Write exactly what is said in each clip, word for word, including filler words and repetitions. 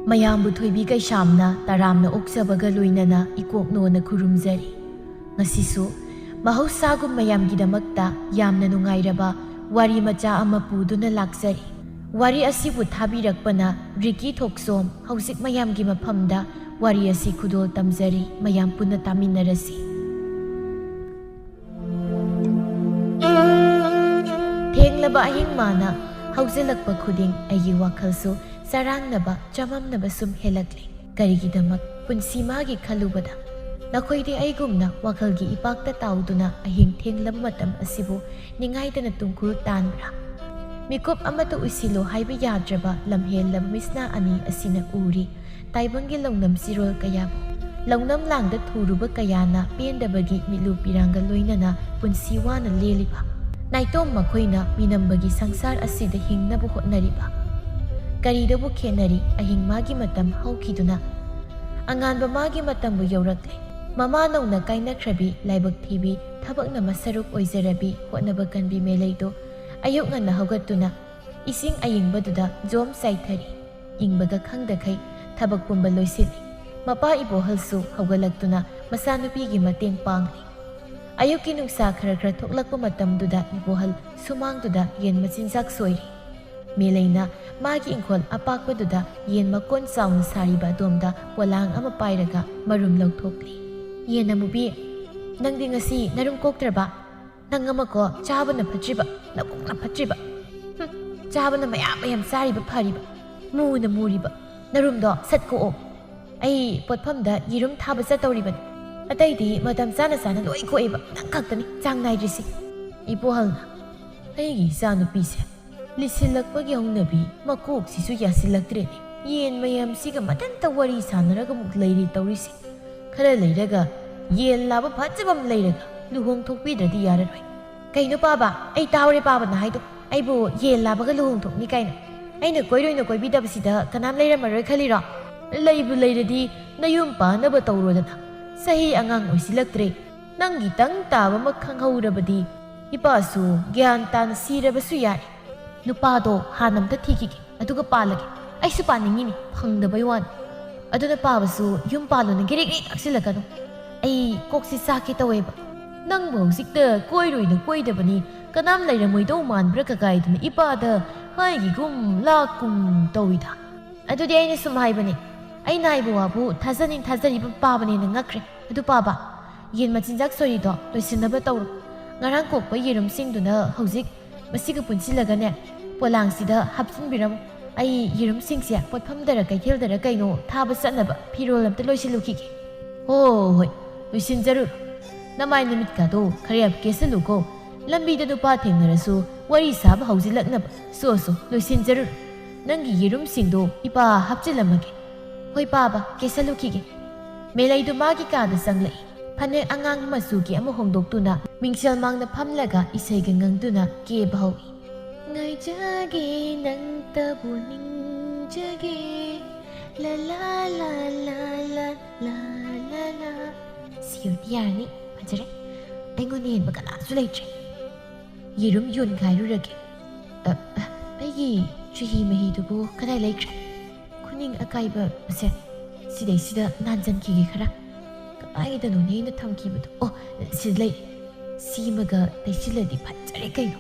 ꯃꯌꯥꯝꯕꯨ ꯊꯣꯏꯕꯤ ꯀꯩꯁꯥꯝꯅ ꯇꯔꯥꯝꯅ ꯑꯣꯛꯆꯕꯒ ꯂꯣꯏꯅꯅ ꯏꯀꯣꯛꯅꯣꯅ ꯈꯨꯔꯨꯝꯖꯔꯤ꯫ ꯉꯁꯤꯁꯨ ꯃꯍꯧꯁꯥꯒꯨꯝ ꯃꯌꯥꯝꯒꯤꯗꯃꯛꯇ ꯌꯥꯝꯅ ꯅꯨꯡꯉꯥꯏꯔꯕ ꯋꯥꯔꯤ ꯃꯆꯥ ꯑꯃ ꯄꯨꯗꯨꯅ ꯂꯥꯛꯆꯔꯤ꯫ ꯋꯥꯔꯤ ꯑꯁꯤꯕꯨ ꯊꯥꯕꯤꯔꯛꯄꯅ ꯔꯤꯀꯤ ꯊꯣꯛꯆꯣꯝ꯫ ꯍꯧꯖꯤꯛ ꯃꯌꯥꯝꯒꯤ ꯃꯐꯝꯗ ꯋꯥꯔꯤ ꯑꯁꯤ ꯈꯨꯗꯣꯜ ꯇꯝꯖꯔꯤ, ꯃꯌꯥꯝ ꯄꯨꯟꯅ ꯇꯥꯃꯤꯟꯅꯔꯁꯤ꯫ ꯊꯦꯡꯂꯕ ꯑꯍꯤꯡ ꯃꯥꯅ ꯍꯧꯖꯤꯜꯂꯛꯄ ꯈꯨꯗꯤꯡ ꯑꯩꯒꯤ ꯋꯥꯈꯜꯁꯨ ꯆꯔꯥꯡꯅꯕ, ꯆꯃꯝꯅꯕ ꯁꯨꯝ ꯍꯦꯜꯂꯛꯂꯤ꯫ ꯀꯔꯤꯒꯤꯗꯃꯛ ꯄꯨꯟꯁꯤ ꯃꯥꯒꯤ ꯈꯜꯂꯨꯕꯗ? ꯅꯈꯣꯏꯗꯤ ꯑꯩꯒꯨꯝꯅ ꯋꯥꯈꯜꯒꯤ ꯏꯄꯥꯛꯇ ꯇꯥꯎꯗꯨꯅ ꯑꯍꯤꯡ ꯊꯦꯡꯂꯕ ꯃꯇꯝ ꯑꯁꯤꯕꯨ ꯅꯤꯡꯉꯥꯏꯗꯅ ꯇꯨꯡꯈꯨꯜ ꯇꯥꯟꯕ꯭ꯔꯥ? ꯃꯤꯀꯨꯞ ꯑꯃꯠꯇ ꯎꯏꯁꯤꯜꯂꯣ ꯍꯥꯏꯕ ꯌꯥꯗ꯭ꯔꯕ ꯂꯝꯍꯦꯜꯂꯕ ꯃꯤꯠꯁꯅꯥ ꯑꯅꯤ ꯑꯁꯤꯅ ꯎꯔꯤ ꯇꯥꯏꯕꯪꯒꯤ ꯂꯧꯅꯝ ꯆꯤꯔꯣꯜ ꯀꯌꯥꯕꯨ꯫ ꯂꯧꯅꯝ ꯂꯥꯡꯗ ꯊꯨꯔꯨꯕ ꯀꯌꯥꯅ ꯄꯦꯟꯗꯕꯒꯤ ꯃꯤꯠꯂꯨ ꯄꯤꯔꯥꯡꯒ ꯂꯣꯏꯅꯅ ꯄꯨꯟꯁꯤ ꯋꯥꯅ ꯂꯦꯜꯂꯤꯕ꯫ ꯅꯥꯏꯇꯣꯝ ꯃꯈꯣꯏꯅ ꯃꯤꯅꯝꯕꯒꯤ ꯁꯪꯁꯥꯔ ꯑꯁꯤꯗ ꯍꯤꯡꯅꯕ ꯍꯣꯠꯅꯔꯤꯕ꯫ ꯀꯔꯤꯗꯕꯨ ꯈꯦꯠꯅꯔꯤ? ꯑꯍꯤꯡ ꯃꯥꯒꯤ ꯃꯇꯝ ꯍꯧꯈꯤꯗꯨꯅ ꯑꯉꯥꯟꯕ ꯃꯥꯒꯤ ꯃꯇꯝꯕꯨ ꯌꯧꯔꯛꯂꯦ꯫ ꯃꯃꯥ ꯅꯧꯅ ꯀꯥꯏꯅꯈ꯭ꯔꯕꯤ, ꯂꯥꯏꯕꯛ ꯊꯤꯕꯤ, ꯊꯕꯛꯅ ꯃꯁꯔꯨꯛ ꯑꯣꯏꯖꯔꯕꯤ, ꯍꯣꯠꯅꯕ ꯀꯟꯕꯤ ꯃꯦꯂꯩꯗꯣ ꯑꯌꯨꯛ ꯉꯟꯅ ꯍꯧꯒꯠꯇꯨꯅ ꯏꯁꯤꯡ ꯑꯌꯤꯡꯕꯗꯨꯗ ꯖꯣꯝ ꯆꯥꯏꯊꯔꯤ꯫ ꯏꯪꯕꯒ ꯈꯪꯗꯈꯩ ꯊꯕꯛ ꯄꯨꯝꯕ ꯂꯣꯏꯁꯤꯜꯂꯤ꯫ ꯃꯄꯥ ꯏꯕꯣꯍꯜꯁꯨ ꯍꯧꯒꯠꯂꯛꯇꯨꯅ ꯃꯆꯥꯅꯨꯄꯤꯒꯤ ꯃꯇꯦꯡ ꯄꯥꯡꯂꯤ꯫ ꯑꯌꯨꯛꯀꯤ ꯅꯨꯡꯁꯥ ꯈꯔ ꯈꯔ ꯊꯣꯛꯂꯛꯄ ꯃꯇꯝꯗꯨꯗ ꯏꯕꯣꯍꯜ ꯁꯨꯃꯥꯡꯗꯨꯗ ꯌꯦꯟ ꯃꯆꯤꯟꯖꯥꯛ ꯁꯣꯏꯔꯤ꯫ ꯃꯦꯂꯩꯅ ꯃꯥꯒꯤ ꯏꯪꯈꯣꯜ ꯑꯄꯥꯛꯄꯗꯨꯗ ꯌꯦꯟ ꯃꯀꯣꯟ ꯆꯥꯎꯅ ꯁꯥꯔꯤꯕ ꯑꯗꯣꯝꯗ ꯄꯣꯂꯥꯡ ꯑꯃ ꯄꯥꯏꯔꯒ ꯃꯔꯨꯝ ꯂꯧꯊꯣꯛꯂꯤ꯫ "ꯌꯦꯟ ꯑꯃꯨꯕꯤ, ꯅꯪꯗꯤ ꯉꯁꯤ ꯅꯔꯨꯝ ꯀꯣꯛꯇ꯭ꯔꯕ? ꯅꯪ ꯑꯃꯀꯣ ꯆꯥꯕꯅ ꯐꯠꯇ꯭ꯔꯤꯕ, ꯅꯕꯨꯛꯅ ꯐꯠꯇ꯭ꯔꯤꯕ꯫ ꯍꯨꯝ, ꯆꯥꯕꯅ ꯃꯌꯥꯝ ꯃꯌꯥꯝ ꯆꯥꯔꯤꯕ ꯐꯔꯤꯕ, ꯃꯨꯅ ꯃꯨꯔꯤꯕ꯫ ꯅꯔꯨꯝꯗꯣ ꯁꯠ ꯀꯣꯛꯑꯣ꯫ ꯑꯩ ꯄꯣꯠꯐꯝꯗ ꯌꯦꯔꯨꯝ ꯊꯥꯕ ꯆꯠꯇꯧꯔꯤꯕꯅꯤ꯫ ꯑꯇꯩꯗꯤ ꯃꯇꯝ ꯆꯥꯅ ꯆꯥꯅ ꯂꯣꯏ ꯀꯣꯛꯑꯦꯕ, ꯅꯪ ꯈꯛꯇꯅꯤ ꯆꯥꯡ ꯅꯥꯏꯗ꯭ꯔꯤꯁꯦ꯫" ꯏꯕꯣꯍꯜꯅ, "ꯑꯩꯒꯤ ꯏꯆꯥꯅꯨꯄꯤꯁꯦ ꯂꯤꯁꯤꯜꯂꯛꯄꯒꯤ ꯍꯧꯅꯕꯤ ꯃꯀꯣꯛꯁꯤꯁꯨ ꯌꯥꯁꯤꯜꯂꯛꯇ꯭ꯔꯦꯅꯦ꯫ ꯌꯦꯟ ꯃꯌꯥꯝꯁꯤꯒ ꯃꯊꯟꯇ ꯋꯥꯔꯤ ꯁꯥꯟꯅꯔꯒ ꯑꯃꯨꯛ ꯂꯩꯔꯦ ꯇꯧꯔꯤꯁꯦ꯫ ꯈꯔ ꯂꯩꯔꯒ ꯌꯦꯟ ꯂꯥꯕ ꯐꯖꯕ ꯑꯃ ꯂꯩꯔꯒ ꯂꯨꯍꯣꯡꯊꯣꯛꯄꯤꯗ꯭ꯔꯗꯤ ꯌꯥꯔꯔꯣꯏ꯫" "ꯀꯩꯅꯣ ꯄꯥꯕ? ꯑꯩ ꯇꯥꯍꯧꯔꯦ ꯄꯥꯕꯅ ꯍꯥꯏꯗꯣ꯫ ꯑꯩꯕꯨ ꯌꯦꯟ ꯂꯥꯕꯒ ꯂꯨꯍꯣꯡꯊꯣꯛꯅꯤ ꯀꯥꯏꯅ꯫ ꯑꯩꯅ ꯀꯣꯏꯔꯣꯏꯅ ꯀꯣꯏꯕꯤꯗꯕꯁꯤꯗ ꯀꯅꯥꯝ ꯂꯩꯔꯝꯃꯔꯣꯏ ꯈꯜꯂꯤꯔꯣ? ꯂꯩꯕꯨ ꯂꯩꯔꯗꯤ ꯅꯌꯨꯝ ꯄꯥꯟꯅꯕ ꯇꯧꯔꯣꯗꯅ꯫ ꯆꯍꯤ ꯑꯉꯥꯡ ꯑꯣꯏꯁꯤꯜꯂꯛꯇ꯭ꯔꯦ꯫ ꯅꯪꯒꯤ ꯇꯪ ꯇꯥꯕ ꯑꯃ ꯈꯪꯍꯧꯔꯕꯗꯤ ꯏꯄꯥꯁꯨ ꯒ꯭ꯌꯥꯟ ꯇꯥꯅ ꯁꯤꯔꯕꯁꯨ ꯌꯥꯏ꯫ ꯅꯨꯄꯥꯗꯣ ꯍꯥꯟꯅ ꯑꯝꯇ ꯊꯤꯈꯤꯒꯦ, ꯑꯗꯨꯒ ꯄꯥꯜꯂꯒꯦ꯫ ꯑꯩꯁꯨ ꯄꯥꯅꯤꯡꯉꯤꯅꯤ, ꯐꯪꯗꯕꯩ ꯋꯥꯅꯤ꯫ ꯑꯗꯨꯅ ꯄꯥꯕꯁꯨ ꯌꯨꯝ ꯄꯥꯜꯂꯨꯅ ꯒꯤꯔꯤꯛ ꯒꯤꯔꯤꯛ ꯂꯥꯛꯁꯤꯜꯂꯛꯀꯅꯨ꯫ ꯑꯩ ꯀꯣꯛꯁꯤ ꯆꯥꯛꯀꯦ ꯇꯧꯋꯦꯕ꯫ ꯅꯪꯕꯨ ꯍꯧꯖꯤꯛꯇ ꯀꯣꯏꯔꯣꯏꯅ ꯀꯣꯏꯗꯕꯅꯤ, ꯀꯅꯥꯝ ꯂꯩꯔꯝꯃꯣꯏꯗꯧ ꯃꯥꯟꯕ꯭ꯔꯥ ꯀꯀꯥꯏꯗꯨꯅ ꯏꯄꯥꯗ ꯍꯥꯏꯒꯤꯒꯨꯝ ꯂꯥꯛꯀꯨꯝ ꯇꯧꯏꯗ꯫ ꯑꯗꯨꯗꯤ ꯑꯩꯅ ꯁꯨꯝ ꯍꯥꯏꯕꯅꯤ꯫ ꯑꯩꯅ ꯍꯥꯏꯕ ꯋꯥꯕꯨ ꯊꯥꯖꯅꯤꯡ ꯊꯥꯖꯔꯤꯕ ꯄꯥꯕꯅꯦꯅ ꯉꯛꯈ꯭ꯔꯦ꯫ ꯑꯗꯨ ꯄꯥꯕ, ꯌꯦꯟ ꯃꯆꯤꯟꯖꯥꯛ ꯁꯣꯔꯤꯗꯣ ꯂꯣꯏꯁꯤꯟꯅꯕ ꯇꯧꯔꯣ꯫ ꯉꯔꯥꯡ ꯀꯣꯛꯄ ꯌꯦꯔꯨꯝꯁꯤꯡꯗꯨꯅ ꯍꯧꯖꯤꯛ ꯃꯁꯤꯒ ꯄꯨꯟꯁꯤꯜꯂꯒꯅꯦ, ꯄꯣꯂꯥꯡꯁꯤꯗ ꯍꯥꯞꯆꯤꯟꯕꯤꯔꯝꯃꯨ꯫ ꯑꯩ ꯌꯦꯔꯨꯝꯁꯤꯡꯁꯦ ꯄꯣꯠꯐꯝꯗꯔ ꯀꯩꯊꯦꯜꯗꯔ ꯀꯩꯅꯣ ꯊꯥꯕ ꯆꯠꯅꯕ ꯐꯤꯔꯣꯜ ꯑꯝꯇ ꯂꯣꯏꯁꯤꯜꯂꯨꯈꯤꯒꯦ꯫ ꯍꯣ, ꯍꯣꯏ, ꯂꯣꯏꯁꯤꯟꯖꯔꯨꯔꯣ꯫ ꯅꯃꯥꯏ ꯅꯃꯤꯠꯀꯥꯗꯣ ꯈꯔ ꯌꯥꯝ ꯀꯦꯁꯜꯂꯨꯀꯣ꯫ ꯂꯝꯕꯤꯗ ꯅꯨꯄꯥ ꯊꯦꯡꯅꯔꯁꯨ ꯋꯥꯔꯤ ꯁꯥꯕ ꯍꯧꯖꯤꯜꯂꯛꯅꯕ꯫ ꯁꯣ, ꯁꯣ, ꯂꯣꯏꯁꯤꯟꯖꯔꯨꯔꯣ꯫ ꯅꯪꯒꯤ ꯌꯦꯔꯨꯝꯁꯤꯡꯗꯣ ꯏꯄꯥ ꯍꯥꯞꯆꯤꯜꯂꯝꯃꯒꯦ꯫ ꯍꯣꯏ ꯄꯥꯕ, ꯀꯦꯁꯜꯂꯨꯈꯤꯒꯦ꯫ ꯃꯦꯂꯩꯗꯨ ꯃꯥꯒꯤ ꯀꯥꯗ ꯆꯪꯂꯛꯏ꯫ ꯐꯅꯦꯛ ꯑꯉꯥꯡ ꯃꯆꯨꯒꯤ ꯑꯃ ꯍꯣꯡꯗꯣꯛꯇꯨꯅ ꯃꯤꯡꯁꯦꯜ ꯃꯥꯡꯗ ꯐꯝꯂꯒ ꯏꯁꯩꯒ ꯉꯪꯗꯨꯅ ꯀꯦꯕ ꯍꯧꯏ꯫ ꯉꯥꯏꯖꯒꯦ ꯅꯪꯇꯕꯨ ꯅꯤꯡꯖꯒꯦ, ꯂ ꯂ ꯂ ꯂ ꯂ ꯂ ꯂ ꯂ꯫ ꯁꯤꯔꯗꯤ ꯌꯥꯔꯅꯤ, ꯐꯖꯔꯦ꯫ ꯑꯩꯉꯣꯟꯗ ꯍꯦꯟꯕ ꯀꯅꯥꯁꯨ ꯂꯩꯇ꯭ꯔꯦ꯫ ꯌꯦꯔꯨꯝ ꯌꯣꯟꯈꯥꯏꯔꯨꯔꯒꯦ꯫ ꯑ, ꯑ, ꯑꯩꯒꯤ ꯆꯨꯍꯤ ꯃꯍꯤꯗꯨꯕꯨ ꯀꯗꯥꯏ ꯂꯩꯈ꯭ꯔꯦ? ꯈꯨꯅꯤꯡ ꯑꯀꯥꯏꯕ ꯑꯁꯦ ꯁꯤꯗꯩꯁꯤꯗ ꯅꯥꯟꯖꯟꯈꯤꯒꯦ ꯈꯔ꯫ ꯀꯗꯥꯏꯗꯅꯣꯅꯦ ꯑꯩꯅ ꯊꯝꯈꯤꯕꯗꯣ? ꯑꯣ, ꯁꯤꯗ ꯂꯩ꯫ ꯁꯤꯃꯒ ꯇꯩꯁꯤꯜꯂꯗꯤ ꯐꯖꯔꯦ ꯀꯩꯅꯣ꯫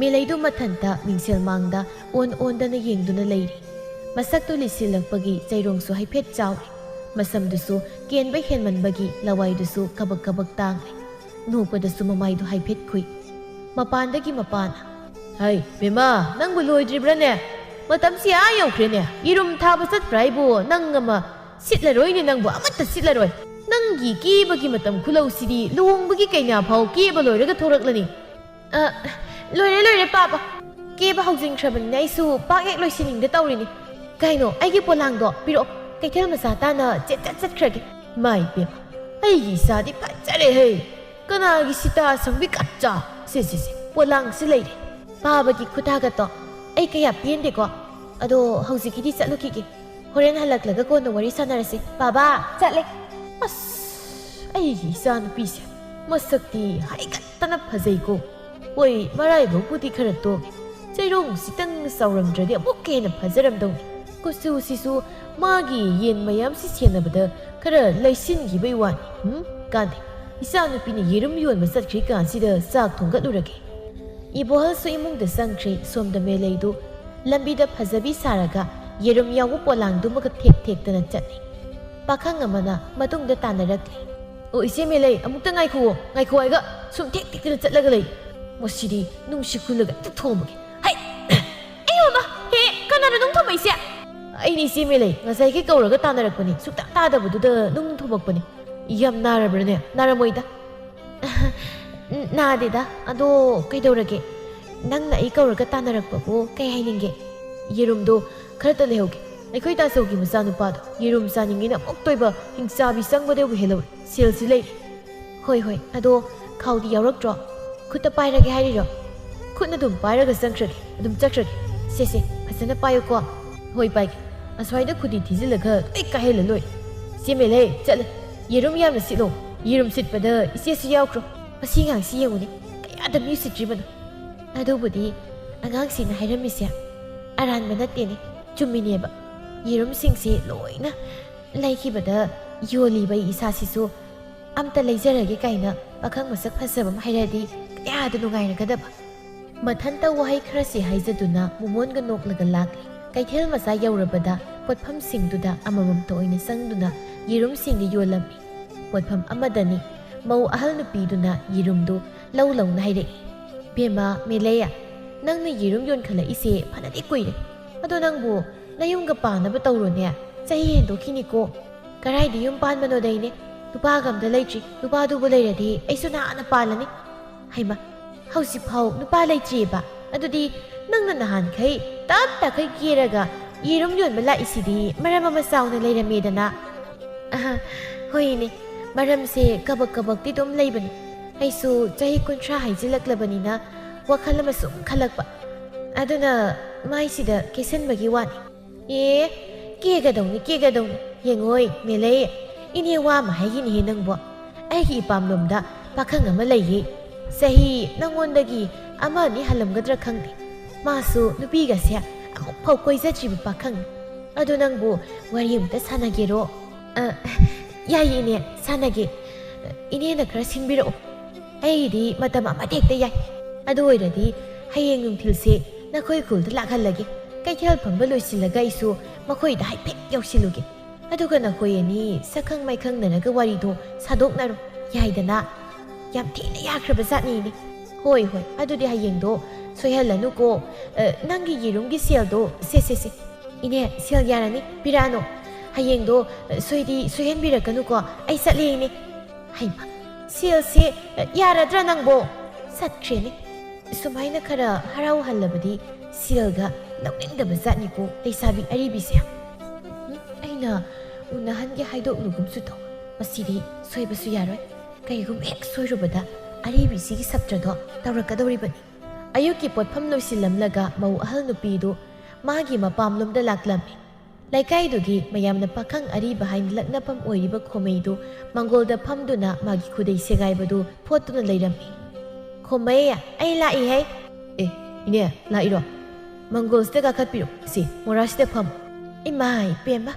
ꯃꯦꯂꯩꯗꯨ ꯃꯊꯟꯇ ꯃꯤꯡꯁꯦꯜ ꯃꯥꯡꯗ ꯑꯣꯟ ꯑꯣꯟꯗꯅ ꯌꯦꯡꯗꯨꯅ ꯂꯩꯔꯤ꯫ ꯃꯁꯛꯇꯨ ꯂꯤꯁꯤꯜꯂꯛꯄꯒꯤ ꯆꯩꯔꯣꯡꯁꯨ ꯍꯥꯏꯐꯦꯠ ꯆꯥꯎꯔꯤ꯫ ꯃꯁꯝꯗꯨꯁꯨ ꯀꯦꯟꯕ ꯍꯦꯟꯃꯟꯕꯒꯤ ꯂꯋꯥꯏꯗꯨꯁꯨ ꯀꯕꯛ ꯀꯕꯛ ꯇꯥꯡꯂꯤ꯫ ꯅꯣꯛꯄꯗꯁꯨ ꯃꯃꯥꯏꯗꯨ ꯍꯥꯏꯐꯦꯠ ꯈꯨꯏ꯫ ꯃꯄꯥꯟꯗꯒꯤ ꯃꯄꯥꯅ, "ꯍꯩ, ꯕꯦꯝꯃ, ꯅꯪꯕꯨ ꯂꯣꯏꯗ꯭ꯔꯤꯕ꯭ꯔꯥꯅꯦ? ꯃꯇꯝꯁꯤ ꯑꯥ ꯌꯧꯈ꯭ꯔꯦꯅꯦ꯫ ꯌꯦꯔꯨꯝ ꯊꯥꯕ ꯆꯠꯄ꯭ꯔꯥ ꯍꯥꯏꯕꯨ ꯅꯪ ꯑꯃ ꯁꯤꯠꯂꯔꯣꯏꯅꯦ, ꯅꯪꯕꯨ ꯑꯃꯠꯇ ꯁꯤꯠꯂꯔꯣꯏ꯫ ꯅꯪꯒꯤ ꯀꯦꯕꯒꯤ ꯃꯇꯝ ꯈꯨꯂꯧꯁꯤꯗꯤ ꯂꯨꯍꯣꯡꯕꯒꯤ ꯀꯩꯅꯥ ꯐꯥꯎ ꯀꯦꯕ ꯂꯣꯏꯔꯒ ꯊꯣꯔꯛꯂꯅꯤ꯫" "ꯑ, ꯂꯣꯏꯔꯦ, ꯂꯣꯏꯔꯦ, ꯄꯥꯕ꯫ ꯀꯦꯕ ꯍꯧꯖꯤꯟꯈ꯭ꯔꯕꯅꯤꯅ ꯑꯩꯁꯨ ꯄꯥꯛ ꯍꯦꯛ ꯂꯣꯏꯁꯤꯟꯅꯤꯡꯗ ꯇꯧꯔꯤꯅꯤ꯫ ꯀꯩꯅꯣ, ꯑꯩꯒꯤ ꯄꯣꯂꯥꯡꯗꯣ ꯄꯤꯔꯛꯑꯣ꯫ ꯀꯩꯊꯦꯜ ꯃꯆꯥ ꯇꯥꯅ ꯆꯦꯠ ꯆꯦꯠ ꯆꯠꯈ꯭ꯔꯒꯦ꯫" ꯃꯥꯏ ꯄꯦꯝꯃ, ꯑꯩꯒꯤ ꯏꯆꯥꯗꯤ ꯐꯖꯔꯦꯍꯦ꯫ ꯀꯅꯥꯒꯤ ꯁꯤꯇꯥ ꯁꯪꯕꯤ ꯀꯠꯆꯥ? ꯁꯦ, ꯁꯦ, ꯁꯦ, ꯄꯣꯂꯥꯡꯁꯤ ꯂꯩꯔꯦ꯫ ꯄꯥꯕꯒꯤ ꯈꯨꯊꯥꯒꯠꯇꯣ ꯑꯩ ꯀꯌꯥ ꯄꯦꯟꯗꯦꯀꯣ꯫ ꯑꯗꯣ ꯍꯧꯖꯤꯛꯀꯤꯗꯤ ꯆꯠꯂꯨꯈꯤꯒꯦ꯫ ꯍꯣꯔꯦꯟ ꯍꯜꯂꯛꯂꯒ ꯀꯣꯟꯅ ꯋꯥꯔꯤ ꯁꯥꯟꯅꯔꯁꯤ꯫ ꯕꯥꯕꯥ, ꯆꯠꯂꯦ꯫ ꯑꯁ, ꯑꯩꯒꯤ ꯏꯆꯥ ꯅꯨꯄꯤꯁꯦ꯫ ꯃꯁꯛꯇꯤ ꯍꯥꯏꯒꯠꯇꯅ ꯐꯖꯩꯀꯣ꯫ ꯍꯣꯏ, ꯃꯔꯥꯏꯕꯛꯄꯨꯗꯤ ꯈꯔ ꯇꯣꯛ꯫ ꯆꯩꯔꯣꯡ ꯈꯤꯇꯪ ꯆꯥꯎꯔꯝꯗ꯭ꯔꯗꯤ ꯑꯃꯨꯛꯀ ꯍꯦꯟꯅ ꯐꯖꯔꯝꯗꯧꯅꯤ꯫ ꯀꯨꯆꯨꯁꯤꯁꯨ ꯃꯥꯒꯤ ꯌꯦꯟ ꯃꯌꯥꯝꯁꯤ ꯁꯦꯟꯅꯕꯗ ꯈꯔ ꯂꯩꯁꯤꯟꯈꯤꯕꯩ ꯋꯥꯅꯤ꯫ ꯎꯝ, ꯀꯥꯟꯗꯦ꯫ ꯏꯆꯥꯅꯨꯄꯤꯅ ꯌꯦꯔꯨꯝ ꯌꯣꯟꯕ ꯆꯠꯈ꯭ꯔꯤ ꯀꯥꯟꯁꯤꯗ ꯆꯥꯛ ꯊꯣꯡꯒꯠꯂꯨꯔꯒꯦ꯫ ꯏꯕꯣꯍꯜꯁꯨ ꯏꯃꯨꯡꯗ ꯆꯪꯈ꯭ꯔꯦ꯫ ꯁꯣꯝꯗ ꯃꯦꯂꯩꯗꯨ ꯂꯝꯕꯤꯗ ꯐꯖꯕꯤ ꯁꯥꯔꯒ ꯌꯦꯔꯨꯝ ꯌꯥꯎꯕ ꯄꯣꯂꯥꯡꯗꯨꯃꯒ ꯊꯦꯛ ꯊꯦꯛꯇꯅ ꯆꯠꯂꯤ꯫ ꯄꯥꯈꯪ ꯑꯃꯅ ꯃꯇꯨꯡꯗ ꯇꯥꯟꯅꯔꯛꯂꯤ꯫ "ꯑꯣ, ꯏꯆꯦ ꯃꯦꯂꯩ, ꯑꯃꯨꯛꯇ ꯉꯥꯏꯈꯨꯑꯣ, ꯉꯥꯏꯈꯨꯑꯣ ꯍꯥꯏꯒ ꯁꯨꯝ ꯊꯦꯛ ꯊꯦꯛꯇꯅ ꯆꯠꯂꯒ ꯂꯩ꯫ ꯃꯁꯤꯗꯤ ꯅꯨꯡꯁꯤ ꯈꯨꯜꯂꯒ ꯍꯦꯛꯇ ꯊꯣꯝꯃꯒꯦ꯫ ꯍꯩ! ꯑꯌꯣꯃ! ꯍꯦ, ꯀꯅꯥꯅꯣ ꯅꯨꯡ ꯊꯣꯝꯃꯛꯏꯁꯦ?" "ꯑꯩꯅꯤ ꯏꯆꯦ ꯃꯦꯂꯩ, ꯉꯁꯥꯏꯒꯩ ꯀꯧꯔꯒ ꯇꯥꯟꯅꯔꯛꯄꯅꯤ, ꯁꯨꯛꯇꯥ ꯇꯥꯗꯕꯗꯨꯗ ꯅꯨꯡ ꯊꯣꯝꯃꯛꯄꯅꯤ꯫ ꯌꯥꯝ ꯅꯥꯔꯕ꯭ꯔꯅꯦ?" "ꯅꯥꯔꯝꯃꯣꯏꯗ꯫" "ꯎꯝ, ꯅꯥꯗꯦꯗ꯫ ꯑꯗꯣ ꯀꯩꯗꯧꯔꯒꯦ? ꯅꯪꯅ ꯑꯩ ꯀꯧꯔꯒ ꯇꯥꯟꯅꯔꯛꯄꯕꯨ ꯀꯩ ꯍꯥꯏꯅꯤꯡꯒꯦ?" "ꯌꯦꯔꯨꯝꯗꯣ ꯈꯔꯇ ꯂꯩꯍꯧꯒꯦ꯫ ꯑꯩꯈꯣꯏ ꯇꯥꯆꯧꯒꯤ ꯃꯆꯥꯅꯨꯄꯥꯗꯣ ꯌꯦꯔꯨꯝ ꯆꯥꯅꯤꯡꯉꯤꯅ ꯑꯃꯨꯛꯇꯣꯏꯕ ꯍꯤꯡꯆꯥꯕꯤ ꯆꯪꯕꯗꯕꯨ ꯍꯦꯜꯍꯧꯔꯦ꯫ ꯁꯦꯜꯁꯤ ꯂꯩꯔꯦ꯫" "ꯍꯣꯏ, ꯍꯣꯏ꯫ ꯑꯗꯣ ꯈꯥꯎꯗꯤ ꯌꯥꯎꯔꯛꯇ꯭ꯔꯣ? ꯈꯨꯠꯇ ꯄꯥꯏꯔꯒꯦ ꯍꯥꯏꯔꯤꯔꯣ?" "ꯈꯨꯠꯅ ꯑꯗꯨꯝ ꯄꯥꯏꯔꯒ ꯆꯪꯈ꯭ꯔꯒꯦ, ꯑꯗꯨꯝ ꯆꯠꯈ꯭ꯔꯒꯦ꯫ ꯁꯦ, ꯁꯦ, ꯐꯖꯅ ꯄꯥꯏꯌꯨꯀꯣ꯫" "ꯍꯣꯏ, ꯄꯥꯏꯒꯦ꯫ ꯑꯁ꯭ꯋꯥꯏꯗ ꯈꯨꯗꯤ ꯊꯤꯖꯤꯜꯂꯒ ꯂꯣꯏ ꯀꯥꯏꯍꯜꯂ ꯂꯣꯏꯔꯦ꯫ ꯏꯆꯦ ꯃꯦꯂꯩ, ꯆꯠꯂꯦ꯫ ꯌꯦꯔꯨꯝ ꯌꯥꯝꯅ ꯁꯤꯠꯂꯣ꯫ ꯌꯦꯔꯨꯝ ꯁꯤꯠꯄꯗ ꯏꯆꯦꯁꯨ ꯌꯥꯎꯈ꯭ꯔꯣ꯫ ꯃꯁꯤ ꯑꯉꯥꯡꯁꯤ ꯌꯦꯡꯉꯨꯅꯦ, ꯀꯌꯥꯗ ꯃꯤ ꯎꯁꯤꯠꯇ꯭ꯔꯤꯕꯅꯣ꯫" ꯑꯗꯨꯕꯨꯗꯤ ꯑꯉꯥꯡꯁꯤꯅ ꯍꯥꯏꯔꯝꯃꯤꯁꯦ ꯑꯔꯥꯟꯕ ꯅꯠꯇꯦꯅꯦ, ꯆꯨꯝꯃꯤꯅꯦꯕ꯫ ꯌꯦꯔꯨꯝꯁꯤꯡꯁꯦ ꯂꯣꯏꯅ ꯂꯩꯈꯤꯕꯗ ꯌꯣꯜꯂꯤꯕ ꯑꯩ ꯏꯁꯥꯁꯤꯁꯨ ꯑꯝꯇ ꯂꯩꯖꯔꯒꯦ ꯀꯥꯏꯅ ꯄꯥꯈꯪ ꯃꯁꯛ ꯐꯖꯕ ꯑꯃ ꯍꯥꯏꯔꯛꯑꯗꯤ ꯀꯌꯥꯗ ꯅꯨꯡꯉꯥꯏꯔꯒꯗꯕ꯫ ꯃꯊꯟꯇ ꯋꯥꯍꯩ ꯈꯔꯁꯤ ꯍꯥꯏꯖꯗꯨꯅ ꯃꯣꯃꯣꯟꯒ ꯅꯣꯛꯂꯒ ꯂꯥꯛꯂꯤ꯫ ꯀꯩꯊꯦꯜ ꯃꯆꯥ ꯌꯧꯔꯕꯗ ꯄꯣꯠꯐꯝꯁꯤꯡꯗꯨꯗ ꯑꯃꯃꯝꯇ ꯑꯣꯏꯅ ꯆꯪꯗꯨꯅ ꯌꯦꯔꯨꯝꯁꯤꯡꯗꯨ ꯌꯣꯜꯂꯝꯃꯤ꯫ ꯄꯣꯠꯐꯝ ꯑꯃꯗꯅꯤ ꯃꯧ ꯑꯍꯜ ꯅꯨꯄꯤꯗꯨꯅ ꯌꯦꯔꯨꯝꯗꯨ ꯂꯧ ꯂꯧꯅ ꯍꯥꯏꯔꯛꯏ꯫ "ꯕꯦꯝꯃ ꯃꯦꯂꯩꯌꯥ, ꯅꯪꯅ ꯌꯦꯔꯨꯝ ꯌꯣꯟꯈꯠꯂꯛꯏꯁꯦ ꯐꯅꯗꯤ ꯀꯨꯏꯔꯦ꯫ ꯑꯗꯣ ꯅꯪꯕꯨ ꯅꯌꯨꯝꯒ ꯄꯥꯟꯅꯕ ꯇꯧꯔꯣꯅꯦ, ꯆꯍꯤ ꯍꯦꯟꯗꯣꯛꯈꯤꯅꯤꯀꯣ꯫" "ꯀꯔꯥꯏꯗ ꯌꯨꯝ ꯄꯥꯟꯕꯅꯣꯗ ꯏꯅꯦ, ꯅꯨꯄꯥꯒ ꯑꯝꯇ ꯂꯩꯇ꯭ꯔꯤ꯫ ꯅꯨꯄꯥꯗꯨꯕꯨ ꯂꯩꯔꯗꯤ ꯑꯩꯁꯨ ꯅꯍꯥꯟꯅ ꯄꯥꯜꯂꯅꯤ꯫" "ꯍꯩꯃ, ꯍꯧꯖꯤꯛꯐꯥꯎ ꯅꯨꯄꯥ ꯂꯩꯇ꯭ꯔꯤꯑꯕ? ꯑꯗꯨꯗꯤ ꯅꯪꯅ ꯅꯍꯥꯟꯈꯩ ꯇꯞ ꯇꯥꯈꯩ ꯀꯦꯔꯒ ꯌꯦꯔꯨꯝ ꯌꯣꯟꯕ ꯂꯥꯛꯏꯁꯤꯗꯤ ꯃꯔꯝ ꯑꯃ ꯆꯥꯎꯅ ꯂꯩꯔꯝꯃꯦꯗꯅ꯫" "ꯑꯍ, ꯍꯣꯏꯅꯦ, ꯃꯔꯝꯁꯦ ꯀꯕꯛ ꯀꯕꯛꯇꯤ ꯑꯗꯨꯝ ꯂꯩꯕꯅꯤ꯫ ꯑꯩꯁꯨ ꯆꯍꯤ ꯀꯨꯟꯊ꯭ꯔꯥ ꯍꯥꯏꯖꯤꯜꯂꯛꯂꯕꯅꯤꯅ ꯋꯥꯈꯜ ꯑꯃ ꯁꯨꯝ ꯈꯜꯂꯛꯄ꯫ ꯑꯗꯨꯅ ꯃꯥꯏꯁꯤꯗ ꯀꯦꯁꯤꯟꯕꯒꯤ ꯋꯥꯅꯤ꯫" "ꯑꯦ, ꯀꯦꯒꯗꯧꯅꯤ, ꯀꯦꯒꯗꯧꯅꯤ꯫ ꯌꯦꯡꯉꯣꯏ, ꯃꯦꯂꯩ, ꯏꯅꯦ ꯋꯥ ꯑꯃ ꯍꯥꯏꯒꯤꯅꯤꯍꯦ ꯅꯪꯕꯣ꯫ ꯑꯩꯒꯤ ꯏꯄꯥꯝꯂꯣꯝꯗ ꯄꯥꯈꯪ ꯑꯃ ꯂꯩꯌꯦ꯫ ꯆꯍꯤ ꯅꯪꯉꯣꯟꯗꯒꯤ ꯑꯃ ꯑꯅꯤ ꯍꯜꯂꯝꯒꯗ꯭ꯔꯥ ꯈꯪꯗꯦ꯫ ꯃꯥꯁꯨ ꯅꯨꯄꯤꯒꯁꯦ ꯑꯃꯨꯛ ꯐꯥꯎ ꯀꯣꯏꯖꯗ꯭ꯔꯤꯕ ꯄꯥꯈꯪꯅꯤ꯫ ꯑꯗꯨ ꯅꯪꯕꯨ ꯋꯥꯔꯤ ꯑꯃꯇ ꯁꯥꯟꯅꯒꯦꯔꯣ?" "ꯑ, ꯌꯥꯏꯌꯦ ꯏꯅꯦ, ꯁꯥꯟꯅꯒꯦ꯫ ꯏꯅꯦꯅ ꯈꯔ ꯁꯤꯟꯕꯤꯔꯛꯑꯣ꯫ ꯑꯩꯒꯤꯗꯤ ꯃꯇꯝ ꯑꯃꯗ ꯍꯦꯛꯇ ꯌꯥꯏ꯫ ꯑꯗꯨ ꯑꯣꯏꯔꯗꯤ ꯍꯌꯦꯡ ꯅꯨꯡꯊꯤꯜꯁꯦ ꯅꯈꯣꯏ ꯈꯨꯜꯗ ꯂꯥꯛꯍꯜꯂꯒꯦ꯫ ꯀꯩꯊꯦꯜ ꯐꯝꯕ ꯂꯣꯏꯁꯤꯜꯂꯒ ꯑꯩꯁꯨ ꯃꯈꯣꯏꯗ ꯍꯥꯏꯐꯦꯠ ꯌꯧꯁꯤꯜꯂꯨꯒꯦ꯫ ꯑꯗꯨꯒ ꯅꯈꯣꯏ ꯑꯅꯤ ꯁꯛꯈꯪ ꯃꯥꯏꯈꯪꯅꯔꯒ ꯋꯥꯔꯤꯗꯣ ꯁꯥꯗꯣꯛꯅꯔꯣ꯫ ꯌꯥꯏꯗꯅ? ꯌꯥꯝ ꯊꯤꯅ ꯌꯥꯈ꯭ꯔꯕ ꯖꯥꯠꯅꯤꯅꯦ꯫ ꯍꯣꯏ, ꯍꯣꯏ, ꯑꯗꯨꯗꯤ ꯍꯌꯦꯡꯗꯣ ꯁꯣꯏꯍꯜꯂꯅꯨꯀꯣ꯫ ꯑ, ꯅꯪꯒꯤ ꯌꯦꯔꯨꯝꯒꯤ ꯁꯦꯜꯗꯣ, ꯁꯦ, ꯁꯦ, ꯁꯦ꯫ ꯏꯅꯦ, ꯁꯦꯜ ꯌꯥꯔꯅꯤ, ꯄꯤꯔꯛꯑꯅꯣ꯫ ꯍꯌꯦꯡꯗꯣ, ꯑ, ꯁꯣꯏꯗꯤ ꯁꯣꯏꯍꯟꯕꯤꯔꯛꯀꯅꯨꯀꯣ꯫ ꯑꯩ ꯆꯠꯂꯦ, ꯏꯅꯦ꯫ ꯍꯩꯃꯥ, ꯁꯦꯜꯁꯦ, ꯑ, ꯌꯥꯔꯗ꯭ꯔꯥ ꯅꯪꯕꯣ? ꯆꯠꯈ꯭ꯔꯦꯅꯦ꯫ ꯁꯨꯃꯥꯏꯅ ꯈꯔ ꯍꯔꯥꯎꯍꯜꯂꯕꯗꯤ ꯁꯦꯜꯒ ꯂꯧꯅꯤꯡꯗꯕ ꯖꯥꯠꯅꯤꯀꯣ ꯂꯩꯁꯥꯕꯤ ꯑꯔꯤꯕꯤꯁꯦ꯫ ꯎꯝ, ꯑꯩꯅ ꯎꯅꯍꯟꯒꯦ ꯍꯥꯏꯗꯣꯛꯂꯨꯒꯨꯝꯁꯨ ꯇꯧ꯫ ꯃꯁꯤꯗꯤ ꯁꯣꯏꯕꯁꯨ ꯌꯥꯔꯣꯏ꯫ ꯀꯔꯤꯒꯨꯝꯕ ꯍꯦꯛ ꯁꯣꯏꯔꯨꯕꯗ ꯑꯔꯤꯕꯤꯁꯤꯒꯤ ꯁꯞꯇ꯭ꯔꯗꯣ ꯇꯧꯔꯛꯀꯗꯧꯔꯤꯕꯅꯤ꯫ ꯑꯌꯨꯛꯀꯤ ꯄꯣꯠꯐꯝ ꯂꯣꯏꯁꯤꯜꯂꯝꯂꯒ ꯃꯧ ꯑꯍꯜ ꯅꯨꯄꯤꯗꯨ ꯃꯥꯒꯤ ꯃꯄꯥꯝꯂꯣꯝꯗ ꯂꯥꯛꯂꯝꯃꯤ꯫ ꯂꯩꯀꯥꯏꯗꯨꯒꯤ ꯃꯌꯥꯝꯅ ꯄꯥꯈꯪ ꯑꯔꯤꯕ ꯍꯥꯏꯅ ꯂꯛꯅꯐꯝ ꯑꯣꯏꯔꯤꯕ ꯈꯣꯃꯩꯗꯨ ꯃꯪꯒꯣꯜꯗ ꯐꯝꯗꯨꯅ ꯃꯥꯒꯤ ꯈꯨꯗꯩ ꯁꯦꯒꯥꯏꯕꯗꯨ ꯐꯣꯠꯇꯨꯅ ꯂꯩꯔꯝꯃꯤ꯫ "ꯈꯣꯃꯩ, ꯑꯩ ꯂꯥꯛꯏꯍꯦ!" "ꯑꯦ, ꯏꯅꯦ, ꯂꯥꯛꯏꯔꯣ? ꯃꯪꯒꯣꯜꯁꯤꯗ ꯀꯥꯈꯠꯄꯤꯔꯣ꯫ ꯁꯤ, ꯃꯣꯔꯥꯁꯤꯗ ꯐꯝꯃꯣ꯫" ꯏꯃꯥ ꯏꯄꯦꯝꯃ,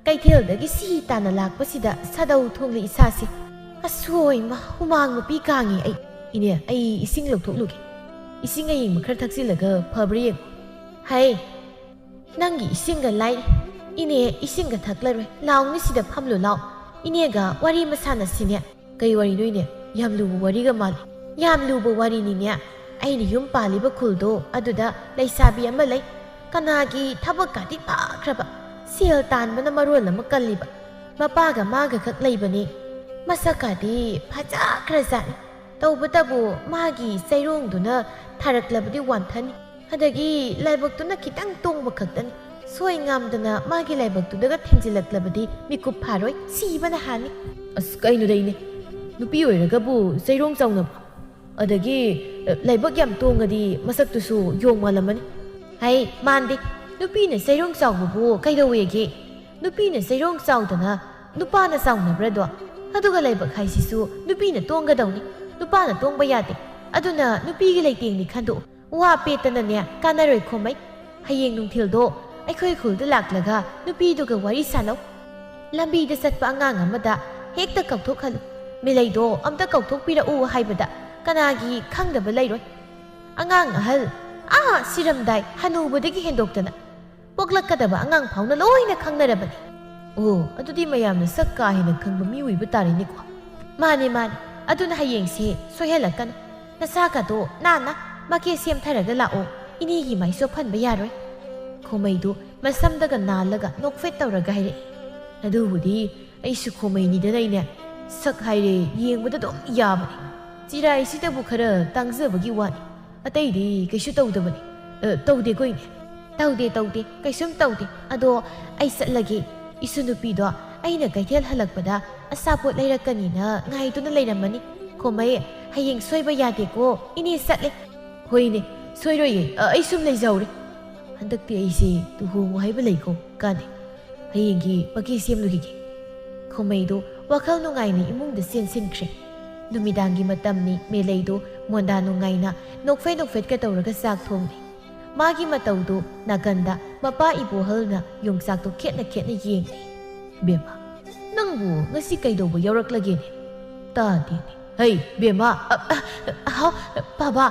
ꯀꯩꯊꯦꯜꯗꯒꯤ ꯁꯤ ꯇꯥꯟꯅ ꯂꯥꯛꯄꯁꯤꯗ ꯁꯥꯗꯧ ꯊꯣꯡꯂꯤ ꯏꯁꯥꯁꯤ꯫ ꯑꯁꯣꯏꯃ, ꯍꯨꯃꯥꯡ ꯃꯄꯤ ꯀꯥꯡꯉꯤ ꯑꯩ꯫ "ꯏꯅꯦ, ꯑꯩ ꯏꯁꯤꯡ ꯂꯧꯊꯣꯛꯂꯨꯒꯦ꯫ ꯏꯁꯤꯡ ꯑꯌꯤꯡꯕ ꯈꯔ ꯊꯛꯆꯤꯜꯂꯒ ꯐꯕ꯭ꯔꯥ ꯌꯦꯡꯉꯨ꯫" "ꯍꯩ, ꯅꯪꯒꯤ ꯏꯁꯤꯡꯒ ꯂꯥꯏꯔꯤ꯫ ꯏꯅꯦ, ꯏꯁꯤꯡꯒ ꯊꯛꯂꯔꯣꯏ꯫ ꯂꯥꯎꯅꯦ, ꯁꯤꯗ ꯐꯝꯂꯨ ꯂꯥꯎ꯫ ꯏꯅꯦꯒ ꯋꯥꯔꯤ ꯑꯃ ꯁꯥꯟꯅꯁꯤꯅꯦ꯫" "ꯀꯩ ꯋꯥꯔꯤꯅꯣ ꯏꯅꯦ? ꯌꯥꯝ ꯂꯨꯕ ꯋꯥꯔꯤꯒ ꯃꯥꯜꯂꯤ꯫" "ꯌꯥꯝ ꯂꯨꯕ ꯋꯥꯔꯤꯅꯤꯅꯦ꯫ ꯑꯩꯅ ꯌꯨꯝ ꯄꯥꯜꯂꯤꯕ ꯈꯨꯜꯗꯣ ꯑꯗꯨꯗ ꯂꯩꯁꯥꯕꯤ ꯑꯃ ꯂꯩ꯫ ꯀꯅꯥꯒꯤ ꯊꯕꯛꯀꯗꯤ ꯐꯈ꯭ꯔꯕ, ꯁꯦꯜ ꯇꯥꯟꯕꯅ ꯃꯔꯣꯜ ꯑꯃ ꯀꯜꯂꯤꯕ꯫ ꯃꯄꯥꯒ ꯃꯥꯒ ꯈꯛ ꯂꯩꯕꯅꯤ꯫ ꯃꯁꯛꯀꯗꯤ ꯐꯖꯈ꯭ꯔꯖꯥꯠꯅꯤ꯫ ꯇꯧꯕꯇꯕꯨ ꯃꯥꯒꯤ ꯆꯩꯔꯣꯡꯗꯨꯅ ꯊꯥꯔꯛꯂꯕꯗꯤ ꯋꯥꯟꯊꯅꯤ꯫ ꯑꯗꯒꯤ ꯂꯥꯏꯕꯛꯇꯨꯅ ꯈꯤꯇꯪ ꯇꯣꯡꯕ ꯈꯛꯇꯅꯤ꯫ ꯁꯣꯏ ꯉꯥꯝꯗꯅ ꯃꯥꯒꯤ ꯂꯥꯏꯕꯛꯇꯨꯗꯒ ꯊꯦꯡꯖꯤꯜꯂꯛꯂꯕꯗꯤ ꯃꯤꯀꯨꯞ ꯐꯥꯔꯣꯏ, ꯁꯤꯕꯅ ꯍꯥꯟꯅꯤ꯫" "ꯑꯁ, ꯀꯩꯅꯣꯗ ꯏꯅꯦ, ꯅꯨꯄꯤ ꯑꯣꯏꯔꯒꯕꯨ ꯆꯩꯔꯣꯡ ꯆꯥꯎꯅꯕ꯭ꯔꯣ? ꯑꯗꯒꯤ, ꯑ, ꯂꯥꯏꯕꯛ ꯌꯥꯝ ꯇꯣꯡꯉꯗꯤ ꯃꯁꯛꯇꯨꯁꯨ ꯌꯣꯡ ꯃꯥꯜꯂꯝꯃꯅꯤ꯫" "ꯍꯩ, ꯃꯥꯟꯗꯦ꯫ ꯅꯨꯄꯤꯅ ꯆꯩꯔꯣꯡ ꯆꯥꯎꯕꯕꯨ ꯀꯩꯗꯧꯋꯦꯒꯦ? ꯅꯨꯄꯤꯅ ꯆꯩꯔꯣꯡ ꯆꯥꯎꯗꯅ ꯅꯨꯄꯥꯅ ꯆꯥꯎꯅꯕ꯭ꯔꯗꯣ? ꯑꯗꯨꯒ ꯂꯥꯏꯕꯛ ꯍꯥꯏꯁꯤꯁꯨ ꯅꯨꯄꯤꯅ ꯇꯣꯡꯒꯗꯧꯅꯤ, ꯅꯨꯄꯥꯅ ꯇꯣꯡꯕ ꯌꯥꯗꯦ꯫ ꯑꯗꯨꯅ ꯅꯨꯄꯤꯒꯤ ꯂꯩꯇꯦꯡꯅꯤ ꯈꯟꯗꯣꯛꯎ꯫ ꯋꯥ ꯄꯦꯠꯇꯅꯅꯦ ꯀꯥꯟꯅꯔꯣꯏ ꯈꯣꯃꯩ꯫ ꯍꯌꯦꯡ ꯅꯨꯡꯊꯤꯜꯗꯣ ꯑꯩꯈꯣꯏ ꯈꯨꯜꯗ ꯂꯥꯛꯂꯒ ꯅꯨꯄꯤꯗꯨꯒ ꯋꯥꯔꯤ ꯁꯥꯟꯅꯧ꯫ ꯂꯝꯕꯤꯗ ꯆꯠꯄ ꯑꯉꯥꯡ ꯑꯃꯗ ꯍꯦꯛꯇ ꯀꯧꯊꯣꯛꯍꯜꯂꯨ꯫ ꯃꯦꯂꯩꯗꯣ ꯑꯝꯇ ꯀꯧꯊꯣꯛꯄꯤꯔꯛꯎ ꯍꯥꯏꯕꯗ ꯀꯅꯥꯒꯤ ꯈꯪꯗꯕ ꯂꯩꯔꯣꯏ꯫ ꯑꯉꯥꯡ ꯑꯍꯜ, ꯑꯥ ꯁꯤꯔꯝꯗꯥꯏ ꯍꯅꯨꯕꯗꯒꯤ ꯍꯦꯟꯗꯣꯛꯇꯅ ꯄꯣꯛꯂꯛꯀꯗꯕ ꯑꯉꯥꯡ ꯐꯥꯎꯅ ꯂꯣꯏꯅ ꯈꯪꯅꯔꯕꯅꯤ꯫ ꯑꯣ, ꯑꯗꯨꯗꯤ ꯃꯌꯥꯝꯅ ꯁꯛ ꯀꯥ ꯍꯦꯟꯅ ꯈꯪꯕ ꯃꯤ ꯑꯣꯏꯕ ꯇꯥꯔꯦꯅꯦꯀꯣ꯫ ꯃꯥꯅꯦ, ꯃꯥꯅꯦ꯫ ꯑꯗꯨꯅ ꯍꯌꯦꯡꯁꯦ ꯁꯣꯏꯍꯜꯂꯛꯀꯅꯨ꯫ ꯅꯁꯥꯒꯗꯣ ꯅꯥꯟꯅ ꯃꯀꯦ ꯁꯦꯝꯊꯔꯒ ꯂꯥꯛꯑꯣ꯫ ꯏꯅꯦꯒꯤ ꯃꯥꯏ ꯆꯣꯞꯍꯟꯕ ꯌꯥꯔꯣꯏ꯫ ꯈꯣꯃꯩꯗꯨ ꯃꯁꯝꯗꯒ ꯅꯥꯜꯂꯒ ꯅꯣꯛꯐꯦꯠ ꯇꯧꯔꯒ ꯍꯥꯏꯔꯛꯏ꯫ ꯑꯗꯨꯕꯨꯗꯤ ꯑꯩꯁꯨ ꯈꯣꯃꯩꯅꯤꯗꯅ ꯏꯅꯦ꯫ ꯁꯛ ꯍꯥꯏꯔꯦ ꯌꯦꯡꯕꯗ ꯑꯗꯨꯝ ꯌꯥꯕꯅꯤ꯫ ꯆꯤꯔꯥꯏꯁꯤꯗꯕꯨ ꯈꯔ ꯇꯥꯡꯖꯕꯒꯤ ꯋꯥꯅꯤ꯫ ꯑꯇꯩꯗꯤ ꯀꯩꯁꯨ ꯇꯧꯗꯕꯅꯤ꯫ ꯑ, ꯇꯧꯗꯦꯀꯣ ꯏꯅꯦ? ꯇꯧꯗꯦ, ꯇꯧꯗꯦ꯫ ꯀꯩꯁꯨꯝ ꯇꯧꯗꯦ꯫ ꯑꯗꯣ ꯑꯩ ꯆꯠꯂꯒꯦ꯫ ꯏꯁꯨ ꯅꯨꯄꯤꯗꯣ ꯑꯩꯅ ꯀꯩꯊꯦꯜ ꯍꯜꯂꯛꯄꯗ ꯑꯆꯥꯄꯣꯠ ꯂꯩꯔꯛꯀꯅꯤꯅ ꯉꯥꯏꯗꯨꯅ ꯂꯩꯔꯝꯃꯅꯤ꯫ ꯈꯣꯃꯩ, ꯍꯌꯦꯡ ꯁꯣꯏꯕ ꯌꯥꯗꯦꯀꯣ꯫ ꯏꯅꯦ ꯆꯠꯂꯦ꯫ ꯍꯣꯏꯅꯦ, ꯁꯣꯏꯔꯣꯏꯌꯦ꯫ ꯑ, ꯑꯩ ꯁꯨꯝ ꯂꯩꯖꯍꯧꯔꯦ꯫ ꯍꯟꯗꯛꯇꯤ ꯑꯩꯁꯦ ꯂꯨꯍꯣꯡꯉꯨ ꯍꯥꯏꯕ ꯂꯩꯀꯣ꯫ ꯀꯥꯟꯅꯩ꯫ ꯍꯌꯦꯡꯒꯤ ꯃꯀꯤ ꯁꯦꯝꯂꯨꯈꯤꯒꯦ꯫ ꯈꯣꯃꯩꯗꯨ ꯋꯥꯈꯜ ꯅꯨꯡꯉꯥꯏꯅ ꯏꯃꯨꯡꯗ ꯆꯦꯟꯁꯤꯟꯈ꯭ꯔꯦ꯫ ꯅꯨꯃꯤꯗꯥꯡꯒꯤ ꯃꯇꯝꯅꯤ꯫ ꯃꯦꯂꯩꯗꯨ ꯃꯣꯟꯗꯥ ꯅꯨꯡꯉꯥꯏꯅ ꯅꯣꯛꯐꯦꯠ ꯅꯣꯛꯐꯦꯠꯀ ꯇꯧꯔꯒ ꯆꯥꯛ ꯊꯣꯡꯂꯤ꯫ ꯃꯥꯒꯤ ꯃꯇꯧꯗꯨ ꯅꯥꯀꯟꯗ ꯃꯄꯥ ꯏꯕꯣꯍꯜꯅ ꯌꯣꯡꯆꯥꯛꯇꯨ ꯈꯦꯠꯅ ꯈꯦꯠꯅ ꯌꯦꯡꯂꯤ꯫ "ꯕꯦꯝꯃ, ꯅꯪꯕꯨ ꯉꯁꯤ ꯀꯩꯗꯧꯕ ꯌꯥꯎꯔꯛꯂꯒꯦꯅꯦ? ꯇꯥꯗꯦꯅꯦ꯫ ꯍꯩ, ꯕꯦꯝꯃ!" "ꯑ, ꯑ, ꯍꯥꯎ, ꯄꯥꯕ꯫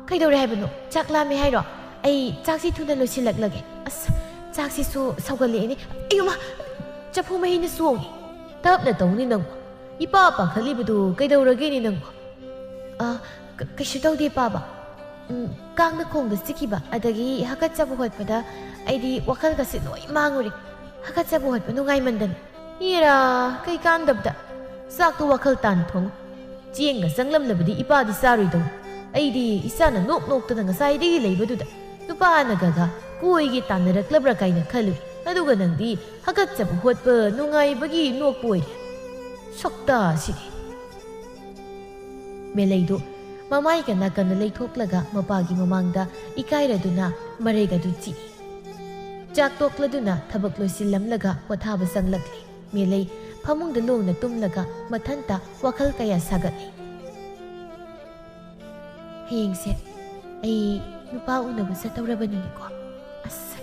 ꯀꯩꯗꯧꯔꯦ ꯍꯥꯏꯕꯅꯣ? ꯆꯥꯛ ꯂꯥꯝꯃꯦ ꯍꯥꯏꯔꯣ? ꯑꯩ ꯆꯥꯛꯁꯤ ꯊꯨꯅ ꯂꯣꯏꯁꯤꯜꯂꯛꯂꯒꯦ꯫ ꯑꯁ, ꯆꯥꯛꯁꯤꯁꯨ ꯁꯧꯒꯠꯂꯛꯑꯦꯅꯦ꯫ ꯑꯌꯨꯃ! ꯆꯐꯨ ꯃꯍꯤꯅ ꯆꯣꯡꯉꯤ꯫ ꯇꯞꯅ ꯇꯧꯅꯦ ꯅꯪꯕꯨ꯫ ꯏꯄꯥ ꯄꯥꯈꯠꯂꯤꯕꯗꯨ ꯀꯩꯗꯧꯔꯒꯦꯅꯦ ꯅꯪꯕꯨ?" "ꯑ, ꯀ-, ꯀꯩꯁꯨ ꯇꯧꯗꯦ, ꯄꯥꯕ꯫ ꯎꯝ, ꯀꯥꯡꯅ ꯈꯣꯡꯗ ꯆꯤꯛꯈꯤꯕ, ꯑꯗꯒꯤ ꯍꯥꯀꯠꯆꯕ ꯍꯣꯠꯄꯗ ꯑꯩꯗꯤ ꯋꯥꯈꯜꯒꯁꯦ ꯂꯣꯏ ꯃꯥꯡꯉꯨꯔꯦ꯫ ꯍꯥꯀꯠꯆꯕ ꯍꯣꯠꯄ ꯅꯨꯡꯉꯥꯏꯃꯟꯗꯅ꯫" "ꯏꯔꯥ, ꯀꯩ ꯀꯥꯟꯗꯕꯗ? ꯆꯥꯛꯇꯣ ꯋꯥꯈꯜ ꯇꯥꯅ ꯊꯣꯡꯉꯨ꯫ ꯆꯦꯡꯒ ꯆꯪꯂꯝꯂꯕꯗꯤ ꯏꯄꯥꯗꯤ ꯆꯥꯔꯣꯏꯗꯧꯅꯤ꯫ ꯑꯩꯗꯤ ꯏꯆꯥꯅ ꯅꯣꯛ ꯅꯣꯛꯇꯅ ꯉꯁꯥꯏꯗꯒꯤ ꯂꯩꯕꯗꯨꯗ ꯅꯨꯄꯥꯅꯒꯒ ꯀꯣꯏꯒꯦ ꯇꯥꯟꯅꯔꯛꯂꯕ꯭ꯔꯥ ꯀꯥꯏꯅ ꯈꯜꯂꯨꯏ꯫ ꯑꯗꯨꯒ ꯅꯪꯗꯤ ꯍꯥꯀꯠꯆꯕ ꯍꯣꯠꯄ ꯅꯨꯡꯉꯥꯏꯕꯒꯤ ꯅꯣꯛꯄ ꯑꯣꯏꯔꯦ꯫ ꯁꯛꯇꯥꯁꯤꯗꯤ!" ꯃꯦꯂꯩꯗꯨ ꯃꯃꯥꯏꯒ ꯅꯥꯀꯟꯗ ꯂꯩꯊꯣꯛꯂꯒ ꯃꯄꯥꯒꯤ ꯃꯃꯥꯡꯗ ꯏꯀꯥꯏꯔꯗꯨꯅ ꯃꯔꯩꯒꯗꯨ ꯆꯤꯛꯏ꯫ ꯆꯥꯛ ꯇꯣꯛꯂꯗꯨꯅ ꯊꯕꯛ ꯂꯣꯏꯁꯤꯜꯂꯝꯂꯒ ꯄꯣꯊꯥꯕ ꯆꯪꯂꯛꯂꯤ꯫ ꯃꯦꯂꯩ ꯐꯃꯨꯡꯗ ꯂꯣꯡꯅ ꯇꯨꯝꯂꯒ ꯃꯊꯟꯇ ꯋꯥꯈꯜ ꯀꯌꯥ ꯁꯥꯒꯠꯂꯤ꯫ ꯍꯌꯦꯡꯁꯦ ꯑꯩ ꯅꯨꯄꯥ ꯎꯅꯕ ꯆꯠꯇꯧꯔꯕꯅꯤꯅꯦꯀꯣ꯫ ꯑꯁ,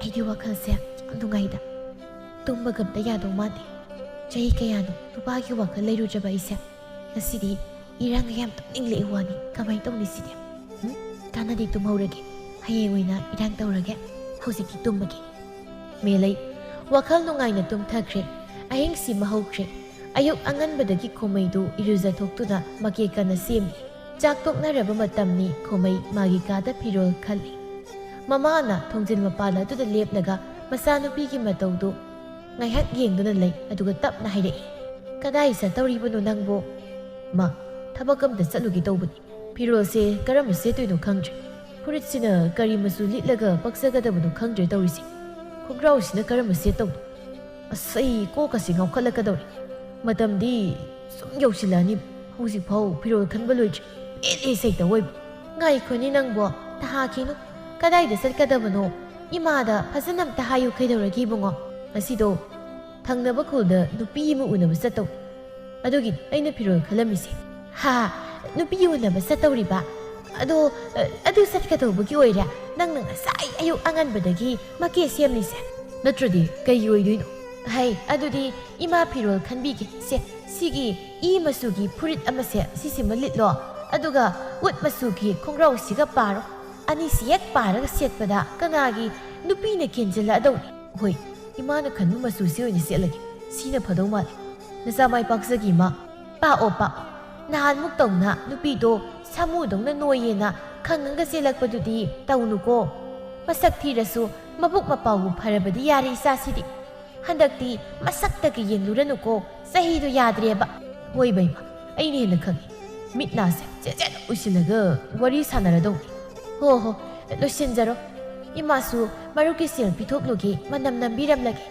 ꯑꯩꯗꯤ ꯋꯥꯈꯜꯁꯦ ꯌꯥꯝ ꯅꯨꯡꯉꯥꯏꯗ꯫ ꯇꯨꯝꯕꯒ ꯑꯝꯇ ꯌꯥꯗꯧ ꯃꯥꯟꯗꯦ꯫ ꯆꯍꯤ ꯀꯌꯥꯅꯣ ꯅꯨꯄꯥꯒꯤ ꯋꯥꯈꯜ ꯂꯩꯔꯨꯗ꯭ꯔꯕ ꯑꯩꯁꯦ꯫ ꯉꯁꯤꯗꯤ ꯏꯔꯥꯡꯒ ꯌꯥꯝ ꯇꯧꯅꯤꯡꯂꯛꯏ ꯋꯥꯅꯤ꯫ ꯀꯃꯥꯏꯅ ꯇꯧꯅꯤ ꯁꯤꯗꯤ? ꯎꯝ? ꯀꯥꯟꯅꯗꯦ, ꯇꯨꯝꯍꯧꯔꯒꯦ꯫ ꯍꯌꯦꯡ ꯑꯣꯏꯅ ꯏꯔꯥꯡ ꯇꯧꯔꯒꯦ꯫ ꯍꯧꯖꯤꯛꯇꯤ ꯇꯨꯝꯃꯒꯦ꯫ ꯃꯦꯂꯩ ꯋꯥꯈꯜ ꯅꯨꯡꯉꯥꯏꯅ ꯇꯨꯝꯊꯈ꯭ꯔꯦ꯫ ꯑꯍꯤꯡꯁꯤ ꯃꯍꯧꯈ꯭ꯔꯦ꯫ ꯑꯌꯨꯛ ꯑꯉꯟꯕꯗꯒꯤ ꯈꯣꯃꯩꯗꯨ ꯏꯔꯨꯖꯊꯣꯛꯇꯨꯅ ꯃꯀꯦ ꯀꯟꯅ ꯁꯦꯝꯂꯤ꯫ ꯆꯥꯛ ꯇꯣꯛꯅꯔꯕ ꯃꯇꯝꯅꯤ꯫ ꯈꯣꯃꯩ ꯃꯥꯒꯤ ꯀꯥꯗ ꯐꯤꯔꯣꯜ ꯈꯜꯂꯤ꯫ ꯃꯃꯥꯅ ꯊꯣꯡꯖꯤꯜ ꯃꯄꯥꯟ ꯑꯗꯨꯗ ꯂꯦꯞꯂꯒ ꯃꯆꯥꯅꯨꯄꯤꯒꯤ ꯃꯇꯧꯗꯨ ꯉꯥꯏꯍꯥꯛ ꯌꯦꯡꯗꯨꯅ ꯂꯩ, ꯑꯗꯨꯒ ꯇꯞꯅ ꯍꯥꯏꯔꯛꯏ, "ꯀꯗꯥꯏ ꯆꯠꯇꯧꯔꯤꯕꯅꯣ ꯅꯪꯕꯨ?" "ꯃꯥ, ꯊꯕꯛ ꯑꯝꯇ ꯆꯠꯂꯨꯒꯦ ꯇꯧꯕꯅꯤ꯫ ꯐꯤꯔꯣꯜꯁꯦ ꯀꯔꯝꯕ ꯁꯦꯠꯇꯣꯏꯅꯣ ꯈꯪꯗ꯭ꯔꯦ꯫ ꯐꯨꯔꯤꯠꯁꯤꯅ ꯀꯔꯤ ꯃꯆꯨ ꯂꯤꯠꯂꯒ ꯄꯛꯆꯒꯗꯕꯅꯣ ꯈꯪꯗ꯭ꯔꯦ ꯇꯧꯔꯤꯁꯦ꯫ ꯈꯣꯡꯒ꯭ꯔꯥꯎꯁꯤꯅ ꯀꯔꯝꯕ ꯁꯦꯠꯇꯧꯅꯣ? ꯑꯁ, ꯑꯩ ꯀꯣꯛꯀꯁꯦ ꯉꯥꯎꯈꯠꯂꯛꯀꯗꯧꯔꯦ꯫ ꯃꯇꯝꯗꯤ ꯁꯨꯝ ꯌꯧꯁꯤꯜꯂꯛꯑꯅꯤ꯫ ꯍꯧꯖꯤꯛꯐꯥꯎ ꯐꯤꯔꯣꯜ ꯈꯟꯕ ꯂꯣꯏꯗ꯭ꯔꯤ꯫ ꯑꯦ, ꯑꯦ, ꯁꯩꯇ ꯑꯣꯏꯕ꯫ ꯉꯥꯏꯈꯣꯅꯤ ꯅꯪꯕꯣ, ꯇꯍꯥꯈꯤꯅꯨ꯫ ꯀꯗꯥꯏꯗ ꯆꯠꯀꯗꯕꯅꯣ? ꯏꯃꯥꯗ ꯐꯖꯅ ꯑꯝꯇ ꯍꯥꯏꯌꯨ꯫ ꯀꯩꯗꯧꯔꯒꯦ ꯏꯕꯨꯡꯉꯣ? ꯉꯁꯤꯗꯣ ꯊꯪꯅꯕ ꯈꯨꯜꯗ ꯅꯨꯄꯤ ꯑꯃ ꯎꯅꯕ ꯆꯠꯇꯧ꯫ ꯑꯗꯨꯒꯤ ꯑꯩꯅ ꯐꯤꯔꯣꯜ ꯈꯜꯂꯝꯃꯤꯁꯦ꯫ ꯍꯥ, ꯅꯨꯄꯤ ꯎꯅꯕ ꯆꯠꯇꯧꯔꯤꯕ? ꯑꯗꯣ, ꯑ, ꯑꯗꯨ ꯆꯠꯀꯗꯧꯕꯒꯤ ꯑꯣꯏꯔꯦ ꯅꯪꯅ ꯉꯁꯥꯏ ꯑꯌꯨꯛ ꯑꯉꯟꯕꯗꯒꯤ ꯃꯀꯦ ꯁꯦꯝꯂꯤꯁꯦ? ꯅꯠꯇ꯭ꯔꯗꯤ ꯀꯩꯒꯤ ꯑꯣꯏꯗꯣꯏꯅꯣ? ꯍꯩ, ꯑꯗꯨꯗꯤ ꯏꯃꯥ ꯐꯤꯔꯣꯜ ꯈꯟꯕꯤꯒꯦ꯫ ꯁꯦ, ꯁꯤꯒꯤ ꯏ ꯃꯆꯨꯒꯤ ꯐꯨꯔꯤꯠ ꯑꯃꯁꯦ ꯁꯤꯁꯤꯃ ꯂꯤꯠꯂꯣ, ꯑꯗꯨꯒ ꯎꯠ ꯃꯆꯨꯒꯤ ꯈꯣꯡꯒ꯭ꯔꯥꯎꯁꯤꯒ ꯄꯥꯔꯣ꯫ ꯑꯅꯤꯁꯤ ꯍꯦꯛ ꯄꯥꯔꯒ ꯁꯦꯠꯄꯗ ꯀꯅꯥꯒꯤ ꯅꯨꯄꯤꯅ ꯀꯦꯟꯖꯜꯂꯛꯑꯗꯧꯅꯤ? ꯍꯣꯏ, ꯏꯃꯥꯅ ꯈꯟꯕ ꯃꯆꯨꯁꯤ ꯑꯣꯏꯅ ꯁꯦꯠꯂꯒꯦ꯫ ꯁꯤꯅ ꯐꯗꯧ ꯃꯥꯜꯂꯦ꯫ ꯅꯆꯥ ꯃꯥꯏ ꯄꯥꯛꯆꯈꯤ, ꯏꯃꯥ꯫ ꯄꯥꯛꯑꯣ, ꯄꯥꯛꯑꯣ꯫ ꯅꯍꯥꯟꯃꯨꯛ ꯇꯧꯅ ꯅꯨꯄꯤꯗꯣ ꯁꯥꯃꯨꯗꯧꯅ ꯅꯣꯏꯌꯦꯅ ꯈꯪꯉꯒ ꯆꯦꯜꯂꯛꯄꯗꯨꯗꯤ ꯇꯧꯅꯨꯀꯣ꯫ ꯃꯁꯛ ꯊꯤꯔꯁꯨ ꯃꯕꯨꯛ ꯃꯄꯥꯎꯕꯨ ꯐꯔꯕꯗꯤ ꯌꯥꯔꯦ ꯏꯆꯥꯁꯤꯗꯤ꯫ ꯍꯟꯗꯛꯇꯤ ꯃꯁꯛꯇꯒꯤ ꯌꯦꯡꯂꯨꯔꯅꯨꯀꯣ, ꯆꯍꯤꯗꯣ ꯌꯥꯗ꯭ꯔꯦꯕ꯫ ꯍꯣꯏ ꯕꯩꯃ, ꯑꯩꯅ ꯍꯦꯟꯅ ꯈꯪꯉꯤ꯫ ꯃꯤꯠ ꯅꯥꯁꯦ ꯆꯦꯠ ꯆꯦꯠ ꯎꯏꯁꯤꯜꯂꯒ ꯋꯥꯔꯤ ꯁꯥꯟꯅꯔꯗꯧꯅꯤ꯫ ꯍꯣ ꯍꯣ, ꯂꯣꯏꯁꯤꯟꯖꯔꯣ꯫ ꯏꯃꯥꯁꯨ ꯃꯔꯨꯞꯀꯤ ꯁꯦꯜ ꯄꯤꯊꯣꯛꯂꯨꯒꯦ, ꯃꯅꯝ ꯅꯝꯕꯤꯔꯝꯂꯒꯦ꯫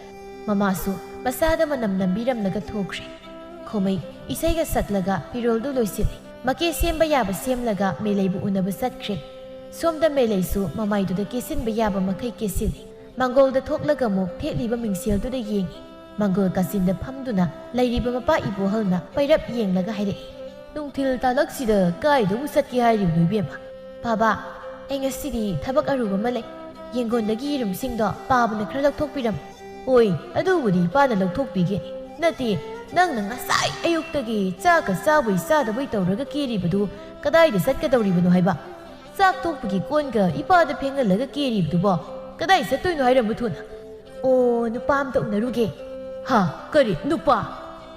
ꯃꯃꯥꯁꯨ ꯃꯆꯥꯗ ꯃꯅꯝ ꯅꯝꯕꯤꯔꯝꯂꯒ ꯊꯣꯛꯈ꯭ꯔꯦ꯫ ꯈꯣꯃꯩ ꯏꯁꯩꯒ ꯁꯛꯂꯒ ꯐꯤꯔꯣꯜꯗꯨ ꯂꯣꯏꯁꯤꯜꯂꯤ꯫ ꯃꯀꯦ ꯁꯦꯝꯕ ꯌꯥꯕ ꯁꯦꯝꯂꯒ ꯃꯦꯂꯩꯕꯨ ꯎꯅꯕ ꯆꯠꯈ꯭ꯔꯦ꯫ ꯁꯣꯝꯗ ꯃꯦꯂꯩꯁꯨ ꯃꯃꯥꯏꯗꯨꯗ ꯀꯦꯁꯤꯟꯕ ꯌꯥꯕ ꯃꯈꯩ ꯀꯦꯁꯤꯜꯂꯤ꯫ ꯃꯥꯡꯒꯣꯜꯗ ꯊꯣꯛꯂꯒ ꯑꯃꯨꯛ ꯊꯦꯠꯂꯤꯕ ꯃꯤꯡꯁꯦꯜꯗꯨꯗ ꯌꯦꯡꯉꯤ꯫ ꯃꯪꯒꯣꯜ ꯀꯥꯆꯤꯟꯗ ꯐꯝꯗꯨꯅ ꯂꯩꯔꯤꯕ ꯃꯄꯥ ꯏꯕꯣꯍꯜꯅ ꯄꯩꯔꯞ ꯌꯦꯡꯂꯒ ꯍꯥꯏꯔꯛꯏ, "ꯅꯨꯡꯊꯤꯜ ꯇꯥꯂꯛꯁꯤꯗ ꯀꯥꯏꯗꯕꯨ ꯆꯠꯀꯦ ꯍꯥꯏꯔꯤꯕꯅꯣ ꯏꯕꯦꯝꯃ?" "ꯄꯥꯕ, ꯑꯩ ꯉꯁꯤꯗꯤ ꯊꯕꯛ ꯑꯔꯨꯕ ꯑꯃ ꯂꯩ꯫ ꯌꯦꯡꯒꯣꯟꯗꯒꯤ ꯌꯦꯔꯨꯝꯁꯤꯡꯗꯣ ꯄꯥꯕꯅ ꯈꯔ ꯂꯧꯊꯣꯛꯄꯤꯔꯝꯃꯨ꯫" "ꯍꯣꯏ, ꯑꯗꯨꯕꯨꯗꯤ ꯏꯄꯥꯅ ꯂꯧꯊꯣꯛꯄꯤꯒꯦ꯫ ꯅꯠꯇꯦ, ꯅꯪꯅ ꯉꯁꯥꯏ ꯑꯌꯨꯛꯇꯒꯤ ꯆꯥꯛꯀ ꯆꯥꯕꯣꯏ ꯆꯥꯗꯕꯣꯏ ꯇꯧꯔꯒ ꯀꯦꯔꯤꯕꯗꯨ ꯀꯗꯥꯏꯗ ꯆꯠꯀꯗꯧꯔꯤꯕꯅꯣ ꯍꯥꯏꯕ? ꯆꯥꯛ ꯇꯣꯛꯄꯒꯤ ꯀꯣꯟꯒ ꯏꯄꯥꯗ ꯐꯦꯡꯍꯜꯂꯒ ꯀꯦꯔꯤꯕꯗꯨꯕꯣ? ꯀꯗꯥꯏ ꯆꯠꯇꯣꯏꯅꯣ ꯍꯥꯏꯔꯝꯃꯨ ꯊꯨꯅ?" "ꯑꯣ, ꯅꯨꯄꯥ ꯑꯝꯇ ꯎꯅꯔꯨꯒꯦ꯫" "ꯍꯥ? ꯀꯔꯤ ꯅꯨꯄꯥ?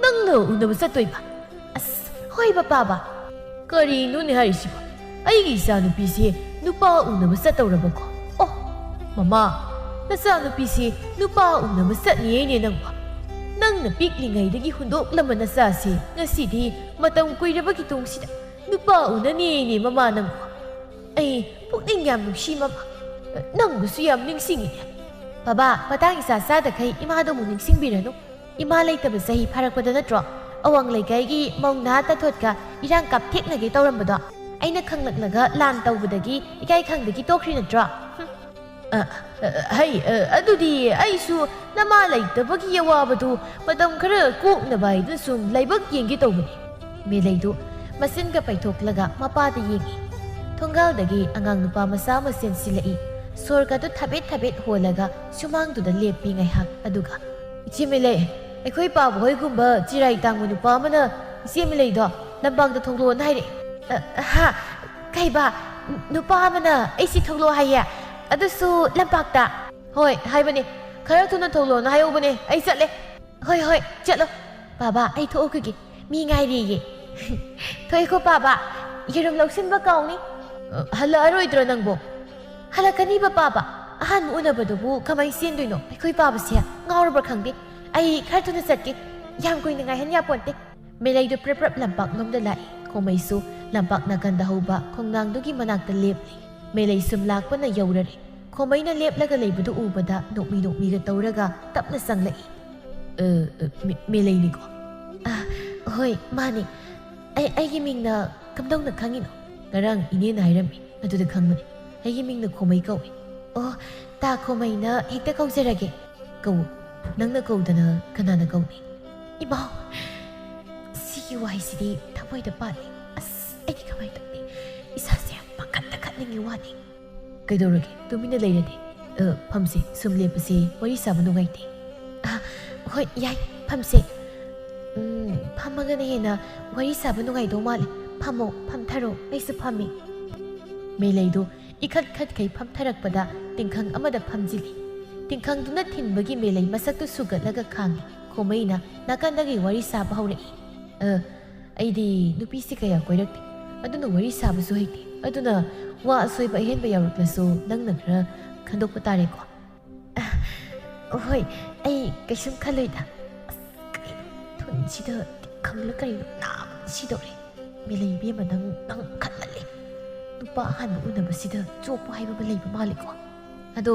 ꯅꯪꯅ ꯎꯅꯕ ꯆꯠꯇꯣꯏꯕ?" "ꯑꯁ, ꯍꯣꯏꯕ ꯄꯥꯕ꯫" "ꯀꯔꯤꯅꯣꯅꯦ ꯍꯥꯏꯔꯤꯁꯤꯕꯣ? ꯑꯩꯒꯤ ꯏꯆꯥꯅꯨꯄꯤꯁꯦ ꯅꯨꯄꯥ ꯎꯅꯕ ꯆꯠꯇꯧꯔꯕꯀꯣ? ꯑꯣ, ꯃꯃꯥ, ꯅꯆꯥꯅꯨꯄꯤꯁꯦ ꯅꯨꯄꯥ ꯎꯅꯕ ꯆꯠꯅꯤꯌꯦꯅꯦ ꯅꯪꯕꯣ? ꯅꯪꯅ ꯄꯤꯛꯂꯤꯉꯩꯗꯒꯤ ꯍꯨꯟꯗꯣꯛꯂꯝꯕ ꯅꯆꯥꯁꯦ ꯉꯁꯤꯗꯤ ꯃꯇꯝ ꯀꯨꯏꯔꯕꯒꯤ ꯇꯨꯡꯁꯤꯗ ꯅꯨꯄꯥ ꯎꯅꯅꯤꯌꯦꯅꯦ ꯃꯃꯥ ꯅꯪꯕꯣ꯫ ꯑꯩ ꯄꯨꯛꯅꯤꯡ ꯌꯥꯝ ꯅꯨꯡꯁꯤ ꯃꯃꯥ꯫ ꯅꯪꯕꯨꯁꯨ ꯌꯥꯝ ꯅꯤꯡꯁꯤꯡꯉꯤꯅꯦ꯫" "ꯕꯕꯥ, ꯃꯇꯥꯡ ꯏꯆꯥ ꯆꯥꯗꯈꯩ ꯏꯃꯥꯗꯣ ꯑꯃꯨꯛ ꯅꯤꯡꯁꯤꯡꯕꯤꯔꯅꯨ꯫ ꯏꯃꯥ ꯂꯩꯇꯕ ꯆꯍꯤ ꯐꯥꯔꯛꯄꯗ ꯅꯠꯇ꯭ꯔꯣ ꯑꯋꯥꯡ ꯂꯩꯀꯥꯏꯒꯤ ꯃꯧ ꯅꯍꯥ ꯇꯥꯊꯣꯠꯀ ꯏꯔꯥꯡ ꯀꯥꯞꯊꯦꯛꯅꯒꯦ ꯇꯧꯔꯝꯕꯗꯣ? ꯑꯩꯅ ꯈꯪꯂꯛꯂꯒ ꯂꯥꯟ ꯇꯧꯕꯗꯒꯤ ꯏꯀꯥꯏ ꯈꯪꯗꯒꯤ ꯇꯣꯛꯈ꯭ꯔꯤ ꯅꯠꯇ꯭ꯔꯣ?" "ꯍꯨꯝ꯫ ꯑ, ꯑ, ꯍꯩ, ꯑ, ꯑꯗꯨꯗꯤ ꯑꯩꯁꯨ ꯅꯃꯥ ꯂꯩꯇꯕꯒꯤ ꯑꯋꯥꯕꯗꯨ ꯃꯇꯝ ꯈꯔ ꯀꯣꯛꯅꯕ ꯍꯥꯏꯗꯨꯅ ꯁꯨꯝ ꯂꯥꯏꯕꯛ ꯌꯦꯡꯒꯦ ꯇꯧꯕꯅꯤ꯫" ꯃꯦꯂꯩꯗꯨ ꯃꯆꯤꯟꯒ ꯄꯩꯊꯣꯛꯂꯒ ꯃꯄꯥꯗ ꯌꯦꯡꯏ꯫ ꯊꯣꯡꯒꯥꯜꯗꯒꯤ ꯑꯉꯥꯡ ꯅꯨꯄꯥ ꯃꯆꯥ ꯑꯃ ꯆꯦꯟꯁꯤꯜꯂꯛꯏ꯫ ꯁꯣꯔꯒꯗꯨ ꯊꯥꯕꯦꯠ ꯊꯥꯕꯦꯠ ꯍꯣꯜꯂꯒ ꯁꯨꯃꯥꯡꯗꯨꯗ ꯂꯦꯞꯄꯤ ꯉꯥꯏꯍꯥꯛ, ꯑꯗꯨꯒ, "ꯏꯆꯦ ꯃꯦꯂꯩ, ꯑꯩꯈꯣꯏ ꯄꯥꯕ ꯍꯣꯏꯒꯨꯝꯕ ꯆꯤꯔꯥꯏ ꯇꯥꯡꯕ ꯅꯨꯄꯥ ꯑꯃꯅ ꯏꯆꯦ ꯃꯦꯂꯩꯗꯣ ꯂꯝꯄꯥꯛꯇ ꯊꯣꯛꯂꯛꯑꯣꯅ ꯍꯥꯏꯔꯛꯑꯦ꯫" "ꯑ, ꯍꯥ? ꯀꯩꯕꯥ? ꯅꯨꯄꯥ ꯑꯃꯅ ꯑꯩꯁꯤ ꯊꯣꯛꯂꯛꯑꯣ ꯍꯥꯏꯌꯦ? ꯑꯗꯨꯁꯨ ꯂꯝꯄꯥꯛꯇ?" "ꯍꯣꯏ, ꯍꯥꯏꯕꯅꯦ꯫ ꯈꯔ ꯊꯨꯅ ꯊꯣꯛꯂꯛꯑꯣꯅ ꯍꯥꯏꯍꯧꯕꯅꯦ꯫ ꯑꯩ ꯆꯠꯂꯦ꯫" "ꯍꯣꯏ, ꯍꯣꯏ, ꯆꯠꯂꯣ꯫ ꯕꯥꯕꯥ, ꯑꯩ ꯊꯣꯛꯎꯈꯤꯒꯦ꯫ ꯃꯤ ꯉꯥꯏꯔꯤꯌꯦ꯫" "ꯊꯣꯛꯏꯀꯣ ꯄꯥꯕ, ꯌꯦꯔꯨꯝ ꯂꯧꯁꯤꯟꯕ ꯀꯥꯎꯅꯤ꯫" "ꯑ, ꯍꯜꯂꯛꯑꯔꯣꯏꯗ꯭ꯔꯣ ꯅꯪꯕꯣ?" "ꯍꯜꯂꯛꯀꯅꯤꯕ ꯄꯥꯕ꯫ ꯑꯍꯥꯟꯕ ꯎꯅꯕꯗꯨꯕꯨ ꯀꯃꯥꯏꯅ ꯆꯦꯟꯗꯣꯏꯅꯣ? ꯑꯩꯈꯣꯏ ꯄꯥꯕꯁꯦ ꯉꯥꯎꯔꯕ꯭ꯔꯥ ꯈꯪꯗꯦ꯫ ꯑꯩ ꯈꯔ ꯊꯨꯅ ꯆꯠꯀꯦ꯫ ꯌꯥꯝ ꯀꯨꯏꯅ ꯉꯥꯏꯍꯟ ꯌꯥꯄꯣꯟꯇꯦ꯫" ꯃꯦꯂꯩꯗꯨ ꯄ꯭ꯔꯞ ꯄ꯭ꯔꯞ ꯂꯝꯄꯥꯛꯂꯣꯝꯗ ꯂꯥꯛꯏ꯫ ꯈꯣꯃꯩꯁꯨ ꯂꯝꯄꯥꯛ ꯅꯥꯀꯟꯗ ꯍꯧꯕ ꯈꯣꯡꯅꯥꯡꯗꯨꯒꯤ ꯃꯅꯥꯛꯇ ꯂꯦꯞꯂꯤ꯫ ꯃꯦꯂꯩ ꯁꯨꯝ ꯂꯥꯛꯄꯅ ꯌꯧꯔꯔꯦ꯫ ꯈꯣꯃꯩꯅ ꯂꯦꯞꯂꯒ ꯂꯩꯕꯗꯨ ꯎꯕꯗ ꯅꯣꯛꯃꯤ ꯅꯣꯛꯃꯤꯒ ꯇꯧꯔꯒ ꯇꯞꯅ ꯆꯪꯂꯛꯏ꯫ "ꯑ, ꯑ, ꯃꯦ-, ꯃꯦꯂꯩꯅꯤꯀꯣ?" "ꯑ, ꯍꯣꯏ, ꯃꯥꯅꯤ꯫ ꯑꯩ, ꯑꯩꯒꯤ ꯃꯤꯡꯅ ꯀꯝꯗꯧꯅ ꯈꯪꯉꯤꯅꯣ?" "ꯉꯔꯥꯡ ꯏꯅꯦꯅ ꯍꯥꯏꯔꯝꯃꯤ, ꯑꯗꯨꯗ ꯈꯪꯕꯅꯤ꯫ ꯑꯩꯒꯤ ꯃꯤꯡꯅ ꯈꯣꯃꯩ ꯀꯧꯏ꯫" "ꯑꯣ, ꯇꯥ ꯈꯣꯃꯩꯅ ꯍꯦꯛꯇ ꯀꯧꯖꯔꯒꯦ꯫" "ꯀꯧ꯫" "ꯅꯪꯅ ꯀꯧꯗꯅ ꯀꯅꯥꯅ ꯀꯧꯅꯤ?" ꯏꯃꯥ, ꯁꯤꯒꯤ ꯋꯥꯍꯩꯁꯤꯗꯤ ꯊꯃꯣꯏꯗ ꯄꯥꯜꯂꯦ꯫ ꯑꯁ, ꯑꯩꯗꯤ ꯀꯃꯥꯏꯅ ꯇꯧꯅꯤ? ꯏꯁꯥꯁꯦ ꯌꯥꯝ ꯄꯥꯈꯠ ꯇꯥꯈꯠꯅꯤꯡꯉꯤ ꯋꯥꯅꯤ꯫ "ꯀꯩꯗꯧꯔꯒꯦ? ꯇꯨꯃꯤꯟꯅ ꯂꯩꯔꯗꯤ?" "ꯑ, ꯐꯝꯁꯦ, ꯁꯨꯝ ꯂꯦꯞꯄꯁꯦ, ꯋꯥꯔꯤ ꯁꯥꯕ ꯅꯨꯡꯉꯥꯏꯇꯦ꯫" "ꯑ, ꯍꯣꯏ, ꯌꯥꯏ, ꯐꯝꯁꯦ꯫ ꯎꯝ, ꯐꯝꯃꯒꯅ ꯍꯦꯟꯅ ꯋꯥꯔꯤ ꯁꯥꯕ ꯅꯨꯡꯉꯥꯏꯗꯧ ꯃꯥꯜꯂꯦ꯫ ꯐꯝꯃꯣ, ꯐꯝꯊꯔꯣ, ꯑꯩꯁꯨ ꯐꯝꯃꯤ꯫" ꯃꯦꯂꯩꯗꯣ ꯏꯈꯠ ꯈꯠꯈꯩ ꯐꯝꯊꯔꯛꯄꯗ ꯇꯤꯡꯈꯪ ꯑꯃꯗ ꯐꯝꯖꯤꯜꯂꯤ꯫ ꯇꯤꯡꯈꯪꯗꯨꯅ ꯊꯤꯟꯕꯒꯤ ꯃꯦꯂꯩ ꯃꯁꯛꯇꯨ ꯁꯨꯒꯠꯂꯒ ꯈꯥꯡꯉꯤ꯫ ꯈꯣꯃꯩꯅ ꯅꯥꯀꯟꯗꯒꯤ ꯋꯥꯔꯤ ꯁꯥꯕ ꯍꯧꯔꯛꯏ꯫ "ꯑ, ꯑꯩꯗꯤ ꯅꯨꯄꯤꯁꯤ ꯀꯌꯥ ꯀꯣꯏꯔꯛꯇꯦ, ꯑꯗꯨꯅ ꯋꯥꯔꯤ ꯁꯥꯕꯁꯨ ꯍꯩꯇꯦ꯫ ꯑꯗꯨꯅ ꯋꯥ ꯑꯁꯣꯏꯕ ꯑꯍꯦꯟꯕ ꯌꯥꯎꯔꯛꯂꯁꯨ ꯅꯪꯅ ꯈꯔ ꯈꯟꯗꯣꯛꯄ ꯇꯥꯔꯦꯀꯣ?" "ꯑ, ꯍꯣꯏ, ꯑꯩ ꯀꯩꯁꯨꯝ ꯈꯜꯂꯣꯏꯗ꯫" ꯑꯁ, ꯀꯩꯅꯣ, ꯊꯨꯟꯁꯤꯗ ꯇꯤꯡꯈꯪꯂ ꯀꯔꯤꯅꯣ ꯅꯥꯕꯅ ꯁꯤꯗꯧꯔꯦ꯫ ꯃꯦꯂꯩ ꯏꯕꯦꯝꯃ, ꯅꯪ, ꯅꯪ ꯈꯟꯃꯜꯂꯦ꯫ ꯅꯨꯄꯥ ꯑꯍꯥꯟꯕ ꯎꯅꯕꯁꯤꯗ ꯆꯣꯞꯄ ꯍꯥꯏꯕ ꯑꯃ ꯂꯩꯕ ꯃꯥꯜꯂꯦꯀꯣ꯫ ꯑꯗꯣ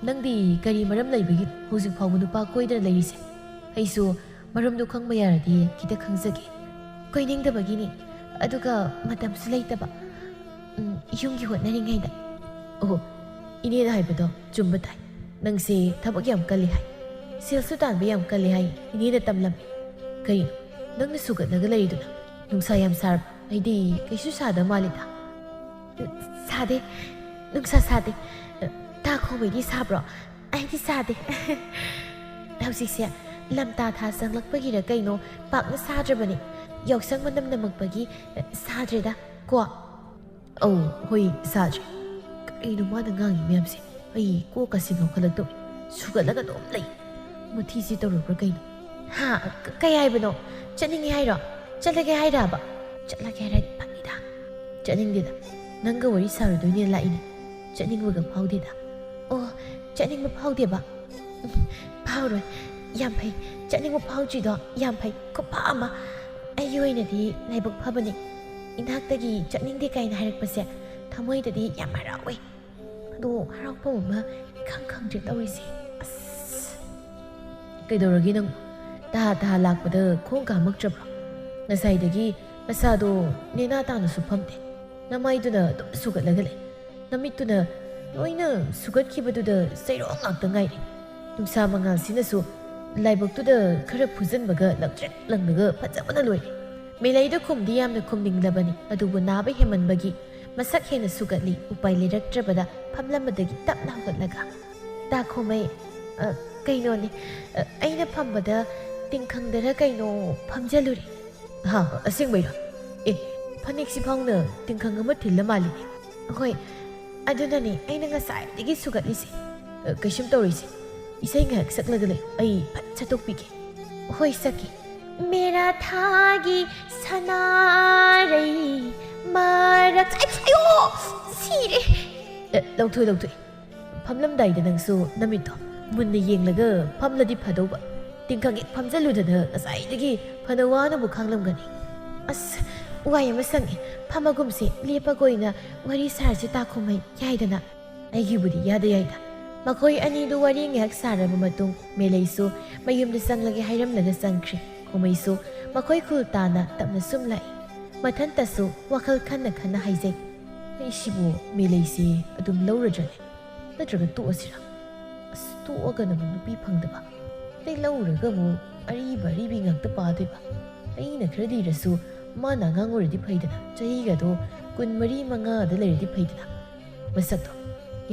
ꯅꯪꯗꯤ ꯀꯔꯤ ꯃꯔꯝ ꯂꯩꯕꯒꯤ ꯍꯧꯖꯤꯛ ꯐꯥꯎꯕ ꯅꯨꯄꯥ ꯀꯣꯏꯗꯅ ꯂꯩꯔꯤꯁꯦ? ꯑꯩꯁꯨ ꯃꯔꯝꯗꯣ ꯈꯪꯕ ꯌꯥꯔꯗꯤ ꯈꯤꯇ ꯈꯪꯖꯒꯦ꯫ ꯀꯣꯏꯅꯤꯡꯗꯕꯒꯤꯅꯤ, ꯑꯗꯨꯒ ꯃꯇꯝꯁꯨ ꯂꯩꯇꯕ꯫ ꯎꯝ, ꯌꯨꯝꯒꯤ ꯍꯣꯠꯅꯔꯤꯉꯩꯗ꯫ ꯑꯣ, ꯏꯅꯦꯅ ꯍꯥꯏꯕꯗꯣ ꯆꯨꯝꯕ ꯇꯥꯏ꯫ ꯅꯪꯁꯦ ꯊꯕꯛ ꯌꯥꯝ ꯀꯜꯂꯤ ꯍꯥꯏ, ꯁꯦꯜꯁꯨ ꯇꯥꯟꯕ ꯌꯥꯝ ꯀꯜꯂꯤ ꯍꯥꯏ, ꯏꯅꯦꯅ ꯇꯝꯂꯝꯃꯤ꯫ ꯀꯔꯤꯅꯣ ꯅꯪꯅ ꯁꯨꯒꯠꯂꯒ ꯂꯩꯔꯤꯗꯨꯅ? ꯅꯨꯡꯁꯥ ꯌꯥꯝ ꯁꯥꯔꯕ? ꯑꯩꯗꯤ ꯀꯩꯁꯨ ꯁꯥꯗ ꯃꯥꯜꯂꯤꯗ꯫ ꯁꯥꯗꯦ, ꯅꯨꯡꯁꯥ ꯁꯥꯗꯦ꯫ ꯇꯥ ꯈꯣꯡꯕꯩꯗꯤ ꯁꯥꯕ꯭ꯔꯣ? ꯑꯩꯗꯤ ꯁꯥꯗꯦ꯫ ꯍꯧꯖꯤꯛꯁꯦ ꯂꯝꯇꯥ ꯊꯥ ꯆꯪꯂꯛꯄꯒꯤꯔ ꯀꯩꯅꯣ, ꯄꯥꯛꯅ ꯁꯥꯗ꯭ꯔꯕꯅꯤ꯫ ꯌꯥꯎꯁꯪ ꯃꯅꯝ ꯅꯝꯃꯛꯄꯒꯤ ꯁꯥꯗ꯭ꯔꯦꯗ ꯀꯣ꯫ ꯑꯧ, ꯍꯣꯏ, ꯁꯥꯗ꯭ꯔꯦ꯫ ꯀꯩꯅꯣ ꯃꯥꯅ ꯉꯥꯡꯉꯤ ꯃꯌꯥꯝꯁꯦ? ꯑꯩ ꯀꯣꯛꯀꯁꯤ ꯉꯥꯎꯈꯠꯂꯛꯇꯧꯔꯦ꯫ ꯁꯨꯒꯠꯂꯒ ꯑꯗꯨꯝ ꯂꯩ꯫ ꯃꯊꯤꯁꯤ ꯇꯧꯔꯕ꯭ꯔꯥ ꯀꯩꯅꯣ? ꯍꯥ? ꯀ-, ꯀꯩ ꯍꯥꯏꯕꯅꯣ? ꯆꯠꯅꯤꯡꯉꯦ ꯍꯥꯏꯔꯣ? ꯆꯠꯂꯒꯦ ꯍꯥꯏꯔꯕ? ꯆꯠꯂꯒꯦ ꯍꯥꯏꯔꯗꯤ ꯐꯅꯤꯗ꯫ ꯆꯠꯅꯤꯡꯗꯦꯗ꯫ ꯅꯪꯒ ꯋꯥꯔꯤ ꯁꯥꯔꯨꯗꯣꯏꯅꯦ ꯂꯥꯛꯏꯅꯦ꯫ ꯆꯠꯅꯤꯡꯕꯒ ꯐꯥꯎꯗꯦꯗ꯫ ꯑꯣ, ꯆꯠꯅꯤꯡꯕ ꯐꯥꯎꯗꯦꯕ? ꯎꯝ, ꯐꯥꯎꯔꯣꯏ꯫ ꯌꯥꯝ ꯐꯩ꯫ ꯆꯠꯅꯤꯡꯕ ꯐꯥꯎꯗ꯭ꯔꯤꯗꯣ ꯌꯥꯝ ꯐꯩ꯫ ꯈꯨꯐ ꯑꯃ꯫ ꯑꯩꯒꯤ ꯑꯣꯏꯅꯗꯤ ꯂꯥꯏꯕꯛ ꯐꯕꯅꯤ꯫ ꯏꯅꯥꯛꯇꯒꯤ ꯆꯠꯅꯤꯡꯗꯦ ꯀꯥꯏꯅ ꯍꯥꯏꯔꯛꯄꯁꯦ ꯊꯃꯣꯏꯗꯗꯤ ꯌꯥꯝ ꯍꯔꯥꯎꯋꯦ꯫ ꯑꯗꯣ ꯍꯔꯥꯎꯐꯝ ꯑꯃ ꯏꯈꯪ ꯈꯪꯗ꯭ꯔꯦ ꯇꯧꯔꯤꯁꯦ꯫ ꯑꯁ꯫ ꯀꯩꯗꯧꯔꯒꯦ ꯅꯪ? ꯇꯍꯥ ꯇꯍꯥ ꯂꯥꯛꯄꯗ ꯈꯣꯡ ꯀꯥꯃꯛꯇ꯭ꯔꯕ꯭ꯔꯣ? ꯉꯁꯥꯏꯗꯒꯤ ꯅꯁꯥꯗꯣ ꯅꯦꯅꯥ ꯇꯥꯅꯁꯨ ꯐꯝꯗꯦ꯫ ꯅꯃꯥꯏꯗꯨꯅ ꯑꯗꯨꯝ ꯁꯨꯒꯠꯂꯒ ꯂꯩ꯫ ꯅꯃꯤꯠꯇꯨꯅ ꯂꯣꯏꯅ ꯁꯨꯒꯠꯈꯤꯕꯗꯨꯗ ꯆꯩꯔꯣꯡ ꯉꯥꯛꯇ ꯉꯥꯏꯔꯦ꯫ ꯅꯨꯡꯁꯥ ꯃꯉꯥꯜꯁꯤꯅꯁꯨ ꯂꯥꯏꯕꯛꯇꯨꯗ ꯈꯔ ꯐꯨꯖꯟꯕꯒ ꯂꯪꯇ꯭ꯔꯤꯛ ꯂꯪꯂꯒ ꯐꯖꯕꯅ ꯂꯣꯏꯔꯦ꯫ ꯃꯦꯂꯩꯗ ꯈꯨꯝꯗꯤ ꯌꯥꯝꯅ ꯈꯨꯝꯅꯤꯡꯂꯕꯅꯤ, ꯑꯗꯨꯕꯨ ꯅꯥꯕ ꯍꯦꯟꯃꯟꯕꯒꯤ ꯃꯁꯛ ꯍꯦꯟꯅ ꯁꯨꯒꯠꯂꯤ꯫ ꯎꯄꯥꯏ ꯂꯩꯔꯛꯇ꯭ꯔꯕꯗ ꯐꯝꯂꯝꯕꯗꯒꯤ ꯇꯞꯅ ꯍꯧꯒꯠꯂꯒ, "ꯇꯥꯈꯣꯃꯩ, ꯑ, ꯀꯩꯅꯣꯅꯦ, ꯑ, ꯑꯩꯅ ꯐꯝꯕꯗ ꯇꯤꯡꯈꯪꯗꯔ ꯀꯩꯅꯣ ꯐꯝꯖꯜꯂꯨꯔꯦ꯫" "ꯍꯥ, ꯑꯁꯦꯡꯕꯩꯔꯣ? ꯑꯦ, ꯐꯅꯦꯛꯁꯤ ꯐꯥꯎꯅ ꯇꯤꯡꯈꯪ ꯑꯃ ꯊꯤꯜꯂ ꯃꯥꯜꯂꯤꯅꯦ꯫" "ꯍꯣꯏ, ꯑꯗꯨꯅꯅꯦ ꯑꯩꯅ ꯉꯁꯥꯏꯗꯒꯤ ꯁꯨꯒꯠꯂꯤꯁꯦ꯫" "ꯑ, ꯀꯩꯁꯨꯝ ꯇꯧꯔꯣꯏꯁꯦ, ꯏꯁꯩ ꯉꯥꯏꯍꯥꯛ ꯁꯛꯂꯒ ꯂꯩ, ꯑꯩ ꯐꯠ ꯁꯠꯇꯣꯛꯄꯤꯒꯦ꯫" "ꯍꯣꯏ, ꯁꯛꯀꯦ꯫" "ꯃꯦꯔꯥ ꯊꯥꯒꯤ ꯁꯅꯥꯔꯩ ꯃꯔꯛ", ꯑꯩ, ꯑꯌꯣ! ꯁꯤꯔꯦ꯫ "ꯑꯦ, ꯂꯧꯊꯣꯛ, ꯂꯧꯊꯣꯛ꯫ ꯐꯝꯂꯝꯗꯥꯏꯗ ꯅꯪꯁꯨ ꯅꯃꯤꯠꯇꯣ ꯃꯨꯟꯅ ꯌꯦꯡꯂꯒ ꯐꯝꯂꯗꯤ ꯐꯗꯧꯕ꯫ ꯇꯤꯡꯈꯪ ꯍꯦꯛ ꯐꯝꯖꯜꯂꯨꯗꯅ ꯉꯁꯥꯏꯗꯒꯤ ꯐꯅ ꯋꯥꯅꯕꯨ ꯈꯥꯡꯂꯝꯒꯅꯤ꯫" "ꯑꯁ, ꯋꯥꯏ ꯑꯃ ꯁꯪꯉꯦ꯫ ꯐꯝꯃꯒꯨꯝꯁꯦ, ꯂꯦꯞꯄꯒ ꯑꯣꯏꯅ ꯋꯥꯔꯤ ꯁꯥꯔꯁꯦ ꯇꯥꯈꯣꯃꯩ, ꯌꯥꯏꯗꯅ?" ꯑꯩꯒꯤꯕꯨꯗꯤ ꯌꯥꯗ ꯌꯥꯏꯗ꯫ ꯃꯈꯣꯏ ꯑꯅꯤꯗꯨ ꯋꯥꯔꯤ ꯉꯥꯏꯍꯥꯛ ꯁꯥꯔꯕ ꯃꯇꯨꯡ ꯃꯦꯂꯩꯁꯨ ꯃꯌꯨꯝꯗ ꯆꯪꯂꯒꯦ ꯍꯥꯏꯔꯝꯂꯒ ꯆꯪꯈ꯭ꯔꯦ꯫ ꯈꯣꯃꯩꯁꯨ ꯃꯈꯣꯏ ꯈꯨꯜ ꯇꯥꯅ ꯇꯞꯅ ꯁꯨꯝ ꯂꯥꯛꯏ꯫ ꯃꯊꯟꯇꯁꯨ ꯋꯥꯈꯜ ꯈꯟꯅ ꯈꯟꯅ ꯍꯥꯏꯖꯩ, "ꯑꯩꯁꯤꯕꯨ ꯃꯦꯂꯩꯁꯤ ꯑꯗꯨꯝ ꯂꯧꯔꯗ꯭ꯔꯅꯦ? ꯅꯠꯇ꯭ꯔꯒ ꯇꯣꯛꯑꯁꯤꯔꯥ? ꯑꯁ, ꯇꯣꯛꯑꯒꯅ ꯑꯃꯨꯛ ꯅꯨꯄꯤ ꯐꯪꯗꯕ, ꯑꯗꯩ ꯂꯧꯔꯒ ꯑꯃꯨꯛ ꯑꯔꯤꯕ ꯑꯔꯤꯕꯤ ꯉꯥꯛꯇ ꯄꯥꯗꯣꯏꯕ꯫ ꯑꯩꯅ ꯈꯔ ꯂꯤꯔꯁꯨ ꯃꯥꯅ ꯑꯉꯥꯡ ꯑꯣꯏꯔꯗꯤ ꯐꯩꯗꯅ, ꯆꯍꯤꯒꯗꯣ ꯀꯨꯟꯃꯔꯤ ꯃꯉꯥꯗ ꯂꯩꯔꯗꯤ ꯐꯩꯗꯅ꯫" ꯃꯁꯛꯇꯣ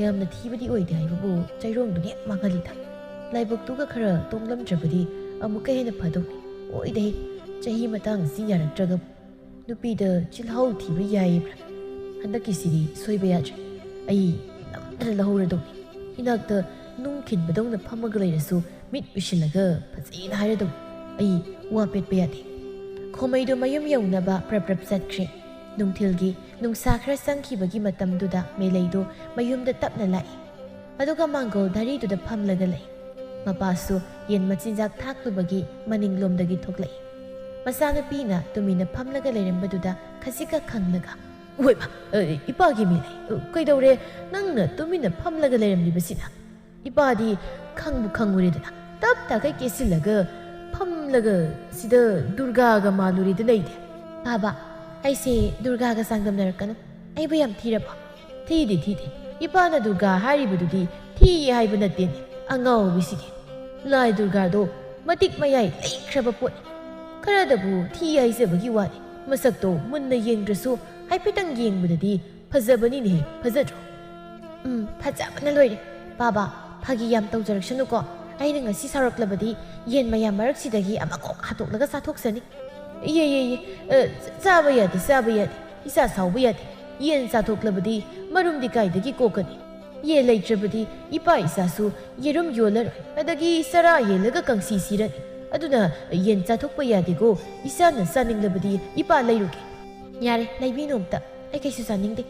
ꯌꯥꯝꯅ ꯊꯤꯕꯗꯤ ꯑꯣꯏꯗꯦ ꯍꯥꯏꯕꯕꯨ ꯆꯩꯔꯣꯡꯗꯨꯅ ꯍꯦꯛ ꯃꯥꯡꯍꯜꯂꯤꯗ꯫ ꯂꯥꯏꯕꯛꯇꯨꯒ ꯈꯔ ꯇꯣꯡꯂꯝꯗ꯭ꯔꯕꯗꯤ ꯑꯃꯨꯛꯀ ꯍꯦꯟꯅ ꯐꯗꯧꯅꯤ꯫ ꯑꯣꯏꯗꯦ, ꯆꯍꯤ ꯃꯇꯥꯡ ꯑꯁꯤ ꯌꯥꯔꯛꯇ꯭ꯔꯒ ꯅꯨꯄꯤꯗ ꯆꯤꯜꯍꯥꯎ ꯊꯤꯕ ꯌꯥꯏꯕ꯭ꯔꯥ? ꯍꯟꯗꯛꯀꯤꯁꯤꯗꯤ ꯁꯣꯏꯕ ꯌꯥꯗ꯭ꯔꯦ꯫ ꯑꯩ ꯅꯝꯗꯅ ꯂꯧꯍꯧꯔꯗꯧꯅꯤ꯫ ꯏꯅꯥꯛꯇ ꯅꯨꯡ ꯈꯤꯟꯕꯗꯧꯅ ꯐꯝꯃꯒ ꯂꯩꯔꯁꯨ ꯃꯤꯠ ꯎꯏꯁꯤꯜꯂꯒ ꯐꯖꯩꯅ ꯍꯥꯏꯔꯗꯧꯅꯤ꯫ ꯑꯩ ꯋꯥ ꯄꯦꯠꯄ ꯌꯥꯗꯦ꯫ ꯈꯣꯃꯩꯗꯣ ꯃꯌꯨꯝ ꯌꯧꯅꯕ ꯄ꯭ꯔꯞ ꯄ꯭ꯔꯞ ꯆꯠꯈ꯭ꯔꯦ꯫ ꯅꯨꯡꯊꯤꯜꯒꯤ ꯅꯨꯡꯁꯥ ꯈꯔ ꯆꯪꯈꯤꯕꯒꯤ ꯃꯇꯝꯗꯨꯗ ꯃꯦꯂꯩꯗꯣ ꯃꯌꯨꯝꯗ ꯇꯞꯅ ꯂꯥꯛꯏ꯫ ꯑꯗꯨꯒ ꯃꯥꯡꯒꯣꯜ ꯙꯔꯤꯗꯨꯗ ꯐꯝꯂꯒ ꯂꯩ꯫ ꯃꯄꯥꯁꯨ ꯌꯦꯟ ꯃꯆꯤꯟꯖꯥꯛ ꯊꯥꯛꯂꯨꯕꯒꯤ ꯃꯅꯤꯡꯂꯣꯝꯗꯒꯤ ꯊꯣꯛꯂꯛꯏ꯫ ꯃꯆꯥꯅꯨꯄꯤꯅ ꯇꯨꯃꯤꯟꯅ ꯐꯝꯂꯒ ꯂꯩꯔꯝꯕꯗꯨꯗ ꯈꯖꯤꯛꯀ ꯈꯪꯂꯒ, "ꯍꯣꯏꯃ, ꯑ, ꯏꯄꯥꯒꯤ ꯃꯦꯂꯩ, ꯑ, ꯀꯩꯗꯧꯔꯦ? ꯅꯪꯅ ꯇꯨꯃꯤꯟꯅ ꯐꯝꯂꯒ ꯂꯩꯔꯝꯂꯤꯕꯁꯤꯅ?" ꯏꯄꯥꯗꯤ ꯈꯪꯕꯨ ꯈꯪꯉꯨꯔꯦꯗꯅ, ꯇꯞ ꯇꯥꯈꯩ ꯀꯦꯁꯤꯜꯂꯒ ꯐꯝꯂꯒ ꯁꯤꯗ ꯗꯨꯔꯒꯥꯒ ꯃꯥꯜꯂꯨꯔꯦꯗꯅ ꯑꯩꯗꯤ꯫ "ꯕꯥꯕꯥ, ꯑꯩꯁꯦ ꯗꯨꯔꯒꯥꯒ ꯆꯥꯡꯗꯝꯅꯔꯛꯀꯅꯨ꯫ ꯑꯩꯕꯨ ꯌꯥꯝ ꯊꯤꯔꯕꯣ?" "ꯊꯤꯗꯦ, ꯊꯤꯗꯦ꯫ ꯏꯄꯥꯅ ꯗꯨꯔꯒꯥ ꯍꯥꯏꯔꯤꯕꯗꯨꯗꯤ ꯊꯤ ꯍꯥꯏꯕ ꯅꯠꯇꯦꯅꯦ꯫ ꯑꯉꯥꯎꯕꯤꯁꯤꯗꯤ꯫ ꯂꯥꯏ ꯗꯨꯔꯒꯥꯗꯣ ꯃꯇꯤꯛ ꯃꯌꯥꯏ ꯂꯩꯈ꯭ꯔꯕ ꯄꯣꯠꯅꯤ꯫ ꯈꯔꯗꯕꯨ ꯊꯤ ꯍꯥꯏꯖꯕꯒꯤ ꯋꯥꯅꯤ꯫ ꯃꯁꯛꯇꯣ ꯃꯨꯟꯅ ꯌꯦꯡꯗ꯭ꯔꯁꯨ ꯍꯥꯏꯐꯦꯠꯇꯪ ꯌꯦꯡꯕꯗꯗꯤ ꯐꯖꯕꯅꯤꯅꯦꯍꯦ, ꯐꯖꯗ꯭ꯔꯣ? ꯎꯝ, ꯐꯖꯕꯅ ꯂꯣꯏꯔꯦ꯫ ꯕꯥꯕꯥ, ꯐꯥꯒꯤ ꯌꯥꯝ ꯇꯧꯖꯔꯛꯁꯅꯨꯀꯣ꯫ ꯑꯩꯅ ꯉꯁꯤ ꯁꯥꯎꯔꯛꯂꯕꯗꯤ ꯌꯦꯟ ꯃꯌꯥꯝ ꯃꯔꯛꯁꯤꯗꯒꯤ ꯑꯃꯀꯣꯛ ꯍꯥꯠꯇꯣꯛꯂꯒ ꯆꯥꯊꯣꯛꯆꯅꯤ꯫ ꯌꯦ, ꯌꯦ, ꯌꯦ꯫ ꯑ, ꯆꯥꯕ ꯌꯥꯗꯦ, ꯆꯥꯕ ꯌꯥꯗꯦ꯫ ꯏꯆꯥ ꯁꯥꯎꯕ ꯌꯥꯗꯦ꯫ ꯌꯦꯟ ꯆꯥꯊꯣꯛꯂꯕꯗꯤ ꯃꯔꯨꯝꯗꯤ ꯀꯥꯏꯗꯒꯤ ꯀꯣꯛꯀꯅꯤ? ꯌꯦꯟ ꯂꯩꯇ꯭ꯔꯕꯗꯤ ꯏꯄꯥ ꯏꯆꯥꯁꯨ ꯌꯦꯔꯨꯝ ꯌꯣꯜꯂꯔꯣꯏ꯫ ꯑꯗꯒꯤ ꯆꯔꯥ ꯍꯦꯜꯂꯒ ꯀꯪꯁꯤ ꯁꯤꯔꯅꯤ꯫ ꯑꯗꯨꯅ ꯌꯦꯟ ꯆꯥꯊꯣꯛꯄ ꯌꯥꯗꯦꯀꯣ꯫ ꯏꯆꯥꯅ ꯆꯥꯅꯤꯡꯂꯕꯗꯤ ꯏꯄꯥ ꯂꯩꯔꯨꯒꯦ꯫ ꯌꯥꯔꯦ, ꯂꯩꯕꯤꯅꯨ ꯑꯝꯇ꯫ ꯑꯩ ꯀꯩꯁꯨ ꯆꯥꯅꯤꯡꯗꯦ꯫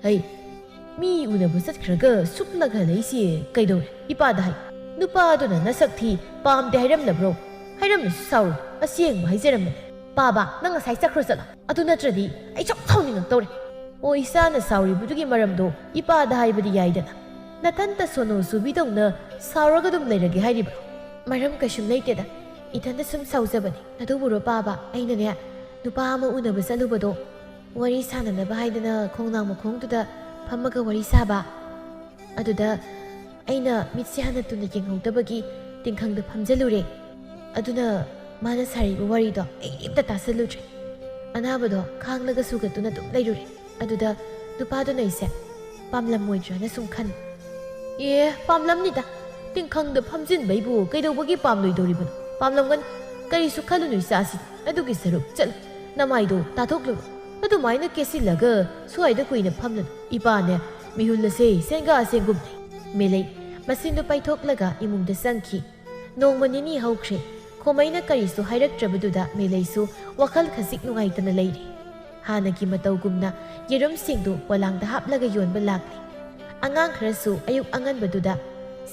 ꯍꯩ, ꯃꯤ ꯎꯅꯕ ꯆꯠꯈ꯭ꯔꯒ ꯁꯨꯛꯂꯒ ꯂꯩꯁꯦ ꯀꯩꯗꯧꯔꯦ? ꯏꯄꯥꯗ ꯍꯥꯏ꯫ ꯅꯨꯄꯥꯗꯨꯅ ꯅꯁꯛ ꯊꯤ, ꯄꯥꯝꯗꯦ ꯍꯥꯏꯔꯝꯂꯕ꯭ꯔꯣ? ꯍꯥꯏꯔꯝꯂꯁꯨ ꯁꯥꯎꯔꯣꯏ, ꯑꯁꯦꯡꯕ ꯍꯥꯏꯖꯔꯝꯕꯅꯤ꯫ ꯄꯥꯕ, ꯅꯪ ꯉꯁꯥꯏ ꯆꯠꯈ꯭ꯔꯣ ꯆꯠꯂꯣ꯫ ꯑꯗꯨ ꯅꯠꯇ꯭ꯔꯗꯤ ꯑꯩ ꯁꯨꯝ ꯁꯥꯎꯅꯤꯡꯉꯛꯇꯧꯔꯦ꯫ ꯑꯣ, ꯏꯆꯥꯅ ꯁꯥꯎꯔꯤꯕꯗꯨꯒꯤ ꯃꯔꯝꯗꯣ ꯏꯄꯥꯗ ꯍꯥꯏꯕꯗꯤ ꯌꯥꯏꯗꯅ꯫ ꯅꯊꯟꯇ ꯁꯣꯅꯣ ꯁꯨꯕꯤꯗꯧꯅ ꯁꯥꯎꯔꯒ ꯑꯗꯨꯝ ꯂꯩꯔꯒꯦ ꯍꯥꯏꯔꯤꯕ꯭ꯔꯣ? ꯃꯔꯝ ꯀꯩꯁꯨꯝ ꯂꯩꯇꯦꯗ꯫ ꯏꯊꯟꯇ ꯁꯨꯝ ꯁꯥꯎꯖꯕꯅꯤ꯫ ꯑꯗꯨꯕꯨꯔꯣ ꯄꯥꯕ, ꯑꯩꯅꯅꯦ, ꯅꯨꯄꯥ ꯑꯃ ꯎꯅꯕ ꯆꯠꯂꯨꯕꯗꯣ, ꯋꯥꯔꯤ ꯁꯥꯟꯅꯅꯕ ꯍꯥꯏꯗꯅ ꯈꯣꯡꯅꯥꯡ ꯃꯈꯣꯡꯗꯨꯗ ꯐꯝꯃꯒ ꯋꯥꯔꯤ ꯁꯥꯕ꯫ ꯑꯗꯨꯗ ꯑꯩꯅ ꯃꯤꯠꯁꯦ ꯍꯥꯟꯅ ꯇꯨꯅ ꯌꯦꯡꯍꯧꯗꯕꯒꯤ ꯇꯤꯡꯈꯪꯗ ꯐꯝꯖꯜꯂꯨꯔꯦ꯫ ꯑꯗꯨꯅ ꯃꯥꯅ ꯁꯥꯔꯤꯕ ꯋꯥꯔꯤꯗꯣ ꯑꯩ ꯑꯝꯇ ꯇꯥꯁꯜꯂꯨꯗ꯭ꯔꯦ꯫ ꯑꯅꯥꯕꯗꯣ ꯈꯥꯡꯂꯒ ꯁꯨꯒꯠꯇꯨꯅ ꯑꯗꯨꯝ ꯂꯩꯔꯨꯔꯦ꯫ ꯑꯗꯨꯗ ꯅꯨꯄꯥꯗꯨꯅ ꯑꯩꯁꯦ ꯄꯥꯝꯂꯝꯃꯣꯏꯗ꯭ꯔꯅ ꯁꯨꯝ ꯈꯟ꯫ ꯑꯦ, ꯄꯥꯝꯂꯝꯅꯤꯗ꯫ ꯇꯤꯡꯈꯪꯗ ꯐꯝꯖꯤꯟꯕꯩꯕꯨ ꯀꯩꯗꯧꯕꯒꯤ ꯄꯥꯝꯂꯣꯏꯗꯧꯔꯤꯕꯅꯣ? ꯄꯥꯝꯂꯝꯒꯅꯤ꯫ ꯀꯔꯤꯁꯨ ꯈꯜꯂꯨꯅꯨ ꯏꯆꯥꯁꯤꯗꯤ꯫ ꯑꯗꯨꯒꯤ ꯁꯔꯨꯛ ꯆꯠꯂꯨ꯫ ꯅꯃꯥꯏꯗꯣ ꯇꯥꯊꯣꯛꯂꯨꯔꯣ꯫ ꯑꯗꯨꯃꯥꯏꯅ ꯀꯦꯁꯤꯜꯂꯒ ꯁ꯭ꯋꯥꯏꯗ ꯀꯨꯏꯅ ꯐꯝꯂꯅꯨ꯫ ꯏꯄꯥꯅꯦ, ꯃꯤꯍꯨꯜ ꯑꯁꯦ ꯁꯦꯡꯒꯥ ꯁꯦꯡꯒꯨꯝꯅꯤ꯫ ꯃꯦꯂꯩ ꯃꯆꯤꯟꯗꯨ ꯄꯥꯏꯊꯣꯛꯂꯒ ꯏꯃꯨꯡꯗ ꯆꯪꯈꯤ꯫ ꯅꯣꯡꯃ ꯅꯤꯅꯤ ꯍꯧꯈ꯭ꯔꯦ꯫ ꯈꯣꯃꯩꯅ ꯀꯔꯤꯁꯨ ꯍꯥꯏꯔꯛꯇ꯭ꯔꯕꯗꯨꯗ ꯃꯦꯂꯩꯁꯨ ꯋꯥꯈꯜ ꯈꯖꯤꯛ ꯅꯨꯡꯉꯥꯏꯇꯅ ꯂꯩꯔꯤ꯫ ꯍꯥꯟꯅꯒꯤ ꯃꯇꯧꯒꯨꯝꯅ ꯌꯦꯔꯨꯝꯁꯤꯡꯗꯨ ꯄꯣꯂꯥꯡꯗ ꯍꯥꯞꯂꯒ ꯌꯣꯟꯕ ꯂꯥꯛꯂꯤ꯫ ꯑꯉꯥꯡ ꯈꯔꯁꯨ ꯑꯌꯨꯛ ꯑꯉꯟꯕꯗꯨꯗ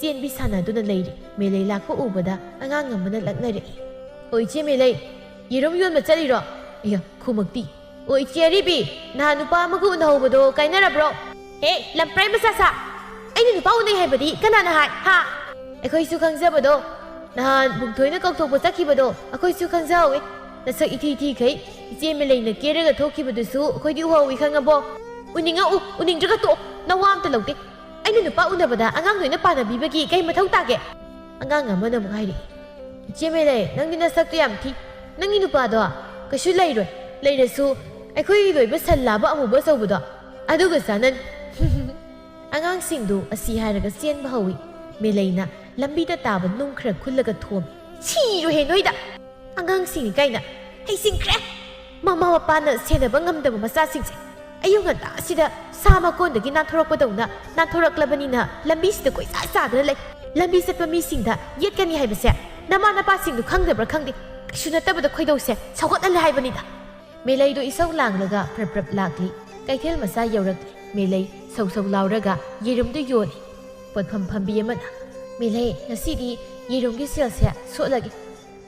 ꯆꯦꯟꯕꯤ ꯁꯥꯟꯅꯗꯨꯅ ꯂꯩꯔꯤ꯫ ꯃꯦꯂꯩ ꯂꯥꯛꯄ ꯎꯕꯗ ꯑꯉꯥꯡ ꯑꯃꯅ ꯂꯛꯅꯔꯛꯏ꯫ "ꯑꯣ, ꯏꯆꯦ ꯃꯦꯂꯩ, ꯌꯦꯔꯨꯝ ꯌꯣꯟꯕ ꯆꯠꯂꯤꯔꯣ?" "ꯑꯌꯥ, ꯈꯨꯃꯛꯇꯤ!" "ꯑꯣ, ꯏꯆꯦ ꯑꯔꯤꯕꯤ, ꯅꯍꯥꯟ ꯅꯨꯄꯥ ꯑꯃꯒ ꯎꯅꯍꯧꯕꯗꯣ ꯀꯥꯏꯅꯔꯕ꯭ꯔꯣ?" "ꯍꯦ, ꯂꯝꯄ꯭ꯔꯥꯏ ꯃꯆꯥ ꯁꯥ! ꯑꯩꯅ ꯅꯨꯄꯥ ꯎꯅꯩ ꯍꯥꯏꯕꯗꯤ ꯀꯅꯥꯅ ꯍꯥꯏ, ꯍꯥ?" "ꯑꯩꯈꯣꯏꯁꯨ ꯈꯪꯖꯕꯗꯣ, ꯅꯍꯥꯟ ꯕꯨꯡꯊꯣꯏꯅ ꯀꯧꯊꯣꯛꯄ ꯆꯠꯈꯤꯕꯗꯣ ꯑꯩꯈꯣꯏꯁꯨ ꯈꯪꯖꯍꯧꯋꯤ꯫ ꯅꯁꯛ ꯏꯊꯤ ꯊꯤꯈꯩ ꯏꯆꯦ ꯃꯦꯂꯩꯅ ꯀꯦꯔꯒ ꯊꯣꯛꯈꯤꯕꯗꯨꯁꯨ ꯑꯩꯈꯣꯏꯗꯤ ꯎꯍꯧꯋꯤ, ꯈꯪꯉꯕꯣ?" "ꯎꯅꯤꯡꯉꯛꯎ, ꯎꯅꯤꯡꯗ꯭ꯔꯒ ꯇꯣꯛꯑꯣ, ꯅꯋꯥ ꯑꯝꯇ ꯂꯧꯗꯦ꯫ ꯑꯩꯅ ꯅꯨꯄꯥ ꯎꯅꯕꯗ ꯑꯉꯥꯡ ꯂꯣꯏꯅ ꯄꯥꯟꯅꯕꯤꯕꯒꯤ ꯀꯩ ꯃꯊꯧ ꯇꯥꯒꯦ? ꯑꯉꯥꯡ ꯑꯃꯅ ꯑꯃꯨꯛ ꯍꯥꯏꯔꯛꯏ, "ꯏꯆꯦ ꯃꯦꯂꯩ, ꯅꯪꯗꯤ ꯅꯁꯛꯇꯣ ꯌꯥꯝ ꯊꯤ꯫ ꯅꯪꯒꯤ ꯅꯨꯄꯥꯗꯣ ꯀꯩꯁꯨ ꯂꯩꯔꯣꯏ꯫ ꯂꯩꯔꯁꯨ ꯑꯩꯈꯣꯏꯒꯤ ꯂꯣꯏꯕ ꯁꯟ ꯂꯥꯕ ꯑꯃꯨꯕ ꯑꯆꯧꯕꯗꯣ, ꯑꯗꯨꯒ ꯆꯥꯅꯅꯤ꯫" ꯑꯉꯥꯡꯁꯤꯡꯗꯨ ꯑꯁꯤ ꯍꯥꯏꯔꯒ ꯆꯦꯟꯕ ꯍꯧꯏ꯫ ꯃꯦꯂꯩꯅ ꯂꯝꯕꯤꯗ ꯇꯥꯕ ꯅꯨꯡ ꯈꯔ ꯈꯨꯜꯂꯒ ꯊꯣꯝꯃꯤ꯫ "ꯁꯤꯔꯣꯍꯦ ꯅꯣꯏꯗ! ꯑꯉꯥꯡꯁꯤꯡꯅꯤ ꯀꯥꯏꯅ ꯍꯩꯁꯤꯡꯈ꯭ꯔꯦ꯫ ꯃꯃꯥ ꯃꯄꯥꯅ ꯁꯦꯟꯅꯕ ꯉꯝꯗꯕ ꯃꯆꯥꯁꯤꯡꯁꯦ ꯑꯌꯨꯛ ꯉꯟꯇꯥꯁꯤꯗ ꯁꯥ ꯃꯀꯣꯟꯗꯒꯤ ꯅꯥꯟꯊꯣꯔꯛꯄꯗꯧꯅ ꯅꯥꯟꯊꯣꯔꯛꯂꯕꯅꯤꯅ ꯂꯝꯕꯤꯁꯤꯗ ꯀꯣꯏꯆꯠ ꯆꯥꯗꯨꯅ ꯂꯩ꯫ ꯂꯝꯕꯤ ꯆꯠꯄ ꯃꯤꯁꯤꯡꯗ ꯌꯦꯠꯀꯅꯤ ꯍꯥꯏꯕꯁꯦ ꯅꯃꯥ ꯅꯄꯥꯁꯤꯡꯗꯨ ꯈꯪꯗꯕ꯭ꯔꯥ ꯈꯪꯗꯦ, ꯀꯩꯁꯨ ꯅꯠꯇꯕꯗ ꯈꯣꯏꯗꯧꯁꯦ ꯁꯧꯒꯠꯍꯜꯂꯦ ꯍꯥꯏꯕꯅꯤꯗ꯫" ꯃꯦꯂꯩꯗꯣ ꯏꯁꯧ ꯂꯥꯡꯂꯒ ꯄ꯭ꯔꯞ ꯄ꯭ꯔꯞ ꯂꯥꯛꯂꯤ꯫ ꯀꯩꯊꯦꯜ ꯃꯆꯥ ꯌꯧꯔꯛꯂꯤ꯫ ꯃꯦꯂꯩ ꯁꯧ ꯁꯧ ꯂꯥꯎꯔꯒ ꯌꯦꯔꯨꯝꯗꯨ ꯌꯣꯜꯂꯤ꯫ ꯄꯣꯠꯐꯝ ꯐꯝꯕꯤ ꯑꯃꯅ, "ꯃꯦꯂꯩ, ꯉꯁꯤꯗꯤ ꯌꯦꯔꯨꯝꯒꯤ ꯁꯦꯜꯁꯦ ꯁꯣꯠꯂꯒꯦ꯫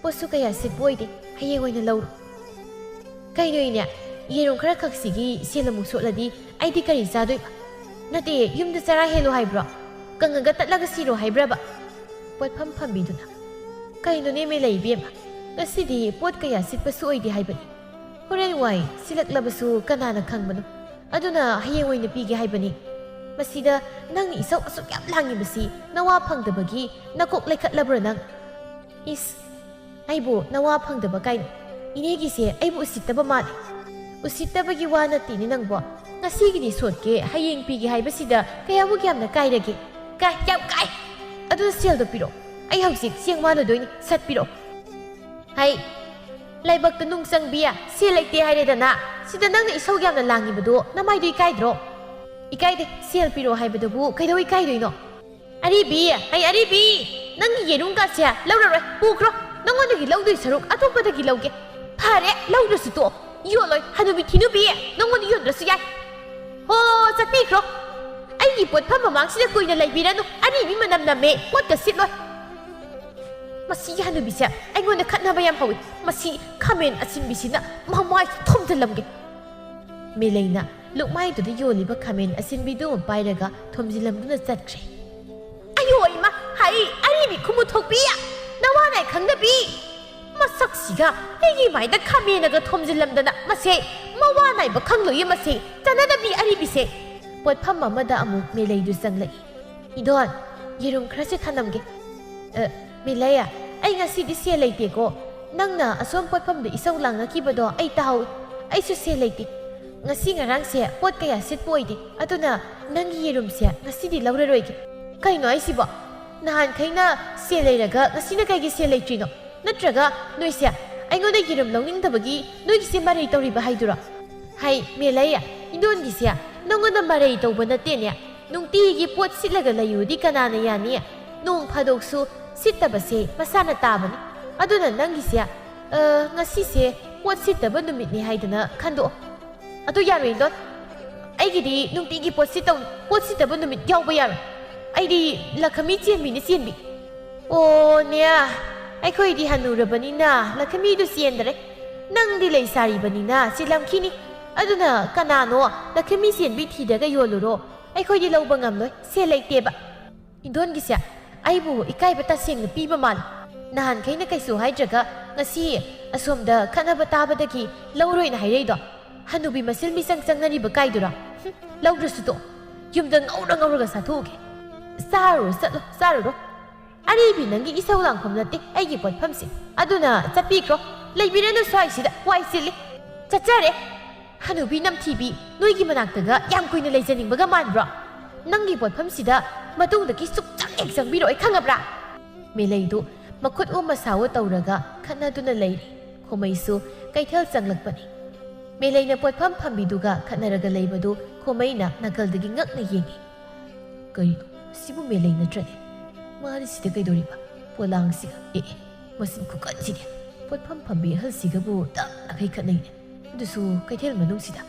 ꯄꯣꯠꯁꯨ ꯀꯌꯥ ꯁꯤꯠꯄ ꯑꯣꯏꯗꯦ, ꯍꯌꯦꯡ ꯑꯣꯏꯅ ꯂꯧꯔꯣ꯫" "ꯀꯩꯅꯣ ꯏꯅꯦ, ꯌꯦꯔꯨꯝ ꯈꯔ ꯈꯛꯁꯤꯒꯤ ꯁꯦꯜ ꯑꯃꯨꯛ ꯁꯣꯠꯂꯗꯤ ꯑꯩꯗꯤ ꯀꯔꯤ ꯆꯥꯗꯣꯏꯕ? ꯅꯠꯇꯦ, ꯌꯨꯝꯗ ꯆꯔꯥ ꯍꯦꯜꯂꯣ ꯍꯥꯏꯕ꯭ꯔꯣ? ꯀꯪꯉꯒ ꯇꯠꯂꯒ ꯁꯤꯔꯣ ꯍꯥꯏꯕ꯭ꯔꯕ?" ꯄꯣꯠꯐꯝ ꯐꯝꯕꯤꯗꯨꯅ, "ꯀꯩꯅꯣꯅꯦ ꯃꯦꯂꯩ ꯏꯕꯦꯝꯃ, ꯉꯁꯤꯗꯤ ꯄꯣꯠ ꯀꯌꯥ ꯁꯤꯠꯄꯁꯨ ꯑꯣꯏꯗꯦ ꯍꯥꯏꯕꯅꯤ꯫ ꯍꯣꯔꯦꯟ ꯋꯥꯏ ꯁꯤꯠꯂꯛꯂꯕꯁꯨ ꯀꯅꯥꯅ ꯈꯪꯕꯅꯣ? ꯑꯗꯨꯅ ꯍꯌꯦꯡ ꯑꯣꯏꯅ ꯄꯤꯒꯦ ꯍꯥꯏꯕꯅꯤ꯫ ꯃꯁꯤꯗ ꯅꯪꯅ ꯏꯁꯧ ꯑꯁꯨꯛ ꯌꯥꯝ ꯂꯥꯡꯉꯤꯕꯁꯤ ꯅꯋꯥ ꯐꯪꯗꯕꯒꯤ ꯅꯀꯣꯛ ꯂꯩꯈꯠꯂꯕ꯭ꯔꯣ ꯅꯪ? ꯏꯁ, ꯑꯩꯕꯨ ꯅꯋꯥ ꯐꯪꯗꯕ ꯀꯥꯏꯅ꯫ ꯏꯅꯦꯒꯤꯁꯦ ꯑꯩꯕꯨ ꯎꯁꯤꯠꯇꯕ ꯃꯥꯜꯂꯦ꯫" "ꯎꯁꯤꯠꯇꯕꯒꯤ ꯋꯥ ꯅꯠꯇꯦꯅꯦ ꯅꯪꯕꯣ꯫ ꯉꯁꯤꯒꯤꯗꯤ ꯁꯣꯠꯀꯦ, ꯍꯌꯦꯡ ꯄꯤꯒꯦ ꯍꯥꯏꯕꯁꯤꯗ ꯀꯌꯥꯃꯨꯛ ꯌꯥꯝꯅ ꯀꯥꯏꯔꯒꯦ?" "ꯀꯥꯏ, ꯌꯥꯝ ꯀꯥꯏ꯫ ꯑꯗꯨ ꯁꯦꯜꯗꯣ ꯄꯤꯔꯛꯑꯣ꯫ ꯑꯩ ꯍꯧꯖꯤꯛ ꯆꯦꯡ ꯋꯥꯜꯂꯨꯗꯣꯏꯅꯤ꯫ ꯁꯠ ꯄꯤꯔꯛꯑꯣ꯫" "ꯍꯩ, ꯂꯥꯏꯕꯛꯇ ꯅꯨꯡ ꯆꯪꯕꯤ, ꯁꯦꯜ ꯂꯩꯇꯦ ꯍꯥꯏꯔꯦꯗꯅ꯫ ꯁꯤꯗ ꯅꯪꯅ ꯏꯁꯧ ꯌꯥꯝꯅ ꯂꯥꯡꯉꯤꯕꯗꯣ ꯅꯃꯥꯏꯗꯣ ꯏꯀꯥꯏꯗ꯭ꯔꯣ?" "ꯏꯀꯥꯏꯗꯦ, ꯁꯦꯜ ꯄꯤꯔꯛꯑꯣ ꯍꯥꯏꯕꯗꯕꯨ ꯀꯩꯗꯧ ꯏꯀꯥꯏꯗꯣꯏꯅꯣ?" "ꯑꯔꯤꯕꯤ, ꯍꯩ ꯑꯔꯤꯕꯤ, ꯅꯪꯒꯤ ꯌꯦꯔꯨꯝꯒꯁꯦ ꯂꯧꯔꯔꯣꯏ, ꯄꯨꯈ꯭ꯔꯣ꯫ ꯅꯪꯉꯣꯟꯗꯒꯤ ꯂꯧꯗꯣꯏ ꯁꯔꯨꯛ ꯑꯇꯣꯞꯄꯗꯒꯤ ꯂꯧꯒꯦ꯫" "ꯐꯔꯦ, ꯂꯧꯗ꯭ꯔꯁꯨ ꯇꯣꯛꯑꯣ꯫ ꯌꯣꯜꯂꯣꯏ, ꯍꯅꯨꯕꯤ ꯊꯤꯅꯨꯕꯤ, ꯅꯪꯉꯣꯟꯗ ꯌꯣꯟꯗ꯭ꯔꯁꯨ ꯌꯥꯏ꯫ ꯍꯣ, ꯆꯠꯄꯤꯈ꯭ꯔꯣ꯫ ꯑꯩꯒꯤ ꯄꯣꯠꯐꯝ ꯃꯃꯥꯡꯁꯤꯗ ꯀꯨꯏꯅ ꯂꯩꯕꯤꯔꯅꯨ, ꯑꯔꯤꯕꯤ ꯃꯅꯝ ꯅꯝꯃꯦ, ꯄꯣꯠꯀ ꯁꯤꯠꯂꯣꯏ꯫" "ꯃꯁꯤꯒꯤ ꯍꯅꯨꯕꯤꯁꯦ ꯑꯩꯉꯣꯟꯗ ꯈꯠꯅꯕ ꯌꯥꯝ ꯍꯧꯏ꯫ ꯃꯁꯤ ꯈꯥꯃꯦꯟ ꯑꯁꯤꯟꯕꯤꯁꯤꯅ ꯃꯃꯥꯏ ꯊꯣꯝꯖꯤꯜꯂꯝꯒꯦ꯫" ꯃꯦꯂꯩꯅ ꯂꯨꯛꯃꯥꯏꯗꯨꯗ ꯌꯣꯜꯂꯤꯕ ꯈꯥꯃꯦꯟ ꯑꯁꯤꯟꯕꯤꯗꯨ ꯑꯃ ꯄꯥꯏꯔꯒ ꯊꯣꯝꯖꯤꯜꯂꯝꯗꯨꯅ ꯆꯠꯈ꯭ꯔꯦ꯫ "ꯑꯌꯣ ꯏꯃꯥ, ꯍꯩ ꯑꯔꯤꯕꯤ ꯈꯨꯃꯨ ꯊꯣꯛꯄꯤ! ꯅꯋꯥ ꯅꯥꯏ ꯈꯪꯗꯕꯤ! ꯃꯁꯛꯁꯤꯒ ꯑꯩꯒꯤ ꯃꯥꯏꯗ ꯈꯥꯃꯦꯟꯅꯒ ꯊꯣꯝꯖꯤꯜꯂꯝꯗꯅ, ꯃꯁꯦ ꯃꯋꯥ ꯅꯥꯏꯕ ꯈꯪꯂꯣꯏꯌꯦ, ꯃꯁꯦ ꯆꯥꯟꯅꯗꯕꯤ ꯑꯔꯤꯕꯤꯁꯦ꯫ ꯄꯣꯠꯐꯝ ꯑꯃꯗ ꯑꯃꯨꯛ ꯃꯦꯂꯩꯗꯨ ꯆꯪꯂꯛꯏ꯫ "ꯏꯗꯣꯟ, ꯌꯦꯔꯨꯝ ꯈꯔꯁꯦ ꯊꯅꯝꯒꯦ꯫" "ꯑ, ꯃꯦꯂꯩ, ꯑꯩ ꯉꯁꯤꯗꯤ ꯁꯦꯜ ꯂꯩꯇꯦꯀꯣ꯫ ꯅꯪꯅ ꯑꯁꯣꯝ ꯄꯣꯠꯐꯝꯗ ꯏꯁꯧ ꯂꯥꯡꯅꯈꯤꯕꯗꯣ ꯑꯩ ꯇꯥꯍꯧꯏ꯫ ꯑꯩꯁꯨ ꯁꯦꯜ ꯂꯩꯇꯦ꯫ ꯉꯁꯤ ꯉꯔꯥꯡꯁꯦ ꯄꯣꯠ ꯀꯌꯥ ꯁꯤꯠꯄ ꯑꯣꯏꯗꯦ꯫ ꯑꯗꯨꯅ ꯅꯪꯒꯤ ꯌꯦꯔꯨꯝꯁꯦ ꯉꯁꯤꯗꯤ ꯂꯧꯔꯔꯣꯏꯒꯦ꯫" "ꯀꯩꯅꯣ ꯍꯥꯏꯁꯤꯕꯣ? ꯅꯍꯥꯟꯈꯩꯅ ꯁꯦꯜ ꯂꯩꯔꯒ ꯉꯁꯤꯅ ꯀꯩꯒꯤ ꯁꯦꯜ ꯂꯩꯇ꯭ꯔꯤꯅꯣ? ꯅꯠꯇ꯭ꯔꯒ ꯅꯣꯏꯁꯦ ꯑꯩꯉꯣꯟꯗ ꯌꯦꯔꯨꯝ ꯂꯧꯅꯤꯡꯗꯕꯒꯤ ꯅꯣꯏꯒꯤꯁꯦ ꯃꯔꯩ ꯇꯧꯔꯤꯕ ꯍꯥꯏꯗꯨꯔꯣ?" "ꯍꯩ, ꯃꯦꯂꯩ, ꯏꯗꯣꯟꯒꯤꯁꯦ ꯅꯪꯉꯣꯟꯗ ꯃꯔꯩ ꯇꯧꯕ ꯅꯠꯇꯦꯅꯦ꯫ ꯅꯨꯡꯇꯤꯒꯤ ꯄꯣꯠ ꯁꯤꯠꯂꯒ ꯂꯩꯌꯨꯗꯤ ꯀꯅꯥꯅ ꯌꯥꯅꯤ? ꯅꯣꯡ ꯐꯥꯗꯣꯛꯁꯨ ꯁꯤꯠꯇꯕꯁꯦ ꯃꯁꯥꯅ ꯇꯥꯕꯅꯤ꯫ ꯑꯗꯨꯅ ꯅꯪꯒꯤꯁꯦ, ꯑ, ꯉꯁꯤꯁꯦ ꯄꯣꯠ ꯁꯤꯠꯇꯕ ꯅꯨꯃꯤꯠꯅꯤ ꯍꯥꯏꯗꯅ ꯈꯟꯗꯣꯛꯑꯣ꯫" "ꯑꯗꯨ ꯌꯥꯔꯣꯏ, ꯏꯗꯣꯟ꯫ ꯑꯩꯒꯤꯗꯤ ꯅꯨꯡꯇꯤꯒꯤ ꯄꯣꯠ ꯁꯤꯠꯇꯧ-, ꯄꯣꯠ ꯁꯤꯠꯇꯕ ꯅꯨꯃꯤꯠ ꯌꯥꯎꯕ ꯌꯥꯔꯣꯏ꯫ ꯑꯩꯗꯤ ꯂꯈꯃꯤ ꯆꯦꯟꯕꯤꯅꯤ, ꯆꯦꯟꯕꯤ꯫" "ꯑꯣ ꯅꯦ, ꯑꯩꯈꯣꯏꯗꯤ ꯍꯅꯨꯔꯕꯅꯤꯅ ꯂꯈꯃꯤꯗꯨ ꯆꯦꯟꯗꯔꯦ꯫ ꯅꯪꯗꯤ ꯂꯩꯁꯥꯔꯤꯕꯅꯤꯅ ꯆꯦꯜꯂꯝꯈꯤꯅꯤ꯫ ꯑꯗꯨꯅ ꯀꯅꯥꯅꯣ ꯂꯈꯃꯤ ꯆꯦꯟꯕꯤ ꯊꯤꯔꯒ ꯌꯣꯜꯂꯨꯔꯣ꯫ ꯑꯩꯈꯣꯏꯗꯤ ꯂꯧꯕ ꯉꯝꯂꯣꯏ, ꯁꯦꯜ ꯂꯩꯇꯦꯕ꯫" ꯏꯗꯣꯟꯒꯤꯁꯦ ꯑꯩꯕꯨ ꯏꯀꯥꯏꯕ ꯇꯁꯦꯡꯅ ꯄꯤꯕ ꯃꯥꯜꯂꯤ꯫ ꯅꯍꯥꯟꯈꯩꯅ ꯀꯩꯁꯨ ꯍꯥꯏꯗ꯭ꯔꯒ ꯉꯁꯤ ꯑꯁꯣꯝꯗ ꯈꯠꯅꯕ ꯇꯥꯕꯗꯒꯤ ꯂꯧꯔꯣꯏꯅ ꯍꯥꯏꯔꯛꯏꯗꯣ꯫ ꯍꯅꯨꯕꯤ ꯃꯁꯦꯜ ꯃꯤꯆꯪ ꯆꯪꯅꯔꯤꯕ ꯀꯥꯏꯗꯨꯔꯣ? ꯍꯨꯝ, ꯂꯧꯗ꯭ꯔꯁꯨ ꯇꯣꯛꯑꯣ꯫ ꯌꯨꯝꯗ ꯉꯧꯔ ꯉꯧꯔꯒ ꯆꯥꯊꯣꯛꯎꯒꯦ꯫ ꯆꯥꯔꯨꯔꯣ, ꯆꯠꯂꯣ, ꯆꯥꯔꯨꯔꯣ꯫ ꯑꯔꯤꯕꯤ ꯅꯪꯒꯤ ꯏꯁꯧ ꯂꯥꯡꯐꯝ ꯅꯠꯇꯦ ꯑꯩꯒꯤ ꯄꯣꯠꯐꯝꯁꯦ꯫ ꯑꯗꯨꯅ ꯆꯠꯄꯤꯈ꯭ꯔꯣ꯫ ꯂꯩꯕꯤꯔꯅꯨ ꯁ꯭ꯋꯥꯏꯁꯤꯗ, ꯋꯥꯏ ꯆꯤꯜꯂꯤ꯫ ꯆꯠꯆꯔꯦ꯫ ꯍꯅꯨꯕꯤ ꯅꯝꯊꯤꯕꯤ, ꯅꯣꯏꯒꯤ ꯃꯅꯥꯛꯇꯒ ꯌꯥꯝ ꯀꯨꯏꯅ ꯂꯩꯖꯅꯤꯡꯕꯒ ꯃꯥꯟꯕ꯭ꯔꯣ? ꯅꯪꯒꯤ ꯄꯣꯠꯐꯝꯁꯤꯗ ꯃꯇꯨꯡꯗꯒꯤ ꯁꯨꯛꯆꯪ ꯍꯦꯛ ꯆꯪꯕꯤꯔꯛꯑꯣꯏ, ꯈꯪꯉꯕ꯭ꯔꯥ? ꯃꯦꯂꯩꯗꯨ ꯃꯈꯨꯠ ꯑꯣ ꯃꯁꯥꯋꯣ ꯇꯧꯔꯒ ꯈꯠꯅꯗꯨꯅ ꯂꯩꯔꯤ꯫ ꯈꯣꯃꯩꯁꯨ ꯀꯩꯊꯦꯜ ꯆꯪꯂꯛꯄꯅꯤ꯫ ꯃꯦꯂꯩꯅ ꯄꯣꯠꯐꯝ ꯐꯝꯕꯤꯗꯨꯒ ꯈꯠꯅꯔꯒ ꯂꯩꯕꯗꯨ ꯈꯣꯃꯩꯅ ꯅꯥꯀꯜꯗꯒꯤ ꯉꯛꯅ ꯌꯦꯡꯏ꯫ "ꯀꯔꯤꯅꯣ, ꯁꯤꯕꯨ ꯃꯦꯂꯩ ꯅꯠꯇ꯭ꯔꯅꯦ? ꯃꯥꯗꯤ ꯁꯤꯗ ꯀꯩꯗꯧꯔꯤꯕ? ꯄꯣꯂꯥꯡꯁꯤꯒ, ꯑꯦ, ꯑꯦ, ꯃꯆꯤꯟ ꯈꯨꯀꯟꯁꯤꯗꯤ! ꯄꯣꯠꯐꯝ ꯐꯝꯕꯤ ꯑꯍꯜꯁꯤꯒꯕꯨ ꯇꯞꯅꯈꯩ ꯈꯠꯅꯩꯅꯦ, ꯑꯗꯨꯁꯨ ꯀꯩꯊꯦꯜ ꯃꯅꯨꯡꯁꯤꯗ꯫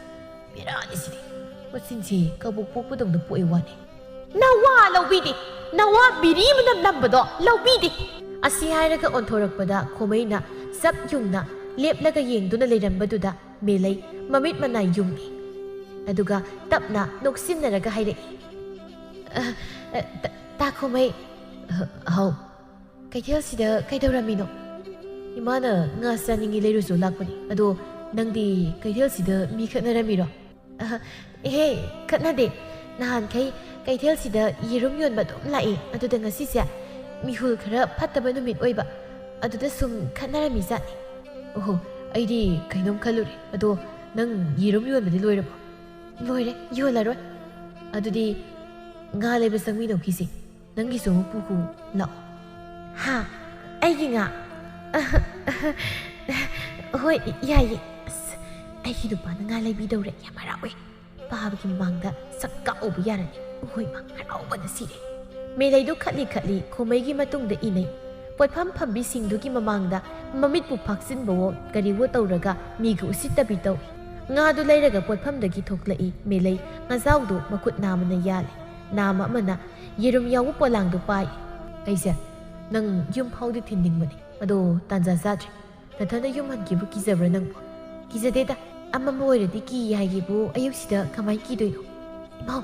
ꯕꯦꯔꯥꯅꯤ ꯁꯤꯗꯤ! ꯃꯆꯤꯟꯁꯤ ꯀꯕꯣꯛ ꯄꯣꯛꯄꯗꯧꯅ ꯄꯣꯛꯑꯦ ꯋꯥꯅꯤ꯫" "ꯅꯋꯥ ꯂꯧꯕꯤꯗꯦ! ꯅꯋꯥ ꯕꯤꯔꯤ ꯃꯅꯝ ꯅꯝꯕꯗꯣ ꯂꯧꯕꯤꯗꯦ!" ꯑꯁꯤ ꯍꯥꯏꯔꯒ ꯑꯣꯟꯊꯣꯔꯛꯄꯗ ꯈꯣꯃꯩꯅ ꯆꯞ ꯌꯨꯡꯅ ꯂꯦꯞꯂꯒ ꯌꯦꯡꯗꯨꯅ ꯂꯩꯔꯝꯕꯗꯨꯗ ꯃꯦꯂꯩ ꯃꯃꯤꯠ ꯃꯅꯥꯏ ꯌꯨꯡꯏ꯫ ꯑꯗꯨꯒ ꯇꯞꯅ ꯅꯣꯛꯁꯤꯟꯅꯔꯒ ꯍꯥꯏꯔꯛꯏ, "ꯑ, ꯑ, ꯇ-, ꯇꯥ ꯈꯣꯃꯩ꯫" "ꯑ, ꯍꯥꯎ꯫ ꯀꯩꯊꯦꯜꯁꯤꯗ ꯀꯩꯗꯧꯔꯝꯃꯤꯅꯣ?" "ꯏꯃꯥꯅ ꯉꯥ ꯆꯥꯅꯤꯡꯉꯤ ꯂꯩꯔꯨꯆꯣ ꯂꯥꯛꯄꯅꯤ꯫ ꯑꯗꯣ ꯅꯪꯗꯤ ꯀꯩꯊꯦꯜꯁꯤꯗ ꯃꯤ ꯈꯠꯅꯔꯝꯃꯤꯔꯣ?" ꯑꯍ, ꯑꯦꯍꯦ, ꯈꯠꯅꯗꯦ꯫ ꯅꯍꯥꯟꯈꯩ ꯀꯩꯊꯦꯜꯁꯤꯗ ꯌꯦꯔꯨꯝ ꯌꯣꯟꯕ ꯑꯗꯨꯝ ꯂꯥꯛꯏ, ꯑꯗꯨꯗ ꯉꯁꯤꯁꯦ ꯃꯤꯍꯨꯜ ꯈꯔ ꯐꯠꯇꯕ ꯅꯨꯃꯤꯠ ꯑꯣꯏꯕ, ꯑꯗꯨꯗ ꯁꯨꯝ ꯈꯠꯅꯔꯝꯃꯤꯖꯥꯠꯅꯤ꯫ ꯑꯣꯍꯣ, ꯑꯩꯗꯤ ꯀꯩꯅꯣꯝ ꯈꯜꯂꯨꯔꯦ꯫ ꯑꯗꯣ ꯅꯪ ꯌꯦꯔꯨꯝ ꯌꯣꯟꯕꯗꯤ ꯂꯣꯏꯔꯕꯣ? ꯂꯣꯏꯔꯦ, ꯌꯣꯜꯂꯔꯣꯏ꯫ ꯑꯗꯨꯗꯤ ꯉꯥ ꯂꯩꯕ ꯆꯪꯃꯤꯟꯅꯧꯈꯤꯁꯦ꯫ ꯅꯪꯒꯤꯁꯨ ꯑꯃ ꯄꯨꯈꯣ ꯂꯥꯛꯑꯣ꯫ ꯍꯥ? ꯑꯩꯒꯤ ꯉꯥ? ꯍꯣꯏ, ꯌꯥꯏꯌꯦ꯫ ꯑꯁ, ꯑꯩꯒꯤ ꯅꯨꯄꯥꯅ ꯉꯥ ꯂꯩꯕꯤꯗꯧꯔꯦ꯫ ꯌꯥꯝ ꯍꯔꯥꯎꯋꯦ꯫ ꯄꯥꯕꯒꯤ ꯃꯃꯥꯡꯗ ꯁꯛ ꯀꯥꯛꯎꯕ ꯌꯥꯔꯅꯤ꯫ ꯍꯣꯏ, ꯃꯥ ꯍꯔꯥꯎꯕꯅ ꯁꯤꯔꯦ꯫ ꯃꯦꯂꯩꯗꯨ ꯈꯠꯂꯤ ꯈꯠꯂꯤ ꯈꯨꯃꯩꯒꯤ ꯃꯇꯨꯡꯗ ꯏꯅꯩ꯫ ꯄꯣꯠꯐꯝ ꯐꯝꯕꯤꯁꯤꯡꯗꯨꯒꯤ ꯃꯃꯥꯡꯗ ꯃꯃꯤꯠꯄꯨ ꯐꯥꯛꯆꯤꯟꯕꯋꯣ ꯀꯔꯤꯋꯣ ꯇꯧꯔꯒ ꯃꯤꯒ ꯎꯁꯤꯠꯇꯕꯤ ꯇꯧꯏ꯫ ꯉꯥꯗꯨ ꯂꯩꯔꯒ ꯄꯣꯠꯐꯝꯗꯒꯤ ꯊꯣꯛꯂꯛꯏ ꯃꯦꯂꯩ꯫ ꯉꯥꯖꯥꯎꯗꯨ ꯃꯈꯨꯠ ꯅꯥꯝꯃꯅ ꯌꯥꯜꯂꯤ꯫ ꯅꯥꯝꯃ ꯑꯃꯅ ꯌꯦꯔꯨꯝ ꯌꯥꯎꯕ ꯄꯣꯂꯥꯡꯗꯨ ꯄꯥꯏ꯫ ꯑꯩꯁꯦ ꯅꯪ ꯌꯨꯝ ꯐꯥꯎꯗꯤ ꯊꯤꯟꯅꯤꯡꯕꯅꯤ, ꯑꯗꯣ ꯇꯥꯟꯖꯥ ꯆꯥꯗ꯭ꯔꯦ꯫ ꯅꯊꯟꯗ ꯌꯨꯝ ꯍꯟꯈꯤꯕ ꯀꯤꯖꯕ꯭ꯔꯥ ꯅꯪꯕꯨ? ꯀꯤꯖꯗꯦꯗ, ꯑꯃꯝꯕ ꯑꯣꯏꯔꯗꯤ ꯀꯤ ꯍꯥꯏꯒꯦꯕꯨ, ꯑꯌꯨꯛꯁꯤꯗ ꯀꯃꯥꯏ ꯀꯤꯗꯣꯏꯅꯣ? ꯏꯃꯥꯎ,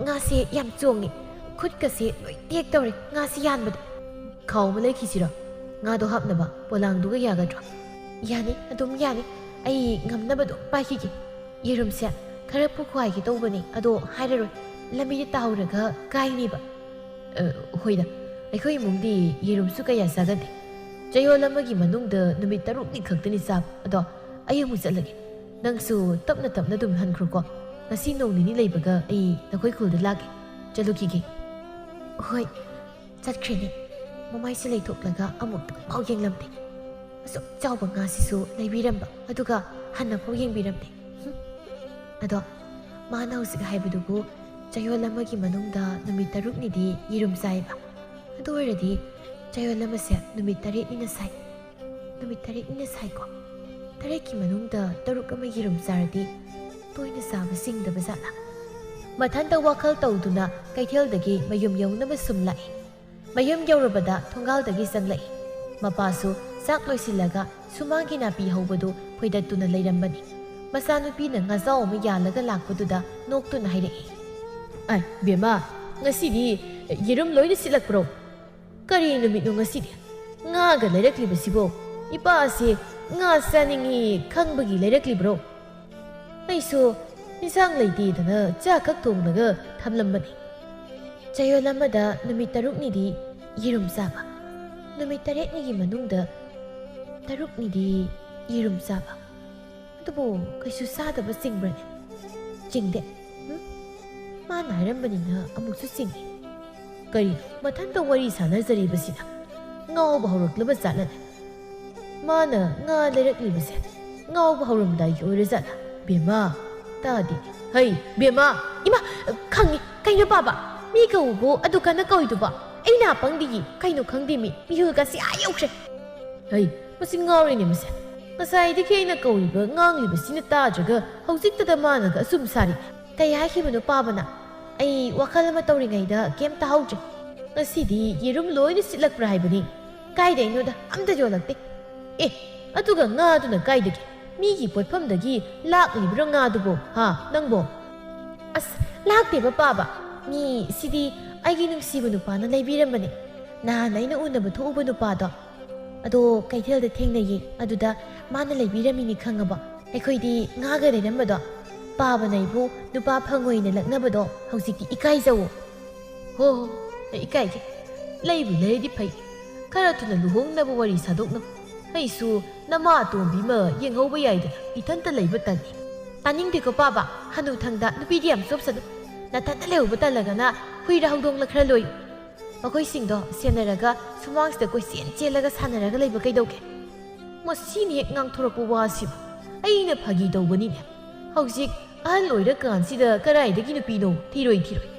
ꯉꯥꯁꯦ ꯌꯥꯝ ꯆꯣꯡꯉꯦ, ꯈꯨꯠꯀꯁꯦ ꯂꯣꯏ ꯇꯦꯛ ꯇꯧꯔꯦ ꯉꯥꯁꯦ ꯌꯥꯟꯕꯗ꯫ ꯈꯥꯎ ꯑꯃ ꯂꯩꯈꯤꯁꯤꯔꯣ? ꯉꯥꯗꯣ ꯍꯥꯞꯅꯕ ꯄꯣꯂꯥꯡꯗꯨꯒ ꯌꯥꯒꯗ꯭ꯔꯣ? ꯌꯥꯅꯤ, ꯑꯗꯨꯝ ꯌꯥꯅꯤ꯫ ꯑꯩ ꯉꯝꯅꯕ ꯑꯗꯨꯝ ꯄꯥꯏꯈꯤꯒꯦ꯫ ꯌꯦꯔꯨꯝꯁꯦ ꯈꯔ ꯄꯨꯈꯣ ꯍꯥꯏꯒꯦ ꯇꯧꯕꯅꯤ, ꯑꯗꯣ ꯍꯥꯏꯔꯔꯣꯏ, ꯂꯝꯕꯤꯗ ꯇꯥꯍꯧꯔꯒ ꯀꯥꯏꯅꯤꯕ꯫ ꯑ, ꯍꯣꯏꯗ, ꯑꯩꯈꯣꯏ ꯏꯃꯨꯡꯗꯤ ꯌꯦꯔꯨꯝꯁꯨ ꯀꯌꯥ ꯆꯥꯒꯟꯗꯦ꯫ ꯆꯌꯣꯜ ꯑꯃꯒꯤ ꯃꯅꯨꯡꯗ ꯅꯨꯃꯤꯠ ꯇꯔꯨꯛꯅꯤ ꯈꯛꯇꯅꯤ ꯆꯥꯕ꯫ ꯑꯗꯣ ꯑꯩ ꯑꯃꯨꯛ ꯆꯠꯂꯒꯦ꯫ ꯅꯪꯁꯨ ꯇꯞꯅ ꯇꯞꯅ ꯑꯗꯨꯝ ꯍꯟꯈ꯭ꯔꯣꯀꯣ꯫ ꯉꯁꯤ ꯅꯣꯡ ꯅꯤꯅꯤ ꯂꯩꯕꯒ ꯑꯩ ꯅꯈꯣꯏ ꯈꯨꯜꯗ ꯂꯥꯛꯀꯦ꯫ ꯆꯠꯂꯨꯈꯤꯒꯦ꯫ ꯍꯣꯏ, ꯆꯠꯈ꯭ꯔꯦꯅꯦ꯫ ꯃꯃꯥꯏꯁꯦ ꯂꯩꯊꯣꯛꯂꯒ ꯑꯃꯨꯛꯇꯪ ꯐꯥꯎ ꯌꯦꯡꯂꯝꯗꯦ꯫ ꯑꯁꯨꯛ ꯆꯥꯎꯕ ꯉꯥꯁꯤꯁꯨ ꯂꯩꯕꯤꯔꯝꯕ, ꯑꯗꯨꯒ ꯍꯟꯅ ꯐꯥꯎ ꯌꯦꯡꯕꯤꯔꯝꯗꯦ꯫ ꯍꯨꯝ꯫ ꯑꯗꯣ ꯃꯥꯅ ꯍꯧꯖꯤꯛ ꯍꯥꯏꯕꯗꯨꯕꯨ ꯆꯌꯣꯜ ꯑꯃꯒꯤ ꯃꯅꯨꯡꯗ ꯅꯨꯃꯤꯠ ꯇꯔꯨꯛꯅꯤꯗꯤ ꯌꯦꯔꯨꯝ ꯆꯥꯏꯕ꯫ ꯑꯗꯨ ꯑꯣꯏꯔꯗꯤ ꯆꯌꯣꯜ ꯑꯃꯁꯦ ꯅꯨꯃꯤꯠ ꯇꯔꯦꯠꯅꯤꯅ ꯁꯥꯏ꯫ ꯅꯨꯃꯤꯠ ꯇꯔꯦꯠꯅꯤꯅ ꯁꯥꯏꯀꯣ꯫ ꯇꯔꯦꯠꯀꯤ ꯃꯅꯨꯡꯗ ꯇꯔꯨꯛ ꯑꯃ ꯌꯦꯔꯨꯝ ꯆꯥꯔꯗꯤ ꯇꯣꯏꯅ ꯆꯥꯕ ꯆꯤꯡꯗꯕ ꯖꯥꯠꯂꯥ? ꯃꯊꯟꯇ ꯋꯥꯈꯜ ꯇꯧꯗꯨꯅ ꯀꯩꯊꯦꯜꯗꯒꯤ ꯃꯌꯨꯝ ꯌꯧꯅꯕ ꯁꯨꯝ ꯂꯥꯛꯏ꯫ ꯃꯌꯨꯝ ꯌꯧꯔꯕꯗ ꯊꯣꯡꯒꯥꯜꯗꯒꯤ ꯆꯪꯂꯛꯏ꯫ ꯃꯄꯥꯁꯨ ꯆꯥꯛ ꯂꯣꯏꯁꯤꯜꯂꯒ ꯁꯨꯃꯥꯡꯒꯤ ꯅꯥꯄꯤ ꯍꯧꯕꯗꯨ ꯐꯣꯏꯗꯠꯇꯨꯅ ꯂꯩꯔꯝꯕꯅꯤ꯫ ꯃꯆꯥꯅꯨꯄꯤꯅ ꯉꯥꯖꯥꯎ ꯑꯃ ꯌꯥꯜꯂꯒ ꯂꯥꯛꯄꯗꯨꯗ ꯅꯣꯛꯇꯨꯅ ꯍꯥꯏꯔꯛꯏ꯫ "ꯑꯥꯏ, ꯕꯦꯝꯃ, ꯉꯁꯤꯗꯤ ꯌꯦꯔꯨꯝ ꯂꯣꯏꯅ ꯁꯤꯠꯂꯛꯄ꯭ꯔꯣ? ꯀꯔꯤ ꯅꯨꯃꯤꯠꯅꯣ ꯉꯁꯤꯗꯤ? ꯉꯥꯒ ꯂꯩꯔꯛꯂꯤꯕꯁꯤꯕꯣ? ꯏꯄꯥꯁꯤ ꯉꯥ ꯆꯥꯅꯤꯡꯏ ꯈꯪꯕꯒꯤ ꯂꯩꯔꯛꯂꯤꯕ꯭ꯔꯣ?" ꯑꯩꯁꯨ ꯏꯟꯁꯥꯡ ꯂꯩꯇꯦꯗꯅ ꯆꯥꯛ ꯈꯛ ꯊꯣꯡꯂꯒ ꯊꯝꯂꯝꯕꯅꯤ꯫ ꯆꯌꯣꯜ ꯑꯃꯗ ꯅꯨꯃꯤꯠ ꯇꯔꯨꯛꯅꯤꯗꯤ ꯌꯦꯔꯨꯝ ꯆꯥꯕ, ꯅꯨꯃꯤꯠ ꯇꯔꯦꯠꯅꯤꯒꯤ ꯃꯅꯨꯡꯗ ꯇꯔꯨꯛꯅꯤꯗꯤ ꯌꯦꯔꯨꯝ ꯆꯥꯕ꯫ ꯑꯗꯨꯕꯨ ꯀꯩꯁꯨ ꯆꯥꯗꯕ ꯆꯤꯡꯕ꯭ꯔꯅꯦ? ꯆꯤꯡꯗꯦ꯫ ꯎꯝ? ꯃꯥꯅ ꯍꯥꯏꯔꯝꯕꯅꯤꯅ ꯑꯃꯨꯛꯁꯨ ꯆꯤꯡꯏ꯫ ꯀꯔꯤꯅꯣ ꯃꯊꯟꯇ ꯋꯥꯔꯤ ꯁꯥꯟꯅꯖꯔꯤꯕꯁꯤꯅ? ꯉꯥꯎꯕ ꯍꯧꯔꯛꯂꯕ ꯖꯥꯠꯂꯅꯦ? ꯃꯥꯅ ꯉꯥ ꯂꯩꯔꯛꯂꯤꯕꯁꯦ ꯉꯥꯎꯕ ꯍꯧꯔꯝꯗꯥꯏꯒꯤ ꯑꯣꯏꯔꯖꯥꯠꯂ? ꯕꯦꯝꯃ, ꯇꯥꯗꯦ꯫ ꯍꯩ, ꯕꯦꯝꯃ! ꯏꯃꯥ, ꯈꯪꯉꯤ꯫ ꯀꯩꯅꯣ ꯄꯥꯕ? ꯃꯤ ꯀꯧꯕꯕꯨ ꯑꯗꯨ ꯀꯟꯅ ꯀꯧꯏꯗꯨꯕꯣ? ꯑꯩ ꯅꯥ ꯄꯪꯗꯤꯌꯦ꯫ ꯀꯩꯅꯣ ꯈꯪꯗꯦ ꯃꯤ꯫ ꯃꯤꯍꯨꯜꯒꯁꯤ ꯑꯥ ꯌꯧꯈ꯭ꯔꯦ꯫ ꯍꯩ, ꯃꯁꯤ ꯉꯥꯎꯔꯦꯅꯦ ꯃꯁꯦ꯫ ꯉꯁꯥꯏꯗꯒꯤ ꯑꯩꯅ ꯀꯧꯔꯤꯕ ꯉꯥꯡꯂꯤꯕꯁꯤꯅ ꯇꯥꯗ꯭ꯔꯒ ꯍꯧꯖꯤꯛꯇꯗ ꯃꯥꯅꯒ ꯑꯁꯨꯝ ꯁꯥꯔꯤ꯫ ꯀꯩ ꯍꯥꯏꯈꯤꯕꯅꯣ ꯄꯥꯕꯅ? ꯑꯩ ꯋꯥꯈꯜ ꯑꯃ ꯇꯧꯔꯤꯉꯩꯗ ꯀꯩꯝ ꯇꯥꯍꯧꯗ꯭ꯔꯦ꯫ ꯉꯁꯤꯗꯤ ꯌꯦꯔꯨꯝ ꯂꯣꯏꯅ ꯁꯤꯠꯂꯛꯄ꯭ꯔꯥ ꯍꯥꯏꯕꯅꯤ꯫ ꯀꯥꯏꯗꯩꯅꯣꯗ ꯑꯝꯇ ꯌꯣꯜꯂꯛꯇꯦ꯫ ꯑꯦ, ꯑꯗꯨꯒ ꯉꯥꯗꯨꯅ ꯀꯥꯏꯗꯒꯤ? ꯃꯤꯒꯤ ꯄꯣꯠꯐꯝꯗꯒꯤ ꯂꯥꯛꯂꯤꯕ꯭ꯔꯣ ꯉꯥꯗꯨꯕꯣ? ꯍꯥ, ꯅꯪꯕꯣ? ꯑꯁ, ꯂꯥꯛꯇꯦꯕ ꯄꯥꯕ꯫ ꯃꯤ ꯁꯤꯗꯤ ꯑꯩꯒꯤ ꯅꯨꯡꯁꯤꯕ ꯅꯨꯄꯥꯅ ꯂꯩꯕꯤꯔꯝꯕꯅꯦ꯫ ꯅꯍꯥꯟ ꯑꯩꯅ ꯎꯅꯕ ꯊꯣꯛꯎꯕ ꯅꯨꯄꯥꯗꯣ꯫ ꯑꯗꯣ ꯀꯩꯊꯦꯜꯗ ꯊꯦꯡꯅꯩꯌꯦ꯫ ꯑꯗꯨꯗ ꯃꯥꯅ ꯂꯩꯕꯤꯔꯝꯃꯤꯅꯤ ꯈꯪꯉꯕꯣ? ꯑꯩꯈꯣꯏꯗꯤ ꯉꯥꯒ ꯂꯩꯔꯝꯕꯗꯣ ꯄꯥꯕꯅ ꯑꯩꯕꯨ ꯅꯨꯄꯥ ꯐꯪꯉꯣꯏꯅ ꯂꯛꯅꯕꯗꯣ ꯍꯧꯖꯤꯛꯇꯤ ꯏꯀꯥꯏꯖꯧꯋꯣ꯫ ꯍꯣ ꯍꯣ, ꯑꯩ ꯏꯀꯥꯏꯒꯦ꯫ ꯂꯩꯕꯨ ꯂꯩꯔꯗꯤ ꯐꯩ꯫ ꯈꯔ ꯊꯨꯅ ꯂꯨꯍꯣꯡꯅꯕ ꯋꯥꯔꯤ ꯁꯥꯗꯣꯛꯅꯕ꯫ ꯑꯩꯁꯨ ꯅꯃꯥ ꯑꯇꯣꯝꯕꯤ ꯑꯃ ꯌꯦꯡꯍꯧꯕ ꯌꯥꯏꯗꯅ, ꯏꯊꯟꯇ ꯂꯩꯕ ꯇꯜꯂꯤ꯫ ꯇꯥꯅꯤꯡꯗꯦꯀꯣ ꯄꯥꯕ, ꯍꯅꯨꯊꯪꯗ ꯅꯨꯄꯤꯗꯤ ꯌꯥꯝ ꯆꯣꯞꯁꯅꯨ꯫ ꯅꯊꯟꯇ ꯂꯩꯍꯧꯕ ꯇꯜꯂꯒꯅ ꯍꯨꯏꯔ ꯍꯧꯗꯣꯡꯂ ꯈꯔ ꯂꯣꯏꯌꯨ꯫ ꯃꯈꯣꯏꯁꯤꯡꯗꯣ ꯁꯦꯟꯅꯔꯒ ꯁꯨꯃꯥꯡꯁꯤꯗ ꯀꯣꯏꯆꯦꯟ ꯆꯦꯜꯂꯒ ꯁꯥꯟꯅꯔꯒ ꯂꯩꯕ ꯀꯩꯗꯧꯒꯦ? ꯃꯁꯤꯅ ꯍꯦꯛ ꯉꯥꯡꯊꯣꯔꯛꯄ ꯋꯥꯁꯤꯕꯨ꯫ ꯑꯩꯅ ꯐꯥꯒꯤ ꯇꯧꯕꯅꯤꯅꯦ꯫ ꯍꯧꯖꯤꯛ ꯑꯍꯜ ꯑꯣꯏꯔꯀꯥꯟꯁꯤꯗ ꯀꯗꯥꯏꯗꯒꯤ ꯅꯨꯄꯤꯅꯣ? ꯊꯤꯔꯣꯏ, ꯊꯤꯔꯣꯏ꯫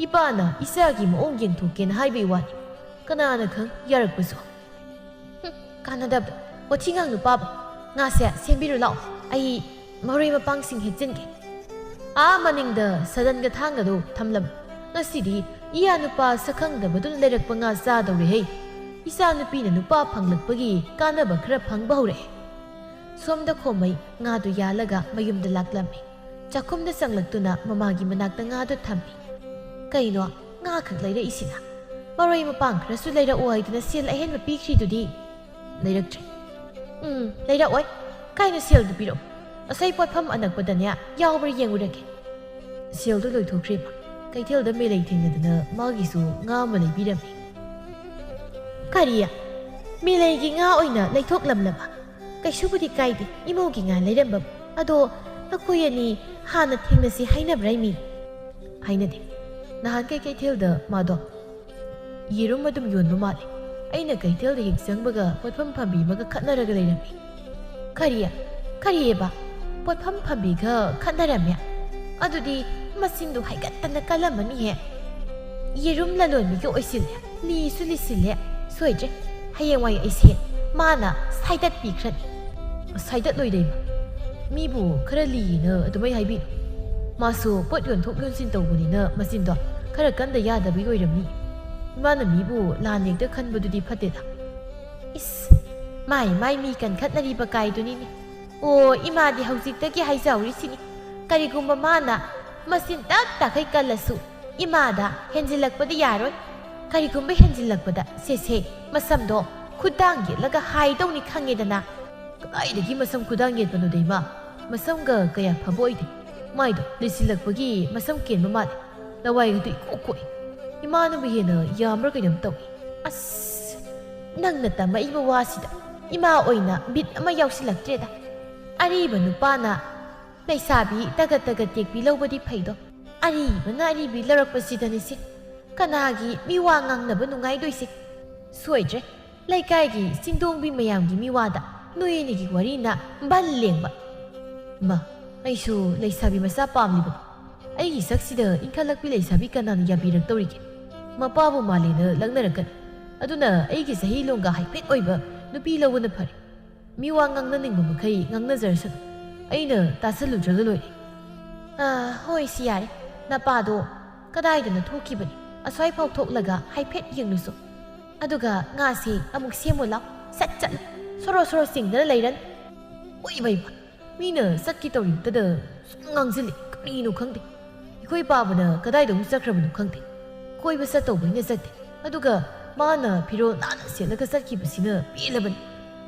ꯏꯄꯥꯅ ꯏꯆꯥꯒꯤ ꯃꯑꯣꯡ ꯌꯦꯡꯊꯣꯛꯀꯦꯅ ꯍꯥꯏꯕꯩ ꯋꯥꯅꯤ꯫ ꯀꯅꯥꯅ ꯈꯪ ꯌꯥꯔꯛꯄꯁꯨ꯫ ꯍꯨꯝ, ꯀꯥꯟꯅꯗꯕꯗ꯫ ꯋꯥꯊꯤ ꯉꯥꯡꯅꯨ ꯄꯥꯕ꯫ ꯉꯥꯁꯦ ꯁꯦꯝꯕꯤꯔꯨ ꯂꯥꯛꯑꯣ꯫ ꯑꯩ ꯃꯔꯣꯏ ꯃꯄꯥꯡꯁꯤꯡ ꯍꯦꯛꯆꯤꯟꯒꯦ꯫ ꯑꯥ ꯃꯅꯤꯡꯗ ꯁꯗꯟꯒ ꯊꯥꯡꯒꯗꯣ ꯊꯝꯂꯝꯃꯨ꯫ ꯉꯁꯤꯗꯤ ꯏꯌꯥ ꯅꯨꯄꯥ ꯁꯛꯈꯪꯗꯕꯗꯨꯅ ꯂꯩꯔꯛꯄ ꯉꯥ ꯆꯥꯗꯧꯔꯦꯍꯦ꯫ ꯏꯆꯥ ꯅꯨꯄꯤꯅ ꯅꯨꯄꯥ ꯐꯪꯂꯛꯄꯒꯤ ꯀꯥꯟꯅꯕ ꯈꯔ ꯐꯪꯕ ꯍꯧꯔꯛꯑꯦ꯫ ꯁꯣꯝꯗ ꯈꯣꯝꯃꯩ ꯉꯥꯗꯨ ꯌꯥꯜꯂꯒ ꯃꯌꯨꯝꯗ ꯂꯥꯛꯂꯝꯃꯤ꯫ ꯆꯥꯛꯈꯨꯝꯗ ꯆꯪꯂꯛꯇꯨꯅ ꯃꯃꯥꯒꯤ ꯃꯅꯥꯛꯇ ꯉꯥꯗꯨ ꯊꯝꯃꯤ꯫ ꯀꯩꯅꯣ ꯉꯥ ꯈꯛ ꯂꯩꯔꯛꯏꯁꯤꯅ? ꯃꯔꯣꯏ ꯃꯄꯥꯡ ꯈꯔꯁꯨ ꯂꯩꯔꯛꯑꯣ ꯍꯥꯏꯗꯨꯅ ꯁꯦꯜ ꯑꯍꯦꯟꯕ ꯄꯤꯈ꯭ꯔꯤꯗꯨꯗꯤ? ꯂꯩꯔꯛꯇ꯭ꯔꯦ꯫ ꯎꯝ, ꯂꯩꯔꯛꯑꯣꯏ꯫ ꯀꯥꯏꯅꯣ ꯁꯦꯜꯗꯨ ꯄꯤꯔꯛꯑꯣ꯫ ꯑꯁꯣꯏ ꯄꯣꯠꯐꯝ ꯑꯅꯛꯄꯗꯅꯦ ꯌꯥꯎꯕ꯭ꯔꯥ ꯌꯦꯡꯉꯨꯔꯒꯦ꯫ ꯁꯦꯜꯗꯣ ꯂꯣꯏꯊꯣꯛꯈ꯭ꯔꯦꯕ꯫ ꯀꯩꯊꯦꯜꯗ ꯃꯦꯂꯩ ꯊꯦꯡꯅꯗꯅ ꯃꯥꯒꯤꯁꯨ ꯉꯥ ꯑꯃ ꯂꯩꯕꯤꯔꯝꯃꯤ꯫ "ꯀꯔꯤ? ꯃꯦꯂꯩꯒꯤ ꯉꯥ ꯑꯣꯏꯅ ꯂꯩꯊꯣꯛꯂꯝꯂꯕ? ꯀꯩꯁꯨꯕꯨꯗꯤ ꯀꯥꯏꯗꯦ, ꯏꯃꯧꯒꯤ ꯉꯥ ꯂꯩꯔꯝꯕꯕꯨ꯫ ꯑꯗꯣ ꯅꯈꯣꯏ ꯑꯅꯤ ꯍꯥꯟꯅ ꯊꯦꯡꯅꯁꯤ ꯍꯥꯏꯅꯕ꯭ꯔꯥ, ꯏꯃꯤ?" "ꯍꯥꯏꯅꯗꯦ꯫ ꯅꯍꯥꯟꯈꯩ ꯀꯩꯊꯦꯜꯗ ꯃꯥꯗꯣ ꯌꯦꯔꯨꯝ ꯑꯗꯨꯝ ꯌꯣꯟꯕ ꯃꯥꯜꯂꯦ꯫ ꯑꯩꯅ ꯀꯩꯊꯦꯜꯗ ꯍꯦꯛ ꯆꯪꯕꯒ ꯄꯣꯠꯐꯝ ꯐꯝꯕꯤ ꯑꯃꯒ ꯈꯠꯅꯔꯒ ꯂꯩꯔꯝꯃꯤ꯫" "ꯀꯔꯤ? ꯀꯔꯤꯑꯕ? ꯄꯣꯠꯐꯝ ꯐꯝꯕꯤꯒ ꯈꯠꯅꯔꯝꯃꯦ? ꯑꯗꯨꯗꯤ ꯃꯆꯤꯟꯗꯣ ꯍꯥꯏꯒꯠꯇꯅ ꯀꯜꯂꯝꯃꯅꯤꯍꯦ꯫ ꯌꯦꯔꯨꯝ ꯂꯂꯣꯟꯕꯤꯒ ꯑꯣꯏꯁꯤꯜꯂꯦ, ꯂꯤꯁꯨ ꯂꯤꯁꯤꯜꯂꯦ꯫ ꯁꯣꯏꯗ꯭ꯔꯦ, ꯍꯌꯦꯡꯋꯥꯏ ꯑꯩꯁꯦ ꯃꯥꯅ ꯁꯥꯏꯗꯠꯄꯤꯈ꯭ꯔꯅꯤ꯫" "ꯁꯥꯏꯗꯠꯂꯣꯏꯗꯩꯕ꯫ ꯃꯤꯕꯨ ꯈꯔ ꯂꯤꯌꯦꯅ ꯑꯗꯨꯃꯥꯏ ꯍꯥꯏꯕꯤꯅꯨ꯫ ꯃꯥꯁꯨ ꯄꯣꯠ ꯌꯣꯟꯊꯣꯛ ꯌꯣꯟꯁꯤꯟ ꯇꯧꯕꯅꯤꯅ ꯃꯆꯤꯟꯗꯣ ꯈꯔ ꯀꯟꯗ ꯌꯥꯗꯕꯒꯤ ꯑꯣꯏꯔꯝꯅꯤ꯫ ꯏꯃꯥꯅ ꯃꯤꯕꯨ ꯂꯥꯟꯅ ꯍꯦꯛꯇ ꯈꯟꯕꯗꯨꯗꯤ ꯐꯠꯇꯦꯗ꯫" "ꯏꯁ, ꯃꯥꯏ ꯃꯥꯏ ꯃꯤ ꯀꯟꯈꯠꯅꯔꯤꯕ ꯀꯥꯏꯗꯨꯅꯤꯅꯦ꯫ ꯑꯣ, ꯏꯃꯥꯗꯤ ꯍꯧꯖꯤꯛꯇꯒꯤ ꯍꯥꯏꯖꯍꯧꯔꯤꯁꯤꯅꯤ꯫ ꯀꯔꯤꯒꯨꯝꯕ ꯃꯥꯅ ꯃꯆꯤꯟ ꯇꯛ ꯇꯥꯈꯩ ꯀꯜꯂꯁꯨ ꯏꯃꯥꯗ ꯍꯦꯟꯖꯤꯜꯂꯛꯄꯗꯤ ꯌꯥꯔꯣꯏ꯫ ꯀꯔꯤꯒꯨꯝꯕ ꯍꯦꯟꯖꯤꯜꯂꯛꯄꯗ ꯁꯦꯁꯦ ꯃꯁꯝꯗꯣ ꯈꯨꯗꯥꯡ ꯌꯦꯠꯂꯒ ꯍꯥꯏꯗꯧꯅꯤ ꯈꯪꯉꯦꯗꯅ꯫" "ꯀꯗꯥꯏꯗꯒꯤ ꯃꯁꯝ ꯈꯨꯗꯥꯡ ꯌꯦꯠꯄꯅꯣꯗ ꯏꯃꯥ? ꯃꯁꯝꯒ ꯀꯌꯥ ꯐꯕ ꯑꯣꯏꯗꯦ꯫ ꯃꯥꯏꯗꯣ ꯂꯤꯁꯤꯜꯂꯛꯄꯒꯤ ꯃꯁꯝ ꯀꯦꯟꯕ ꯃꯥꯜꯂꯦ꯫ ꯂꯋꯥꯏꯒꯗꯨ ꯏꯀꯣꯛ ꯀꯣꯛꯏ꯫ ꯏꯃꯥꯅꯕꯨ ꯍꯦꯟꯅ ꯌꯥꯝꯕ꯭ꯔꯥ ꯀꯩꯅꯣꯝ ꯇꯧꯏ꯫" "ꯑꯁ, ꯅꯪꯅ ꯇꯝꯃꯛꯏꯕ ꯋꯥꯁꯤꯗ ꯏꯃꯥ ꯑꯣꯏꯅ ꯕꯤꯠ ꯑꯃ ꯌꯥꯎꯁꯤꯜꯂꯛꯇ꯭ꯔꯦꯗ꯫ ꯑꯔꯤꯕ ꯅꯨꯄꯥꯅ ꯂꯩꯁꯥꯕꯤ ꯇꯒꯠ ꯇꯒꯠ ꯇꯦꯛꯄꯤ ꯂꯧꯕꯗꯤ ꯐꯩꯗꯣ, ꯑꯔꯤꯕꯅ ꯑꯔꯤꯕꯤ ꯂꯧꯔꯛꯄꯁꯤꯗꯅꯤꯁꯦ ꯀꯅꯥꯒꯤ ꯃꯤꯋꯥ ꯉꯥꯡꯅꯕ ꯅꯨꯡꯉꯥꯏꯗꯣꯏꯁꯦ꯫ ꯁꯣꯏꯗ꯭ꯔꯦ, ꯂꯩꯀꯥꯏꯒꯤ ꯆꯤꯡꯗꯣꯡꯕꯤ ꯃꯌꯥꯝꯒꯤ ꯃꯤꯋꯥꯗ ꯅꯣꯏ ꯑꯅꯤꯒꯤ ꯋꯥꯔꯤꯅ ꯕꯟ ꯂꯦꯡꯕ꯫ ꯃꯥ, ꯑꯩꯁꯨ ꯂꯩꯁꯥꯕꯤ ꯃꯆꯥ ꯄꯥꯝꯂꯤꯕꯅꯤ꯫ ꯑꯩꯒꯤ ꯁꯛꯁꯤꯗ ꯏꯟꯈꯠꯂꯛꯄꯤ ꯂꯩꯁꯥꯕꯤ ꯀꯅꯥꯅ ꯌꯥꯕꯤꯔꯛꯇꯧꯔꯤꯒꯦ? ꯃꯄꯥꯕꯨ ꯃꯥꯜꯂꯦꯅ ꯂꯛꯅꯔꯛꯀꯅꯤ꯫ ꯑꯗꯨꯅ ꯑꯩꯒꯤ ꯆꯍꯤ ꯂꯣꯡꯒ ꯍꯥꯏꯐꯦꯠ ꯑꯣꯏꯕ ꯅꯨꯄꯤ ꯂꯧꯕꯅ ꯐꯔꯦ꯫ ꯃꯤꯋꯥ ꯉꯥꯡꯅꯅꯤꯡꯕ ꯃꯈꯩ ꯉꯥꯡꯅꯖꯔꯁꯅꯨ꯫ ꯑꯩꯅ ꯇꯥꯁꯜꯂꯨꯗ꯭ꯔꯒ ꯂꯣꯏꯔꯦ꯫" "ꯑꯥ, ꯍꯣꯏ, ꯁꯤ ꯌꯥꯔꯦ꯫ ꯅꯄꯥꯗꯣ ꯀꯗꯥꯏꯗꯅꯣ ꯊꯣꯛꯈꯤꯕꯅꯤ꯫ ꯑꯁ꯭ꯋꯥꯏꯐꯥꯎ ꯊꯣꯛꯂꯒ ꯍꯥꯏꯐꯦꯠ ꯌꯦꯡꯂꯨꯁꯣ꯫ ꯑꯗꯨꯒ ꯉꯥꯁꯦ ꯑꯃꯨꯛ ꯁꯦꯝꯃꯨ ꯂꯥꯎ꯫ ꯁꯠ ꯆꯠꯂꯨ꯫ ꯁꯣꯔꯣ ꯁꯣꯔꯣ ꯆꯤꯡꯗꯅ ꯂꯩꯔꯅꯨ꯫" "ꯑꯣꯏ ꯃꯩꯃ, ꯃꯤꯅ ꯆꯠꯀꯦ ꯇꯧꯔꯤꯉꯩꯗ ꯁꯨꯝ ꯉꯥꯡꯁꯤꯜꯂꯤ꯫ ꯀꯔꯤꯅꯣ ꯈꯪꯗꯦ꯫ ꯑꯩꯈꯣꯏ ꯄꯥꯕꯅ ꯀꯗꯥꯏꯗ ꯑꯃꯨꯛ ꯆꯠꯈ꯭ꯔꯕꯅꯣ ꯈꯪꯗꯦ꯫ ꯀꯣꯏꯕ ꯆꯠꯇꯧꯕꯩꯅ ꯆꯠꯇꯦ꯫ ꯑꯗꯨꯒ ꯃꯥꯅ ꯐꯤꯔꯣꯜ ꯅꯥꯟꯅ ꯁꯦꯠꯂꯒ ꯆꯠꯈꯤꯕꯁꯤꯅ ꯄꯦꯜꯂꯕꯅꯤ꯫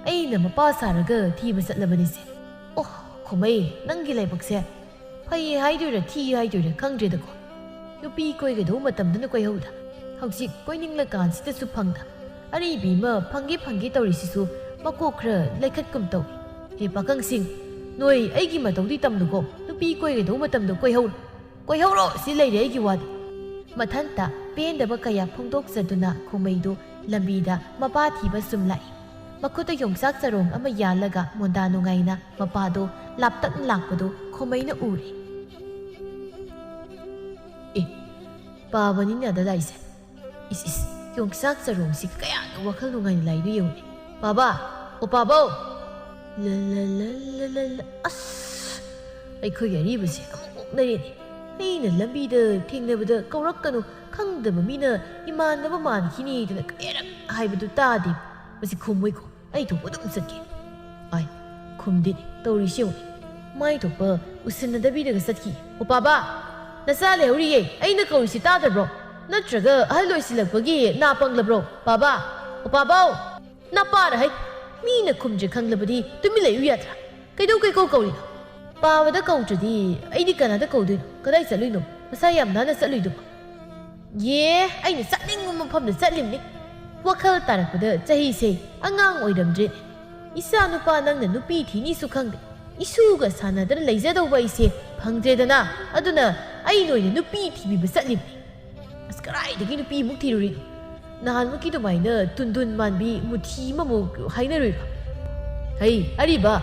ꯑꯩꯅ ꯃꯄꯥ ꯁꯥꯔꯒ ꯊꯤꯕ ꯆꯠꯂꯕꯅꯤꯁꯦ꯫ ꯑꯣ, "ꯈꯣꯃꯩ, ꯅꯪꯒꯤ ꯂꯥꯏꯕꯛꯁꯦ ꯐꯩ ꯍꯥꯏꯗꯣꯏꯔꯥ ꯊꯤ ꯍꯥꯏꯗꯣꯏꯔꯥ ꯈꯪꯗ꯭ꯔꯦꯗꯀꯣ꯫ ꯅꯨꯄꯤ ꯀꯣꯏꯒꯗꯧꯕ ꯃꯇꯝꯗꯅ ꯀꯣꯏꯍꯧꯗ, ꯍꯧꯖꯤꯛ ꯀꯣꯏꯅꯤꯡꯂꯀꯥꯟꯁꯤꯗꯁꯨ ꯐꯪꯗ, ꯑꯔꯤꯕꯤ ꯑꯃ ꯐꯪꯒꯦ ꯐꯪꯒꯦ ꯇꯧꯔꯤꯁꯤꯁꯨ ꯃꯀꯣꯛ ꯈꯔ ꯂꯩꯈꯠꯀꯨꯝ ꯇꯧꯏ꯫ ꯍꯦ ꯄꯥꯈꯪꯁꯤꯡ, ꯅꯣꯏ ꯑꯩꯒꯤ ꯃꯇꯧꯗꯤ ꯇꯝꯅꯨꯀꯣ, ꯅꯨꯄꯤ ꯀꯣꯏꯒꯗꯧꯕ ꯃꯇꯝꯗ ꯀꯣꯏꯍꯧꯔꯣ, ꯀꯣꯏꯍꯧꯔꯣ ꯁꯤ ꯂꯩꯔꯦ ꯑꯩꯒꯤ ꯋꯥꯗꯤ"꯫ ꯃꯊꯟꯇ ꯄꯦꯟꯗꯕ ꯀꯌꯥ ꯐꯣꯡꯗꯣꯛꯆꯗꯨꯅ ꯈꯣꯃꯩꯗꯨ ꯂꯝꯕꯤꯗ ꯃꯄꯥ ꯊꯤꯕ ꯁꯨꯝ ꯂꯥꯛꯏ꯫ ꯃꯈꯨꯠꯇ ꯌꯣꯡꯆꯥꯛ ꯆꯔꯣꯡ ꯑꯃ ꯌꯥꯜꯂꯒ ꯃꯣꯟꯗꯥ ꯅꯨꯡꯉꯥꯏꯅ ꯃꯄꯥꯗꯣ ꯂꯥꯞꯇꯛꯅ ꯂꯥꯛꯄꯗꯨ ꯈꯣꯃꯩꯅ ꯎꯔꯦ꯫ "ꯑꯦ, ꯄꯥꯕꯅꯤꯅꯦ ꯑꯗ ꯂꯥꯛꯏꯁꯦ꯫ ꯏꯁ, ꯏꯁ, ꯌꯣꯡꯆꯥꯛ ꯆꯔꯣꯡꯁꯤ ꯀꯌꯥꯗ ꯋꯥꯈꯜ ꯅꯨꯡꯉꯥꯏꯅ ꯂꯥꯛꯏꯗꯨ ꯌꯦꯡꯉꯨꯅꯦ꯫ ꯄꯥꯕ, ꯑꯣ ꯄꯥꯕꯧ!" ꯂ, ꯂ, ꯂ, ꯂ, ꯂ, ꯂ, ꯑꯁ! ꯑꯩꯈꯣꯏꯒꯤ ꯑꯔꯤꯕꯁꯦ ꯑꯃꯨꯛ ꯑꯣꯛꯅꯔꯦꯅꯦ꯫ ꯑꯩꯅ ꯂꯝꯕꯤꯗ ꯊꯦꯡꯅꯕꯗ "ꯀꯧꯔꯛꯀꯅꯨ, ꯈꯪꯗꯕ ꯃꯤꯅ ꯏꯃꯥꯟꯅꯕ ꯃꯥꯟꯈꯤꯅꯤꯗꯅ" ꯀꯌꯥꯔꯛ ꯍꯥꯏꯕꯗꯨ ꯇꯥꯗꯦ꯫ ꯃꯁꯤ ꯈꯨꯝꯃꯣꯏꯀꯣ꯫ ꯑꯩ ꯊꯣꯛꯄ ꯑꯗꯨꯝ ꯆꯠꯀꯦ꯫ ꯑꯥꯏ, ꯈꯨꯝꯗꯦꯅꯦ꯫ ꯇꯧꯔꯤꯁꯤ ꯌꯦꯡꯉꯨꯅꯦ꯫ ꯃꯥꯏ ꯊꯣꯛꯄ ꯎꯁꯤꯟꯅꯗꯕꯤꯗꯒ ꯆꯠꯈꯤ꯫ "ꯑꯣ ꯄꯥꯕ, ꯅꯆꯥ ꯂꯩꯍꯧꯔꯤꯌꯦ, ꯑꯩꯅ ꯀꯧꯔꯤꯁꯤ ꯇꯥꯗꯕ꯭ꯔꯣ? ꯅꯠꯇ꯭ꯔꯒ ꯑꯍꯜ ꯑꯣꯏꯁꯤꯜꯂꯛꯄꯒꯤ ꯅꯥ ꯄꯪꯂꯕ꯭ꯔꯣ? ꯄꯥꯕ, ꯑꯣ ꯄꯥꯕꯧ!" "ꯅꯄꯥꯔ ꯍꯩ! ꯃꯤꯅ ꯈꯨꯝꯗ꯭ꯔꯦ ꯈꯪꯂꯕꯗꯤ ꯇꯨꯃꯤꯟ ꯂꯩꯌꯨ ꯌꯥꯗ꯭ꯔꯥ? ꯀꯩꯗꯧ ꯀꯩꯀꯧ ꯀꯧꯔꯤꯅꯣ? ꯄꯥꯕꯗ ꯀꯧꯗ꯭ꯔꯗꯤ ꯑꯩꯗꯤ ꯀꯅꯥꯗ ꯀꯧꯗꯣꯏꯅꯣ? ꯀꯗꯥꯏ ꯆꯠꯂꯨꯏꯅꯣ? ꯃꯁꯥ ꯌꯥꯝ ꯅꯥꯟꯅ ꯆꯠꯂꯨꯏꯗꯨꯕꯨ?" "ꯌꯦ, ꯑꯩꯅ ꯆꯠꯅꯤꯡꯕ ꯃꯐꯝꯗ ꯆꯠꯂꯤꯕꯅꯤ꯫ ꯋꯥꯈꯜ ꯇꯥꯔꯛꯄꯗ ꯆꯍꯤꯁꯦ ꯑꯉꯥꯡ ꯑꯣꯏꯔꯝꯗ꯭ꯔꯦꯅꯦ꯫ ꯏꯆꯥ ꯅꯨꯄꯥ ꯅꯪꯅ ꯅꯨꯄꯤ ꯊꯤꯅꯤꯁꯨ ꯈꯪꯗꯦ, ꯏꯁꯨꯒ ꯁꯥꯟꯅꯗꯅ ꯂꯩꯖꯗꯧꯕ ꯑꯩꯁꯦ ꯐꯪꯗ꯭ꯔꯦꯗꯅ꯫ ꯑꯗꯨꯅ ꯑꯩꯅ ꯑꯣꯏꯅ ꯅꯨꯄꯤ ꯊꯤꯕꯤꯕ ꯆꯠꯂꯤꯕꯅꯤ꯫ ꯑꯁ, ꯀꯗꯥꯏꯗꯒꯤ ꯅꯨꯄꯤ ꯑꯃꯨꯛ ꯊꯤꯔꯨꯔꯤꯅꯣ? ꯅꯍꯥꯟꯃꯨꯛꯀꯤ ꯑꯗꯨꯃꯥꯏꯅ ꯇꯨꯟꯗꯨꯟ ꯃꯥꯟꯕꯤ ꯃꯨꯊꯤ ꯑꯃꯃꯨꯛ ꯍꯥꯏꯅꯔꯨꯏꯔꯣ? ꯍꯩ, ꯑꯔꯤꯕ,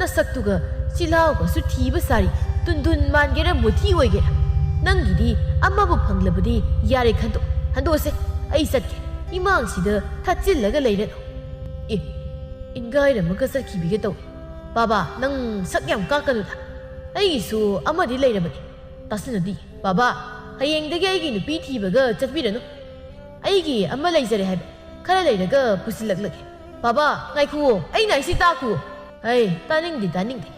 ꯅꯁꯛꯇꯨꯒ ꯆꯤꯜꯍꯥꯎꯒꯁꯨ ꯊꯤꯕ ꯁꯥꯔꯤ, ꯇꯨꯟꯗꯨꯟ ꯃꯥꯟꯒꯦꯔꯥ ꯃꯨꯊꯤ ꯑꯣꯏꯒꯦꯔꯥ, ꯅꯪꯒꯤꯗꯤ ꯑꯃꯕꯨ ꯐꯪꯂꯕꯗꯤ ꯌꯥꯔꯦ ꯈꯟꯗꯣꯛ꯫ ꯍꯟꯗꯣꯛꯑꯁꯦ, ꯑꯩ ꯆꯠꯀꯦ꯫ ꯏꯃꯥꯡꯁꯤꯗ ꯊꯠꯆꯤꯜꯂꯒ ꯂꯩꯔꯅꯨ꯫ ꯑꯦ, ꯏꯟꯒꯥꯏꯔꯝꯃꯒ ꯆꯠꯈꯤꯕꯤꯒꯦ ꯇꯧꯏ꯫ ꯄꯥꯕ, ꯅꯪ ꯁꯛ ꯌꯥꯝ ꯀꯥꯛꯀꯅꯨꯗ꯫ ꯑꯩꯒꯤꯁꯨ ꯑꯃꯗꯤ ꯂꯩꯔꯕꯅꯤ꯫ ꯇꯥꯁꯤꯟꯅꯗꯤ꯫ ꯄꯥꯕ, ꯍꯌꯦꯡꯗꯒꯤ ꯑꯩꯒꯤ ꯅꯨꯄꯤ ꯊꯤꯕꯒ ꯆꯠꯄꯤꯔꯅꯨ꯫ ꯑꯩꯒꯤ ꯑꯃ ꯂꯩꯖꯔꯦ ꯍꯥꯏꯕ꯫ ꯈꯔ ꯂꯩꯔꯒ ꯄꯨꯁꯤꯜꯂꯛꯂꯒꯦ꯫ ꯄꯥꯕ, ꯉꯥꯏꯈꯨꯑꯣ, ꯑꯩꯅ ꯍꯥꯏꯁꯤ ꯇꯥꯈꯨꯑꯣ꯫ ꯍꯩ, ꯇꯥꯅꯤꯡꯗꯦ, ꯇꯥꯅꯤꯡꯗꯦ꯫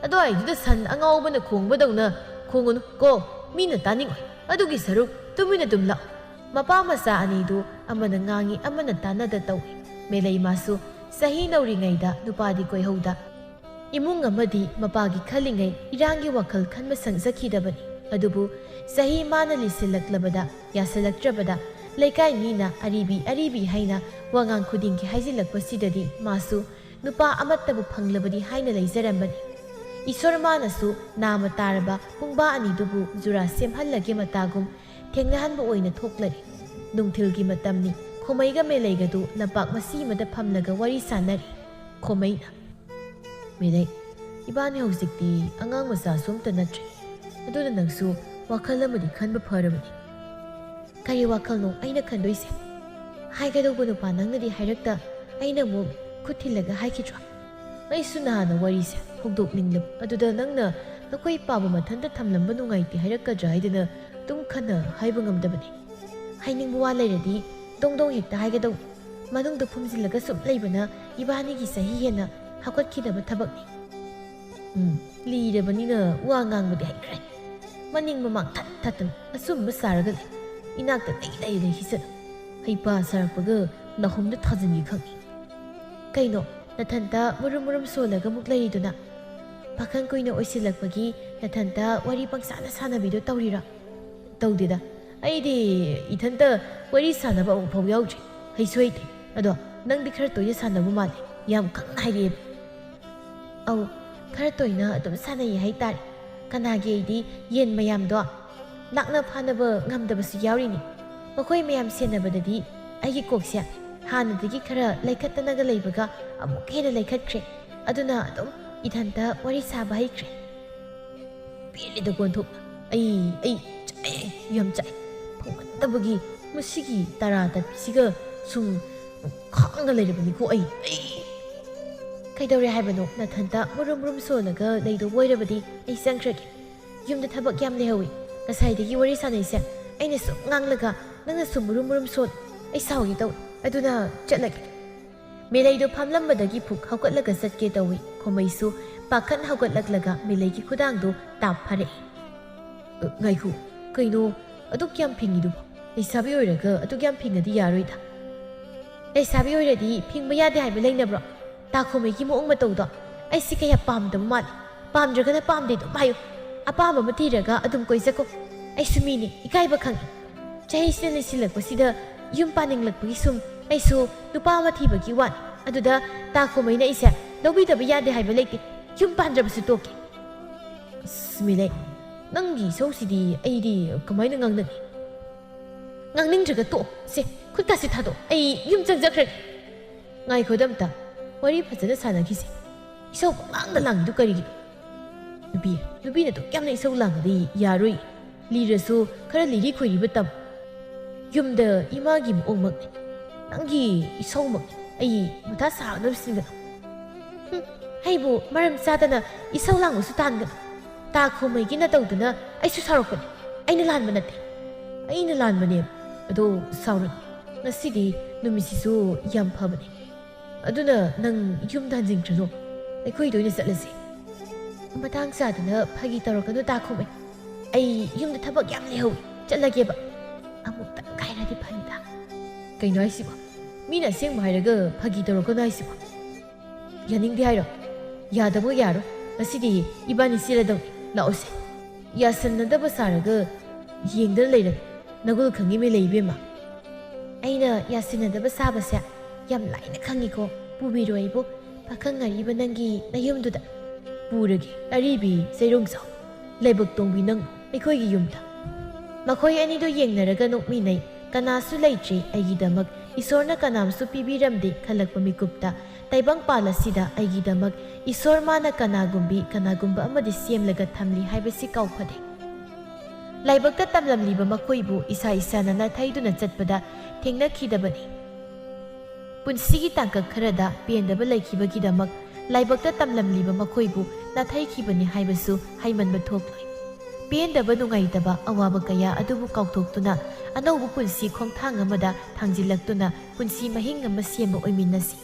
ꯑꯗꯨꯋꯥꯏꯗꯨꯗ ꯁꯟ ꯑꯉꯥꯎꯕꯅ ꯈꯣꯡꯕꯗꯧꯅ ꯈꯣꯡꯉꯨꯅꯨ ꯀꯣ, ꯃꯤꯅ ꯇꯥꯅꯤꯡꯉꯣꯏ꯫ ꯑꯗꯨꯒꯤ ꯁꯔꯨꯛ ꯇꯨꯃꯤꯟꯅ ꯑꯗꯨꯝ ꯂꯥꯛꯎ꯫ ꯃꯄꯥ ꯃꯆꯥ ꯑꯅꯤꯗꯨ ꯑꯃꯅ ꯉꯥꯡꯏ, ꯑꯃꯅ ꯇꯥꯅꯗ ꯇꯧꯏ꯫ ꯃꯦꯂꯩꯃꯥꯁꯨ ꯆꯍꯤ ꯅꯧꯔꯤꯉꯩꯗ ꯅꯨꯄꯥꯗꯤ ꯀꯣꯏꯍꯧꯗ꯫ ꯏꯃꯨꯡ ꯑꯃꯗꯤ ꯃꯄꯥꯒꯤ ꯈꯜꯂꯤꯉꯩ ꯏꯔꯥꯡꯒꯤ ꯋꯥꯈꯜ ꯈꯟꯕ ꯁꯪꯖꯈꯤꯗꯕꯅꯤ꯫ ꯑꯗꯨꯕꯨ ꯆꯍꯤ ꯃꯥꯅ ꯂꯤꯁꯤꯜꯂꯛꯂꯕꯗ, ꯌꯥꯁꯤꯜꯂꯛꯇ꯭ꯔꯕꯗ ꯂꯩꯀꯥꯏ ꯃꯤꯅ ꯑꯔꯤꯕꯤ ꯑꯔꯤꯕꯤ ꯍꯥꯏꯅ ꯋꯥꯉꯥꯡ ꯈꯨꯗꯤꯡꯒꯤ ꯍꯥꯏꯖꯤꯜꯂꯛꯄꯁꯤꯗꯗꯤ ꯃꯥꯁꯨ ꯅꯨꯄꯥ ꯑꯃꯠꯇꯕꯨ ꯐꯪꯂꯕꯗꯤ ꯍꯥꯏꯅ ꯂꯩꯖꯔꯝꯕꯅꯤ꯫ ꯏꯁꯣꯔ ꯃꯥꯅꯁꯨ ꯅꯥꯃ ꯇꯥꯔꯕ ꯄꯨꯡꯕꯥ ꯑꯅꯤꯗꯨꯕꯨ ꯖꯨꯔꯥ ꯁꯦꯝꯍꯜꯂꯒꯦ ꯃꯇꯥꯒꯨꯝ ꯊꯦꯡꯅꯍꯟꯕ ꯑꯣꯏꯅ ꯊꯣꯛꯂꯔꯦ꯫ ꯅꯨꯡꯊꯤꯜꯒꯤ ꯃꯇꯝꯅꯤ꯫ ꯈꯣꯃꯩꯒ ꯃꯦꯂꯩꯒꯗꯨ ꯂꯝꯄꯥꯛ ꯃꯆꯤ ꯑꯃꯗ ꯐꯝꯂꯒ ꯋꯥꯔꯤ ꯁꯥꯟꯅꯔꯤ꯫ ꯈꯣꯃꯩꯅ, "ꯃꯦꯂꯩ, ꯏꯕꯥꯅꯤ ꯍꯧꯖꯤꯛꯇꯤ ꯑꯉꯥꯡ ꯃꯆꯥꯁꯨ ꯑꯝꯇ ꯅꯠꯇ꯭ꯔꯦ꯫ ꯑꯗꯨꯅ ꯅꯪꯁꯨ ꯋꯥꯈꯜ ꯑꯃꯗꯤ ꯈꯟꯕ ꯐꯔꯕꯅꯤ꯫" "ꯀꯔꯤ ꯋꯥꯈꯜꯅꯣ ꯑꯩꯅ ꯈꯟꯗꯣꯏꯁꯦ? ꯍꯥꯏꯒꯗꯧꯕ ꯅꯨꯄꯥ ꯅꯪꯅꯗꯤ ꯍꯥꯏꯔꯛꯇ, ꯑꯩꯅ ꯑꯃꯨꯛ ꯈꯨꯠ ꯊꯤꯜꯂꯒ ꯍꯥꯏꯈꯤꯗ꯭ꯔꯣ? ꯑꯩꯁꯨ ꯅꯍꯥꯟꯅ ꯋꯥꯔꯤꯁꯦ ꯍꯧꯗꯣꯛꯅꯤꯡꯂꯕ, ꯑꯗꯨꯗ ꯅꯪꯅ ꯅꯈꯣꯏ ꯏꯄꯥꯕꯨ ꯃꯊꯟꯇ ꯊꯝꯂꯝꯕ ꯅꯨꯡꯉꯥꯏꯇꯦ ꯍꯥꯏꯔꯛꯀꯗ꯭ꯔꯥ ꯍꯥꯏꯗꯅ ꯑꯗꯨꯝ ꯈꯟꯅ ꯍꯥꯏꯕ ꯉꯝꯗꯕꯅꯤ꯫ ꯍꯥꯏꯅꯤꯡꯕ ꯋꯥ ꯂꯩꯔꯗꯤ ꯗꯣꯡ ꯗꯣꯡ ꯍꯦꯛꯇ ꯍꯥꯏꯒꯗꯧ꯫ ꯃꯅꯨꯡꯗ ꯐꯨꯝꯖꯤꯜꯂꯒ ꯁꯨꯝ ꯂꯩꯕꯅ ꯏꯕꯥꯅꯤꯒꯤ ꯆꯍꯤ ꯍꯦꯟꯅ ꯍꯥꯞꯀꯠꯈꯤꯅꯕ ꯊꯕꯛꯅꯤ꯫" ꯎꯝ, ꯂꯤꯔꯕꯅꯤꯅ ꯋꯥ ꯉꯥꯡꯕꯗꯤ ꯍꯩꯈ꯭ꯔꯦ꯫ ꯃꯅꯤꯡ ꯃꯃꯥꯡ ꯊꯠ ꯊꯠꯇꯅ ꯑꯆꯨꯝꯕ ꯁꯥꯔꯒ ꯂꯩ꯫ ꯏꯅꯥꯛꯇ ꯂꯩ ꯂꯩ ꯂꯩꯈꯤꯁꯅꯨ꯫ ꯍꯩꯄꯥ ꯁꯥꯔꯛꯄꯒ ꯅꯥꯍꯨꯝꯗ ꯊꯥꯖꯤꯟꯒꯦ ꯈꯪꯉꯤ꯫ "ꯀꯩꯅꯣ, ꯅꯊꯟꯇ ꯃꯨꯔꯨꯝ ꯃꯨꯔꯨꯝ ꯁꯣꯜꯂꯒ ꯑꯃꯨꯛ ꯂꯩꯔꯤꯗꯨꯅ? ꯄꯥꯈꯪ ꯀꯨꯏꯅ ꯑꯣꯏꯁꯤꯜꯂꯛꯄꯒꯤ ꯅꯊꯟꯇ ꯋꯥꯔꯤ ꯄꯪꯁꯥꯅ ꯁꯥꯟꯅꯕꯤꯗꯣ ꯇꯧꯔꯤꯔꯣ?" "ꯇꯧꯗꯦꯗ, ꯑꯩꯗꯤ ꯏꯊꯟꯇ ꯋꯥꯔꯤ ꯁꯥꯟꯅꯕ ꯑꯃꯨꯛꯐꯥꯎ ꯌꯥꯎꯗ꯭ꯔꯤ꯫ ꯍꯩꯁꯨ ꯍꯩꯇꯦ꯫ ꯑꯗꯣ ꯅꯪꯗꯤ ꯈꯔ ꯇꯣꯏꯅ ꯁꯥꯟꯅꯕ ꯃꯥꯜꯂꯦ, ꯌꯥꯝ ꯈꯪꯅ ꯍꯥꯏꯔꯛꯑꯦꯕ꯫" "ꯑꯧ, ꯈꯔ ꯇꯣꯏꯅ ꯑꯗꯨꯝ ꯁꯥꯟꯅꯩ ꯍꯥꯏꯇꯥꯔꯦ꯫ ꯀꯅꯥꯒꯤ ꯑꯩꯗꯤ ꯌꯦꯟ ꯃꯌꯥꯝꯗꯣ ꯂꯥꯛꯅ ꯐꯥꯅꯕ ꯉꯝꯗꯕꯁꯨ ꯌꯥꯎꯔꯤꯅꯤ꯫ ꯃꯈꯣꯏ ꯃꯌꯥꯝ ꯁꯦꯟꯅꯕꯗꯗꯤ ꯑꯩꯒꯤ ꯀꯣꯛꯁꯦ ꯍꯥꯟꯅꯗꯒꯤ ꯈꯔ ꯂꯩꯈꯠꯇꯅꯒ ꯂꯩꯕꯒ ꯑꯃꯨꯛ ꯍꯦꯟꯅ ꯂꯩꯈꯠꯈ꯭ꯔꯦ꯫ ꯑꯗꯨꯅ ꯑꯗꯨꯝ ꯏꯊꯟꯇ ꯋꯥꯔꯤ ꯁꯥꯕ ꯍꯩꯈ꯭ꯔꯦ꯫" "ꯄꯦꯜꯂꯦꯗ ꯀꯣꯟꯊꯣꯛꯅ꯫ ꯑꯩ, ꯑꯩ ꯆꯥꯛꯑꯦ, ꯌꯥꯝ ꯆꯥꯛꯑꯦ꯫ ꯐꯪꯃꯟꯗꯕꯒꯤ ꯃꯁꯤꯒꯤ ꯇꯔꯥ ꯇꯠꯄꯤꯁꯤꯒ ꯁꯨꯝ ꯈꯥꯡꯉ ꯂꯩꯔꯕꯅꯤꯀꯣ ꯑꯩ, ꯑꯩ꯫" "ꯀꯩꯗꯧꯔꯦ ꯍꯥꯏꯕꯅꯣ? ꯅꯊꯟꯇ ꯃꯨꯔꯨꯝ ꯃꯨꯔꯨꯝ ꯁꯣꯜꯂꯒ ꯂꯩꯗꯧꯕ ꯑꯣꯏꯔꯕꯗꯤ ꯑꯩ ꯆꯪꯈ꯭ꯔꯒꯦ꯫ ꯌꯨꯝꯗ ꯊꯕꯛ ꯌꯥꯝ ꯂꯩꯍꯧꯋꯤ꯫ ꯉꯁꯥꯏꯗꯒꯤ ꯋꯥꯔꯤ ꯁꯥꯟꯅꯩꯁꯦ ꯑꯩꯅ ꯁꯨꯝ ꯉꯥꯡꯂꯒ ꯅꯪꯅ ꯁꯨꯝ ꯃꯨꯔꯨꯝ ꯃꯨꯔꯨꯝ ꯁꯣꯜꯂꯤ꯫ ꯑꯩ ꯁꯥꯎꯒꯦ ꯇꯧꯏ꯫ ꯑꯗꯨꯅ ꯆꯠꯂꯒꯦ꯫" ꯃꯦꯂꯩꯗꯨ ꯐꯝꯂꯝꯕꯗꯒꯤ ꯐꯨꯛ ꯍꯧꯒꯠꯂꯒ ꯆꯠꯀꯦ ꯇꯧꯏ꯫ ꯈꯣꯃꯩꯁꯨ ꯄꯥꯈꯠ ꯍꯧꯒꯠꯂꯛꯂꯒ ꯃꯦꯂꯩꯒꯤ ꯈꯨꯗꯥꯡꯗꯨ ꯇꯥꯞ ꯐꯥꯔꯛꯏ꯫ "ꯑ, ꯉꯥꯏꯈꯣ, ꯀꯩꯅꯣ ꯑꯗꯨꯛ ꯌꯥꯝ ꯐꯤꯡꯉꯤꯗꯨꯕꯣ? ꯂꯩꯁꯥꯕꯤ ꯑꯣꯏꯔꯒ ꯑꯗꯨꯛ ꯌꯥꯝ ꯐꯤꯡꯉꯗꯤ ꯌꯥꯔꯣꯏꯗ꯫" "ꯂꯩꯁꯥꯕꯤ ꯑꯣꯏꯔꯗꯤ ꯐꯤꯡꯕ ꯌꯥꯗꯦ ꯍꯥꯏꯕ ꯂꯩꯅꯕ꯭ꯔꯣ? ꯇꯥ ꯈꯣꯃꯩꯒꯤ ꯃꯑꯣꯡ ꯃꯇꯧꯗꯣ꯫ ꯑꯩꯁꯤ ꯀꯌꯥ ꯄꯥꯝꯗꯕ ꯃꯥꯜꯂꯤ꯫ ꯄꯥꯝꯗ꯭ꯔꯒꯅ ꯄꯥꯝꯗꯦ ꯑꯗꯨꯝ ꯍꯥꯏꯌꯨ꯫ ꯑꯄꯥꯝꯕ ꯑꯃ ꯊꯤꯔꯒ ꯑꯗꯨꯝ ꯀꯣꯏꯖꯀꯣ꯫ ꯑꯩꯁꯨ ꯃꯤꯅꯤ, ꯏꯀꯥꯏꯕ ꯈꯪꯉꯤ꯫ ꯆꯍꯤꯁꯤꯅ ꯂꯤꯁꯤꯜꯂꯛꯄꯁꯤꯗ ꯌꯨꯝ ꯄꯥꯅꯤꯡꯂꯛꯄꯒꯤ ꯁꯨꯝ ꯑꯩꯁꯨ ꯅꯨꯄꯥ ꯑꯃ ꯊꯤꯕꯒꯤ ꯋꯥꯅꯤ꯫ ꯑꯗꯨꯗ ꯇꯥ ꯈꯣꯃꯩꯅ ꯑꯩꯁꯦ ꯂꯧꯕꯤꯗꯕ ꯌꯥꯗꯦ ꯍꯥꯏꯕ ꯂꯩꯇꯦ꯫ ꯌꯨꯝ ꯄꯥꯟꯗ꯭ꯔꯕꯁꯨ ꯇꯣꯛꯀꯦ꯫ ꯑꯁ, ꯃꯤꯂꯩ, ꯅꯪꯒꯤ ꯏꯁꯧꯁꯤꯗꯤ ꯑꯩꯗꯤ ꯀꯃꯥꯏꯅ ꯉꯥꯡꯅꯅꯤ? ꯉꯥꯡꯅꯤꯡꯗ꯭ꯔꯒ ꯇꯣꯛꯑꯣ꯫ ꯁꯦ, ꯈꯨꯠꯀꯥꯁꯦ ꯊꯥꯗꯣꯛꯑꯣ꯫ ꯑꯩ ꯌꯨꯝ ꯆꯪꯖꯈ꯭ꯔꯒꯦ꯫ ꯉꯥꯏꯈꯣꯗ ꯑꯝꯇ꯫ ꯋꯥꯔꯤ ꯐꯖꯅ ꯁꯥꯟꯅꯈꯤꯁꯦ꯫ ꯏꯁꯧ ꯄꯪꯂꯥꯡꯗ ꯂꯥꯡꯉꯤꯗꯨ ꯀꯔꯤꯒꯤꯅꯣ? ꯅꯨꯄꯤ, ꯅꯨꯄꯤꯅ ꯑꯗꯨꯛ ꯌꯥꯝꯅ ꯏꯁꯧ ꯂꯥꯡꯉꯗꯤ ꯌꯥꯔꯣꯏ꯫ ꯂꯤꯔꯁꯨ ꯈꯔ ꯂꯤꯔꯤ ꯈꯣꯏꯔꯤꯕ ꯇꯝꯃꯨ꯫ ꯌꯨꯝꯗ ꯏꯃꯥꯒꯤ ꯃꯑꯣꯡꯃꯛꯅꯤ꯫ ꯅꯪꯒꯤ ꯏꯁꯧꯃꯛꯅꯤ꯫ ꯑꯩ ꯃꯊꯥ ꯁꯥꯒꯗꯕ ꯁꯤꯟꯒꯅꯨ꯫ ꯍꯨꯝ, ꯑꯩꯕꯨ ꯃꯔꯝ ꯆꯥꯗꯅ ꯏꯁꯧ ꯂꯥꯡꯕꯁꯨ ꯇꯥꯟꯒꯅꯨ꯫ ꯇꯥ ꯈꯣꯃꯩꯒꯤ ꯅꯇꯧꯗꯨꯅ ꯑꯩꯁꯨ ꯁꯥꯎꯔꯛꯄꯅꯤ꯫ ꯑꯩꯅ ꯂꯥꯟꯕ ꯅꯠꯇꯦ꯫ ꯑꯩꯅ ꯂꯥꯟꯕꯅꯦ꯫ ꯑꯗꯣ ꯁꯥꯎꯔꯅꯨ꯫ ꯉꯁꯤꯗꯤ ꯅꯨꯃꯤꯠꯁꯤꯁꯨ ꯌꯥꯝ ꯐꯕꯅꯦ꯫ ꯑꯗꯨꯅ ꯅꯪ ꯌꯨꯝꯗ ꯍꯟꯖꯤꯟꯈ꯭ꯔꯅꯨ꯫ ꯑꯩꯈꯣꯏꯗ ꯑꯣꯏꯅ ꯆꯠꯂꯁꯤ꯫ ꯃꯇꯥꯡ ꯆꯥꯗꯅ ꯐꯥꯒꯤ ꯇꯧꯔꯛꯀꯅꯨ ꯇꯥ ꯈꯣꯃꯩ꯫ ꯑꯩ ꯌꯨꯝꯗ ꯊꯕꯛ ꯌꯥꯝ ꯂꯩꯍꯧꯏ꯫ ꯆꯠꯂꯒꯦꯕ꯫ ꯑꯃꯨꯛꯇꯪ ꯀꯥꯏꯔꯗꯤ ꯐꯅꯤꯗ꯫ ꯀꯩꯅꯣ ꯍꯥꯏꯁꯤꯕꯣ? ꯃꯤꯅ ꯑꯁꯦꯡꯕ ꯍꯥꯏꯔꯒ ꯐꯥꯒꯤ ꯇꯧꯔꯛꯀꯅꯨ ꯍꯥꯏꯁꯤꯕꯣ? ꯌꯥꯅꯤꯡꯗꯦ ꯍꯥꯏꯔꯣ? ꯌꯥꯗꯕ ꯌꯥꯔꯣꯏ꯫ ꯉꯁꯤꯗꯤ ꯏꯕꯥꯅꯤ ꯆꯦꯜꯂꯗꯧꯅꯤ꯫ ꯂꯥꯛꯑꯣꯁꯦ꯫ ꯌꯥꯁꯟꯅꯗꯕ ꯁꯥꯔꯒ ꯌꯦꯡꯗꯅ ꯂꯩꯔꯒ ꯅꯒꯨꯜ ꯈꯪꯉꯤ ꯃꯤ ꯂꯩ ꯏꯕꯦꯝꯃ꯫ ꯑꯩꯅ ꯌꯥꯁꯤꯟꯅꯗꯕ ꯁꯥꯕꯁꯦ ꯌꯥꯝ ꯂꯥꯏꯅ ꯈꯪꯉꯤꯀꯣ꯫ ꯄꯨꯕꯤꯔꯣ ꯑꯩꯕꯨ ꯄꯥꯈꯪ ꯑꯔꯤꯕ ꯅꯪꯒꯤ ꯅꯌꯨꯝꯗꯨꯗ꯫ ꯄꯨꯔꯒꯦ ꯑꯔꯤꯕꯤ ꯆꯩꯔꯣꯡꯆꯥꯎ꯫ ꯂꯥꯏꯕꯛ ꯇꯣꯡꯕꯤ ꯅꯪ ꯑꯩꯈꯣꯏꯒꯤ ꯌꯨꯝꯗ꯫ ꯃꯈꯣꯏ ꯑꯅꯤꯗꯨ ꯌꯦꯡꯅꯔꯒ ꯅꯣꯛꯃꯤꯟꯅꯩ꯫ ꯀꯅꯥꯁꯨ ꯂꯩꯇ꯭ꯔꯦ ꯑꯩꯒꯤꯗꯃꯛ꯫ ꯏꯁꯣꯔꯅ ꯀꯅꯥꯝꯁꯨ ꯄꯤꯕꯤꯔꯝꯗꯦ ꯈꯜꯂꯛꯄ ꯃꯤꯀꯨꯞꯇ ꯇꯥꯏꯕꯪꯄꯥꯜ ꯑꯁꯤꯗ ꯑꯩꯒꯤꯗꯃꯛ ꯏꯁꯣꯔ ꯃꯥꯅ ꯀꯅꯥꯒꯨꯝꯕꯤ ꯀꯅꯥꯒꯨꯝꯕ ꯑꯃꯗꯤ ꯁꯦꯝꯂꯒ ꯊꯝꯂꯤ ꯍꯥꯏꯕꯁꯤ ꯀꯥꯎꯐꯗꯦ꯫ ꯂꯥꯏꯕꯛꯇ ꯇꯝꯂꯝꯂꯤꯕ ꯃꯈꯣꯏꯕꯨ ꯏꯁꯥ ꯏꯁꯥꯅ ꯅꯥꯊꯩꯗꯨꯅ ꯆꯠꯄꯗ ꯊꯦꯡꯅꯈꯤꯗꯕꯅꯤ꯫ ꯄꯨꯟꯁꯤꯒꯤ ꯇꯥꯡꯀꯛ ꯈꯔꯗ ꯄꯦꯟꯗꯕ ꯂꯩꯈꯤꯕꯒꯤꯗꯃꯛ ꯂꯥꯏꯕꯛꯇ ꯇꯝꯂꯝꯂꯤꯕ ꯃꯈꯣꯏꯕꯨ ꯅꯥꯊꯩꯈꯤꯕꯅꯤ ꯍꯥꯏꯕꯁꯨ ꯍꯥꯏꯃꯟꯕ ꯊꯣꯛꯂꯣꯏ꯫ ꯄꯦꯟꯗꯕ ꯅꯨꯡꯉꯥꯏꯇꯕ ꯑꯋꯥꯕ ꯀꯌꯥ ꯑꯗꯨꯕꯨ ꯀꯥꯎꯊꯣꯛꯇꯨꯅ ꯑꯅꯧꯕ ꯄꯨꯟꯁꯤ ꯈꯣꯡꯊꯥꯡ ꯑꯃꯗ ꯊꯥꯡꯖꯤꯜꯂꯛꯇꯨꯅ ꯄꯨꯟꯁꯤ ꯃꯍꯤꯡ ꯑꯃ ꯁꯦꯝꯕ ꯑꯣꯏꯃꯤꯟꯅꯁꯤ꯫